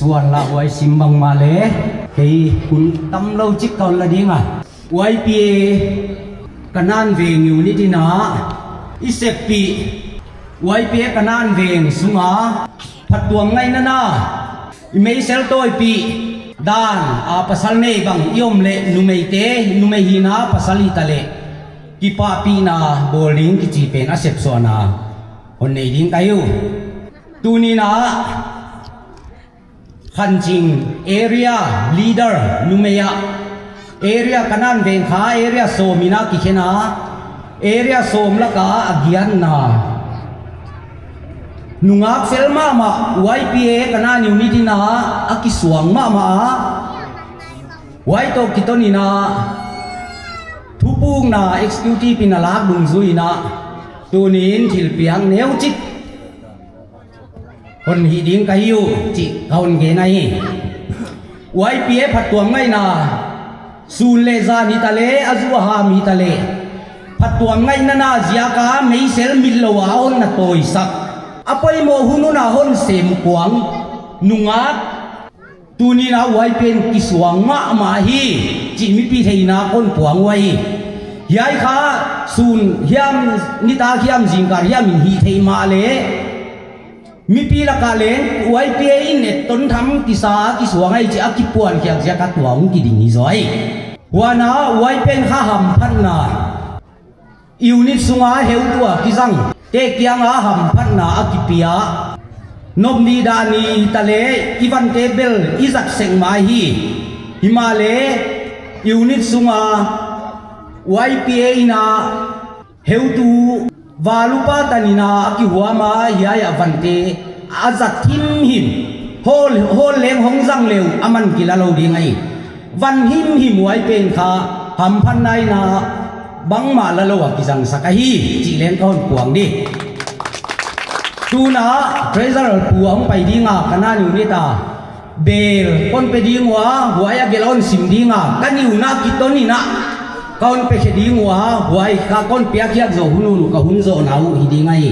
Kuan la huai sim bang mahleh, kei hun tamlou chik ka hon la ding a. Y P A Kanan Veng Unit in a i seppih, Y P A Kanan Veng sunga phattuam ngaihna na, i meisel tawipih dan a, pasal nei bang i om leh numeite, numei hihna pasal hita leh kipahpihna bawl ding kichi pen a sepsuahna hon nei ding ka hi uh. Tuni in a Khanching area leader numei ah, area Kanan Veng kha area sawm in a kikhen a, area sawm laka a giatna, nungak fel mahmah, Y P A Kanan Unit in a a kisuang mahmah a, huai toh kiton in a thupukna executive in a lak dungzui in a, tuni'n thilpiak neuchik hon hih ding ka hi uh chih ka hon gen ahi. Y P A phattuam ngaihna, sun leh zan hita leh, a zu a ham hita leh, phattuam ngaihna na ziak a meisel mitlou a hon na tawisak, a poimoh hun hun a hon sem kuang nungak, tuni in a Y P A in kisuang mahmah hi chih mipi theihna kon puang uh ahi. Hiai kha sun hiam, nitak hiam, zingkal hiam in hih theih mahleh, mipi laka leng Y P A in etton tham kisa kisuang ahi chih a kipuan khiak ziak a tua hong kiding hi zaw hi. Huan a Y P A in kha hamphatna, unit sunga heutu a kizang, te kianga hamphatna a kipia, nopni dah ni hita leh i vante bel i zat sek mai hi. Himahleh unit sunga Y P A in a heutu val upa tan in a a kihuam a, hiai a vante a zat himhim. Hawl, hawl leng hong zang leh uh a man kila lou ding ahi. Van himhim Y P A in kha hamphatna in a bangmah la lou a kizangsak ahi chih leng ka hon puang di. Tun a treasurer pu a hong pai ding a, Kanan Unit a bel kon pe ding ua, huai a gelh a hon sim ding a, ka niuna kiton in a ka hon pe khe ding ua, huai kha kon piak khiak zoh hun hun uh ka hun zohna uh hi ding ahi.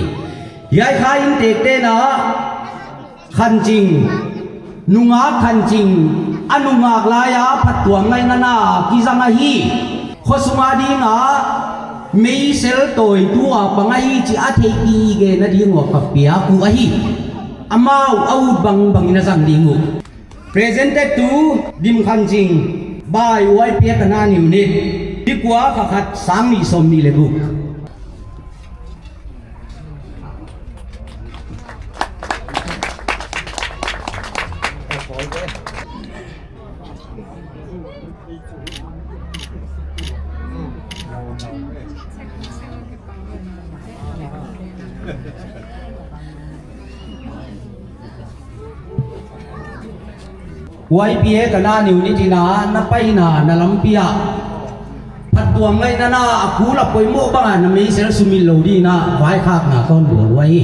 Hiai kha inntekte'n a Khanching, nungak Khanching, a nungak lai a phattuam ngaihna na kizang ahi. Khosung a ding a meisel tawitu a pang ahi chih a theihpih genna ding ua ka piak uh ahi. Amau a ut bangbang in a zang ding uh. Presented to Dim Khanching by Y P A Kanan Unit. Di kua, kha khat, sang nih sawmnih leh guk. Y P A Kanan Unit in a na paina na lampi ah phattuam ngaihna na a kul a poimoh bang a na meisel sumil lou ding in a vaikhakna kon bawl uhi.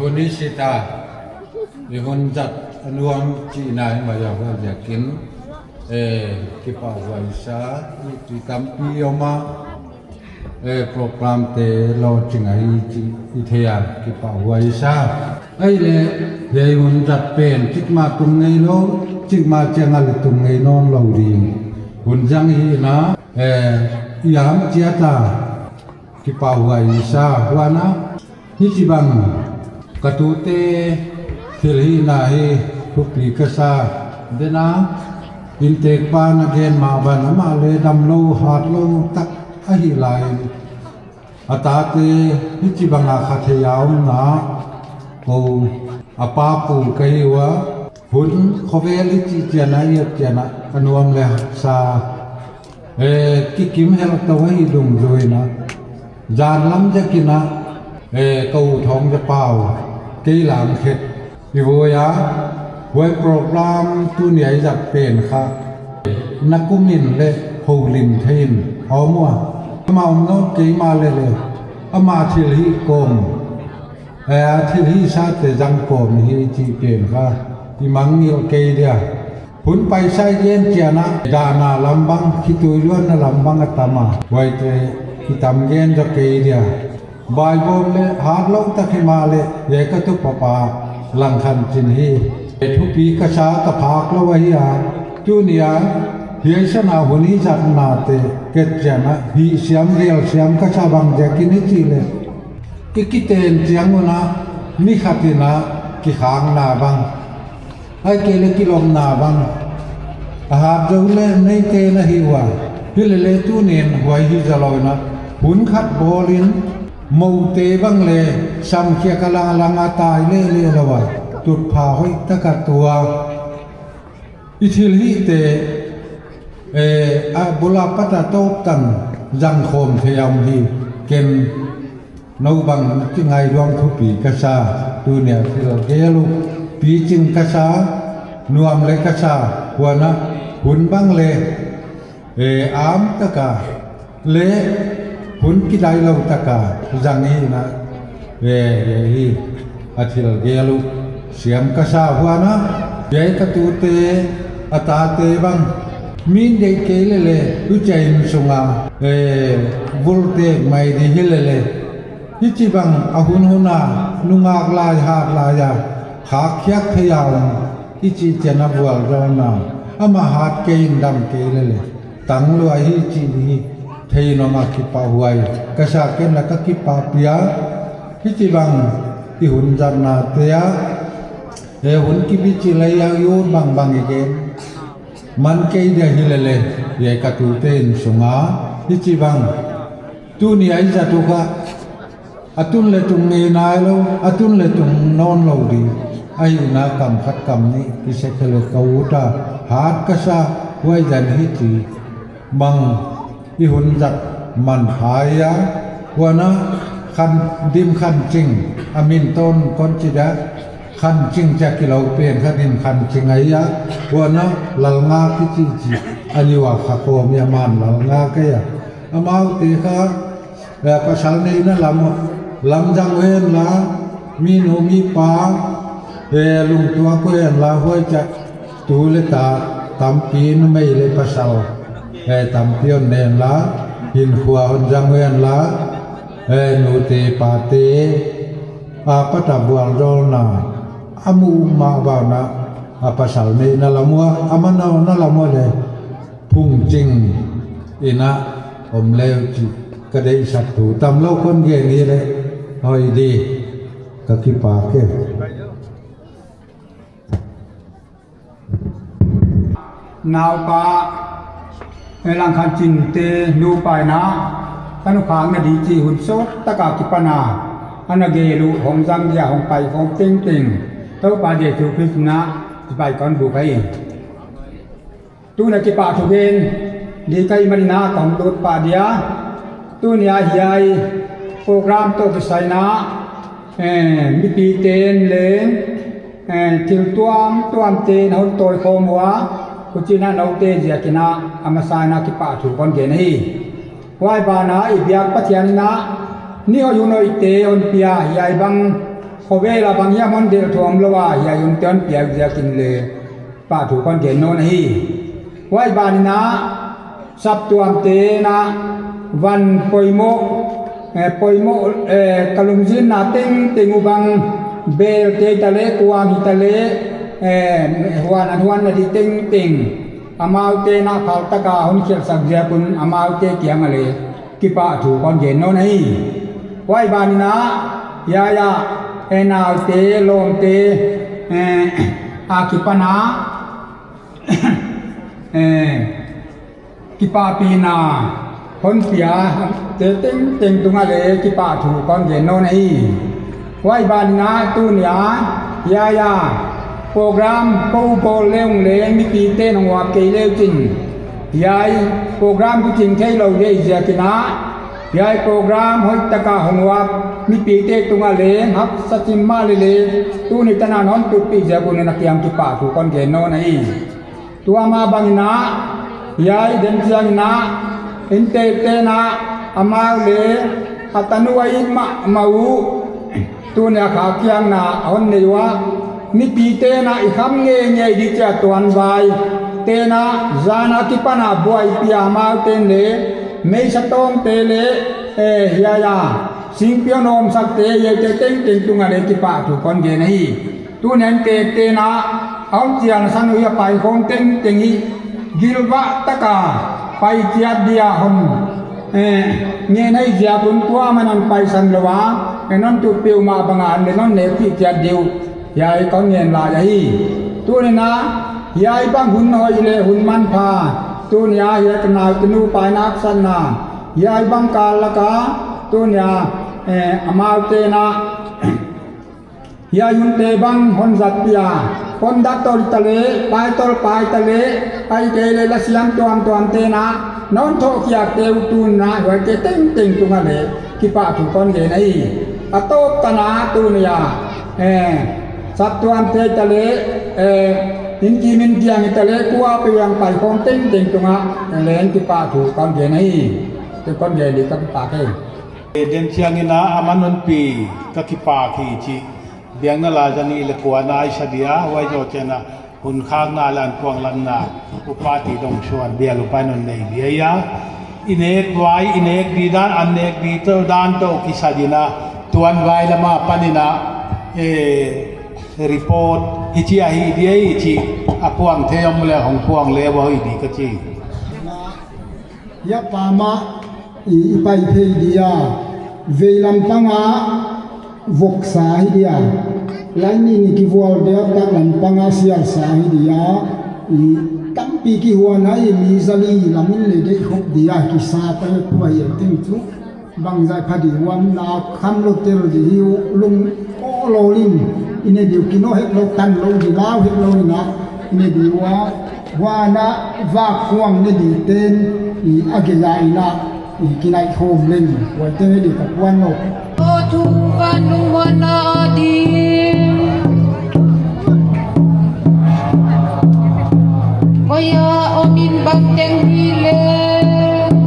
Tuni sita, i hun zat a nuam chihna hi mai a, huaiziakin, eh, kipahhuai sa, i chi tampi om a, eh, program te lawhching ahi chih i thei a, kipahhuai sa. Ahihleh, hiai hun zat pen, chikmah tung ngeilou, chikmah chiang a leng tung ngei nawnlou ding hun zang hi na, eh, i ham chiat a, kipahhuai sa, huan a, hichibang ka tute thilhihna hi thupi ka sa. Dena, inntekpa'n a gen mah bang, amah leng damlou, hatlou tak ahi lai. A tate hichibang a kha thei a omna, kou a pa pu ka hi ua. Hun khovel i chih chiang a, i et chiang a, a nuam leh sa. Eh, kikim hel tou ahi dungzui in a. Zan lam ziakin a, eh, kou thong za pau, kei lang khet. I voi a, huai program tuni a i zat pen kha. Na kum in leng houlim thei in, a om ua. Amah om nawn kei mah leh leng, amah thilhih kawm. Eh, a thilhihsate zang kawm hi chih pen kha, i mangngilh kei dia. Hun paisa i gen chiang a, dahna lam bang, khitui luanna lam bang a tam a. Huaite, i tam gen zaw kei dia. Baibawm leh, hatlou tak himahleh, hiai ka tupapa, Langkhanchin hi. Thupi ka sa ka phak lou ahi a. Tuni a, hiai san a hun i zatnate, ka et chiang a, hihsiam, gelsiam ka sa bang ziakin i chih leh. I kiten chiang un a, mi khat in a, kikhakna bang. Ahihkeileh kilawmna bang. A hat zou leh neite na hi ua. Himahleh tuni'n huai hi zaw lou in a. Hun khat bawl in, moute bang leng, samkhiak a lang lang a tai leh leh lou a. Tutphah hoih tak a tuak. I thilhihte, eh, a bul apat a tawp tan zang khawm thei a om hi, ken nou bang kingaihtuah thupi ka sa, tuni a thil gel uh, piching ka sa, nuam leng ka sa, huan a, hun bang leng, eh, am tak a, leh hun kidailou tak a zang hi na, eh, eh, hi a thil gel uh siam ka sa, huan a, hiai ka tute, a tate bang, mi'n deih kei leh leng, huchia innsung a, eh, vultek mai di hi leh leng. Hichibang a hun hun a, nungak lai hat lai a, khak khiak thei a om, i chih chiang a vualzawlna, amah hat kei in dam kei leh leng. Tang lua hi chih hi, thei nawn a kipahhuai. Ka sa ken leng ka kipahpih a, hichibang i hun zatnate a, eh, hun kibichih lai a i ut bangbang i gen. Man kei dia hi leh leng, hiai ka tute innsung a, hichibang. Tuni a i zat uh kha, a tun leh tung ngei nailou, a tun leh tung nawnlou di. Ahihna kam khat kam nih, kisek leh ka ut a, hat ka sa, huai zan hi chih. Bang, i hun zat man phai a, huan a khan dim khan ching, a min tawn kon chi dia, khan ching chia kilou pen kha dim khan ching ahi a, huan a lalngak kichi chi, a ni ua kha kawm a man lalngak ahi a. Amaute kha, eh, pasal neihna lam, lamzang uh hen la, mi nu mi pa, eh, lungtuak uh hen la, huai chia, tu leh ta, tampi numei leh pasal, eh, tampi hon nen la, hinkhua hon zang uh hen la, eh, nute pate, apat a vualzawlna, a muh mah bang a, a pasal neihna lam ua, a manawhna lam ua leh, phungching in a om le uh chih ka deihsak thu tamlou kon gen hi leh hoih di, ka kipak e. Naupa, eh, Langkhanchin te nupa in a, ka nukhakna di chih hun sawt tak a kipan a, ana gel uh hong zang dia hong pai khawm tengteng, Toupa Jesu Khrist min a chibai kon buk ahi. Tun a kipahthu gen di ka hih manin a ka hon lut pah dia. Tuni a hiai program toh kisai in a, eh, mipite'n leng, eh, thil tuamtuam te na hon tawi khawm ua, huchiin a noute ziakin a, a masa in a kipahthu kon gen ahi. Huai ban ah i biak Pathian in a, ni hoih hun hoih te hon pia, hiai bang Khovel a bang hiam hon delh thuam lou a, hiai hun te hon piak ziakin leng kipahthu kon gen nawn ahi. Huai ban in a, saptuamte'n a van poimoh, eh, poimoh, eh, ka lungzinna tengteng uh bang, bel te ta leh, kuang hi ta leh, eh, huan an huan na di tengteng, amaute'n a phal taka hon khelhsak ziak un, amaute kiang ah leng kipahthu kon gen nawn ahi. Huai ban in a, hiai a, eh, naute, lawmte, eh, a kipan a, eh, kipahpihna hon piate tengteng tung ah leng kipahthu kon gen nawn ahi. Huai ban in a tuni a, hiai a, program kou bawl leng leng mipite'n hon uap kei leu chin, hiai program kiching theilou deuh ziakin a, hiai program hoihtaka hon uap mipite tung ah leng haksa chim mahle leng, tuni tan a non tutpih ziak un na kiang kipahthu kon gen nawn ahi. Tua mah bang in a, hiai den chiang in a, innteekte'n a, amau leng a tanu a it mahmah uh, tuni a kha kiang na a hon nei ua, mipite'n a i kham ngeingei di chia tuanvaite'n a, zan a kipan a buaipih a, amaute'n leng, meisa tawngte leh, eh, hiai a, singpi hon omsakte, hiaite tengteng tung ah leng kipahthu kon gen ahi. Tuni a innteekte'n a, a hon chian san uh a paikhawm tengteng hi, gilvah taka pai chiat dia hon, eh, ngen ahi ziak un kuamah'n hon paisan lou a, eh, non tutpih uh mah bang a leng non nekpih chiat di uh, hiai kon ngen lai ahi. Tuni a, hiai bang hun hoih leh hun manpha, tuni a hiai ka naute nupa in a haksatna, hiai bang kal lak a, tuni a, eh, amaute'n a, hiai hunte bang hon zatpih a, conductor ta leh, paitawl pai ta leh, ahihkeileh lasiam tuamtuamte'n a, non thohkhiakte uh tuni a, huaite tengteng tung ah leng kipahthu kon gen ahi. A tawp tan a tuni a, eh, saptuamte ta leh, eh, innkim innkiang ta leh, kuapeuh a paikhawm tengteng tung ah leng kipahthu kon gen ahi. Te kon gen di ka kipak hi. Den chiang in a, aman hon pi ka kipak hi chih biakna la zan nih leh kua na i sa dia, huai zoh chiang a, hun khakna leh ankuanglamna, upa T. Dongsuan bial upa in hon nei dia. I nek vai, i nek di dan, an nek di toh dan toh kisa di in a, tuanvai lam apan in a, eh, report hichi ahi dia chih a puang thei om leh hong puang leh uh hoih di ka chi. Hiai pa mah i, i pai phei dia, veilam pang a voksa hi dia, lai nih ni kivual dia, taklam pang a sialsa hi dia, i tampi kihuan a, i mi zali lam in leng deih khop dia, kisa pai pua hiai teng chu. Bangzah pha di uam na kham lou tel di hi uh, lung ko lou lim, i ne di uh kino hetlou, tan lou di, lau hetlou in a, i ne di ua, huan a vak kuang ne di te'n, i a gei a in a, i kinai khawm leng, huaite ne di ka puan lou. O thu van lungmuanna ding. Koia om in bangteng hi leng.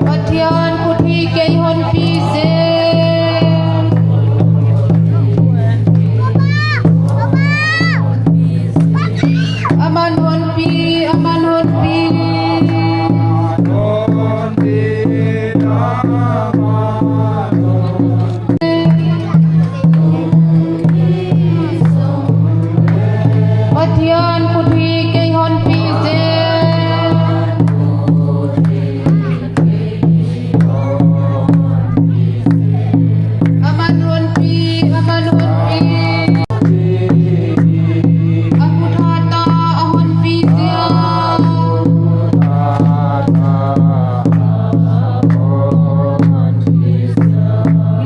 Pathian khut hi kei hon pi zel. Aman hon pi, aman hon pi. Pathian khut hi kei hon pi zel. Aman hon pi, aman hon pi. A khut hat a hon pi zel.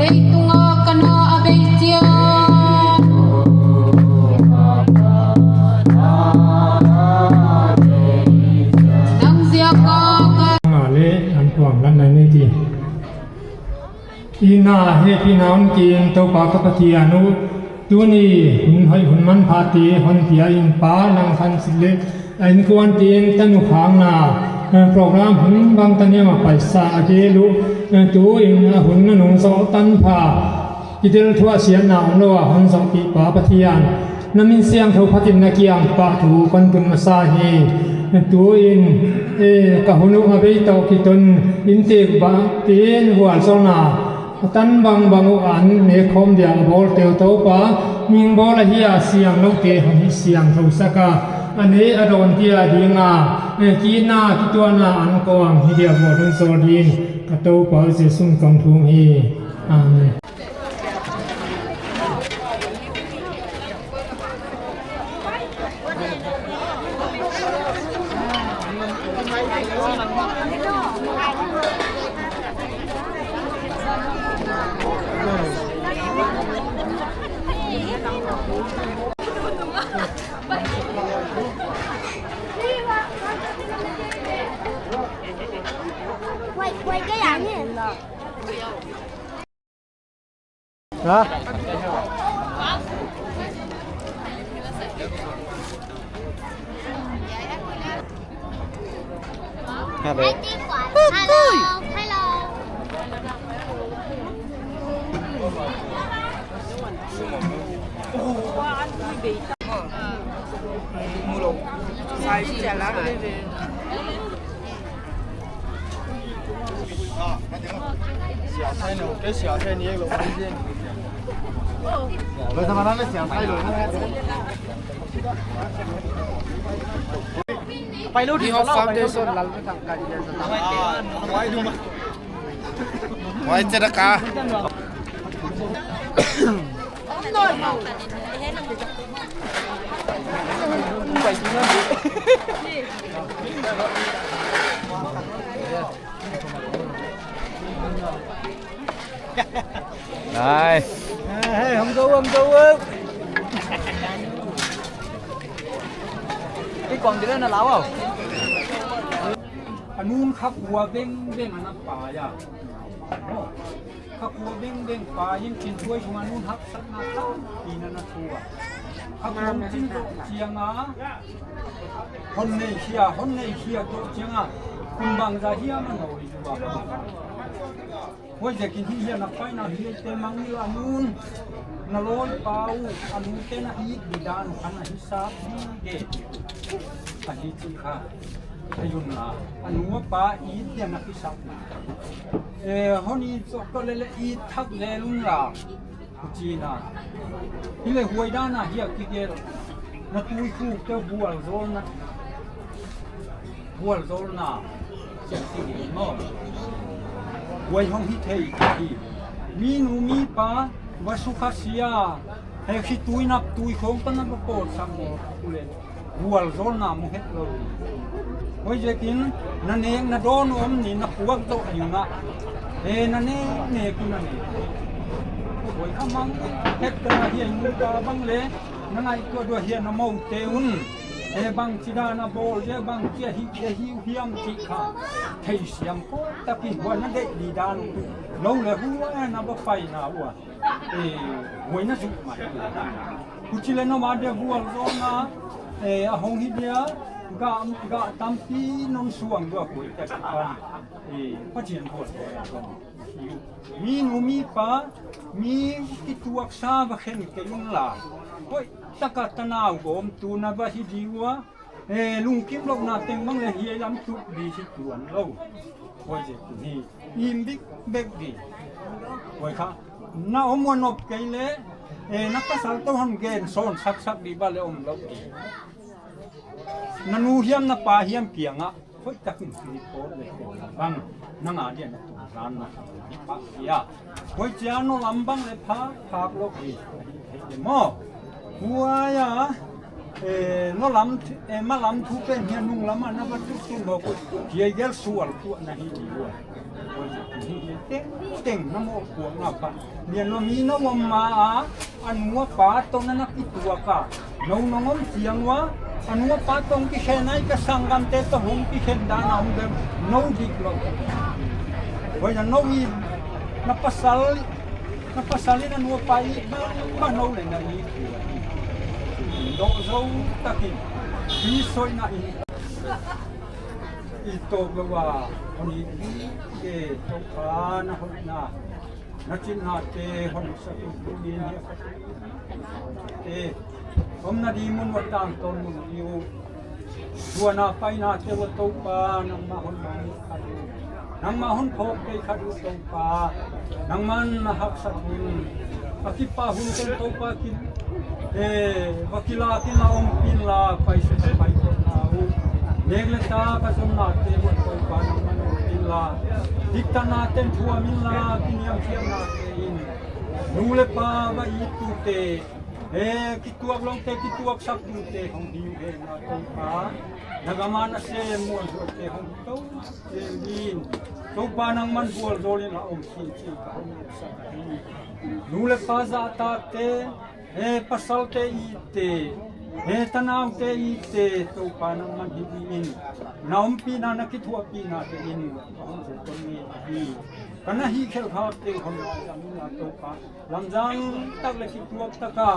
Leitung a ka na a bei chiang. Nang ziak a ka. Nga leh ankuanglamna nei di. I na hehpihna hon kin Toupa ka Pathian uh, Tuni hun hoih hun manpha te hon pia in Pa Langkhansit leh a innkuan te'n tanu khakna, eh, program hun bangtan hiam a paisa a gel uh, eh, tuin a hun nanung zoh tanpha, kitel thuahsiatna omlou a hon zohpih Pa Pathian, na min siangthou phatin na kiang pahthu kon tun masa hi. Tuin, eh, ka hun uh a bei toh kiton, inntek bang te'n vualzawlna a tan bangbang uh an nek khawm dia a bawlte uh Toupa, mihing bawl ahi a sianglouhte hon hihsiangthou sak a, a nei a dawnte a ding a, eh, kitna kituahna an kawm hi dia vualzawl dingin ka Toupa Jesu'n kon thum hi. Amen. Hah? Hello. Hello. Hello. Pi Hawk Foundation lal. Wai te da ka. Nice. Hey, hong go, hong go. Pi kong dilo na lawa. A nun kha kua beng beng ana pai a. Kha kua beng beng pai in kin tuai sung a nun haksatna tampi ana thu a. Kha kua chin toh chiang a, hon nei hia, hon nei hia toh chiang a, kum bangzah hiam a noi zua. Huaiziakin hiai a paina hiaite mangngilh a, a nun, na lawi pa uh, a nute na it di dan uh kha na hisap di de. A hi chi kha. A yun la, a nu a pa it dia na kisap na. Eh, hon it zoh toh leh leh it thak lel un la. China. Hileh huai dan a hiai kigel. Na tuikhuk te vualzawlna. Vualzawlna. Siam ti maw. Huai hong hi thei hi. Mi nu mi pa, va sukha sia. He khitui nap tui khong ta na va pawt sam maw. Uleh. Vualzawlna mu hetlou. Huaiziakin, na nek na dawn om ni na puak zoh ding a. E, na nek nek na nek. Huai kha mang het ka hiai nu ta bang leh, na ngaihtuah dua hiai na moute un. E, bangchi dan a bawl dia, bangchi a hih dia hiu hiam chih kha. Theisiam khop takin huai na deih di dan uh. Lou leh huai na va paina ua. Eh, huai na zuk mai. Huchi leh na ma dia vualzawlna, eh, a hong hi dia, gah, gah tampi non suang dua huai ta pan. Eh, Pathian vualzawlna. Mi nu mi pa, mi kituaksa va khen kei un la. Hoih taka tanau gawmtu na va hi di ua. Eh, lungkimlouhna teng bang leh hiai lam tuh di hi tuan lou. Huaiziakin hi, im bikbek di. Huai kha, na om ua nop kei leh, eh, na pasal toh hon gen sawn saksak di bang leh omlou di. Na nu hiam na pa hiam kiang a, hoih takin report leh bang, nang a dia na tungzan na pa kia. Huai chia no lam bang leh pha, phak lou di. Maw, huai a, eh, no lam, eh, ma lam thu pen hiai nung lam a na va tuh tuh maw ko. Hiai gel sual tuah na hi di ua. Teng, teng na mohpuakna pa. Nia no mi na om ma a, a nu a pa toh na na kituak a. Nou nong om chiang ua, a nu a pa toh kikhen ai ka sanggamte toh hong kikhen dan a om dem, nou diklou. Huai na nou i, na pasal Na pasal in a nu a pa it bang bang lou leh na it uh ahi. Dou zou takin, i soina in, i tawp lou a, hon it uh, e, Toupa na hoihna, na chinnate hon sak uh, tuni in hiai ka te omna di mun uah tangtawn mun uh. Tuana painate uah Toupa, nangmah hon mangngilh kha uh. Nangmah hon phawk kei kha uh Toupa. Nangman na haksa un. A kipat hun ken Toupa ki, eh, va kilak inla, ompih inla, pai sese pai kei na uh. Nek leh tak a zonnate uah Toupa, nangman ompih inla. Diktatnate'n thuam inla, kiniamkhiatnate in nu leh pa va it tuate, eh, kituak loute, kituaksak tuate hong hi hen la Toupa. Na gam a nasem muanhuaite hong hi tou, eh, in. Toupa nangman vualzawl inla om khin chi'n ka hon sak hi. Nu leh pa zahtakte, eh, pasalte itte, eh, tanaute itte, Toupa nangman hih in. Na ompihna, na kithuahpihnate in ka hon zong kon ngen hi. Ka na hihkhelh khakte hon laizang inla Toupa. Lamzang tak leh kituak tak a,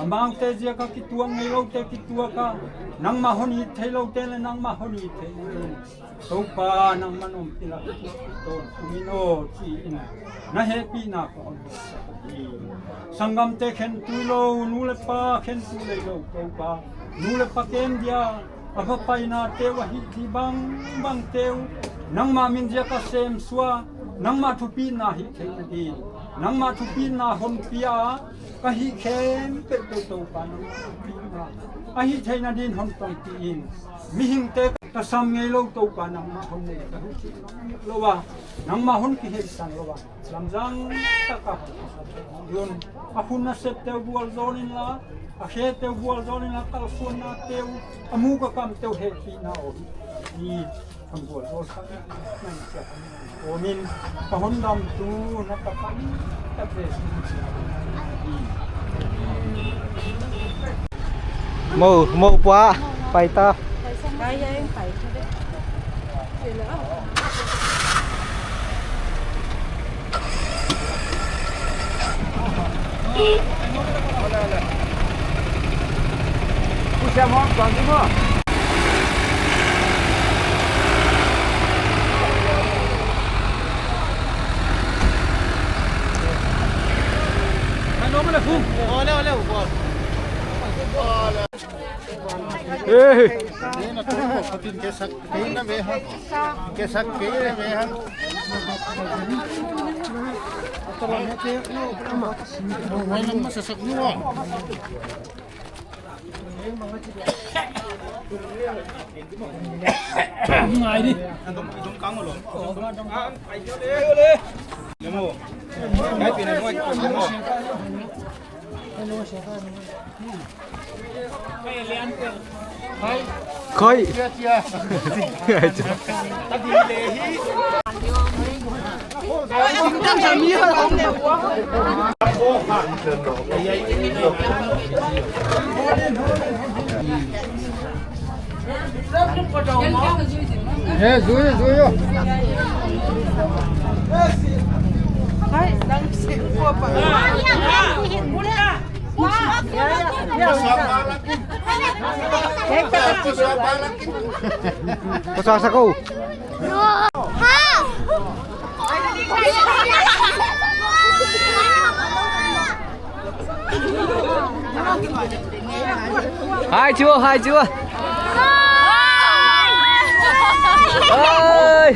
a mangte ziak a kituak, ngeiloute kituak a, nangmah hon it theiloute leh nangmah hon it thei in. Toupa nangman ompih inla, kituak tawntung in aw chi'n, na hehpihna ka hon sak hi. Sanggamte khentuilou, nu leh pa khentuilou Toupa, nu leh pa kem dia a va painate uh, a hihtheih bangbangte uh, nangmah min ziak a sem suak, nangmah thupina hih theihna din, nangmah thupina hon pia, ka hih khempeuh Toupa nangmah thupina a hih theihna din hon tongpih in. Mihingte ka sam ngeilou Toupa, nangmah hon nei ka hih theih lou a, nangmah hon kiheisan lou a. Lamzang tak a, a hun nasepte uh vualzawl inla, a khete uh vualzawl inla, kalsuannate uh, a muk a kamte uh hehpihna aw hi. Ni kan vualzawl sak, nang sia kan. Amen. Ka hondamtu na ka pan tak ve. Mo, mo pua, pai ta. Hey. Khoi. He, zui, zui, yo. Pasal sa ko. Hai, Chu, hai, Chu. Hai.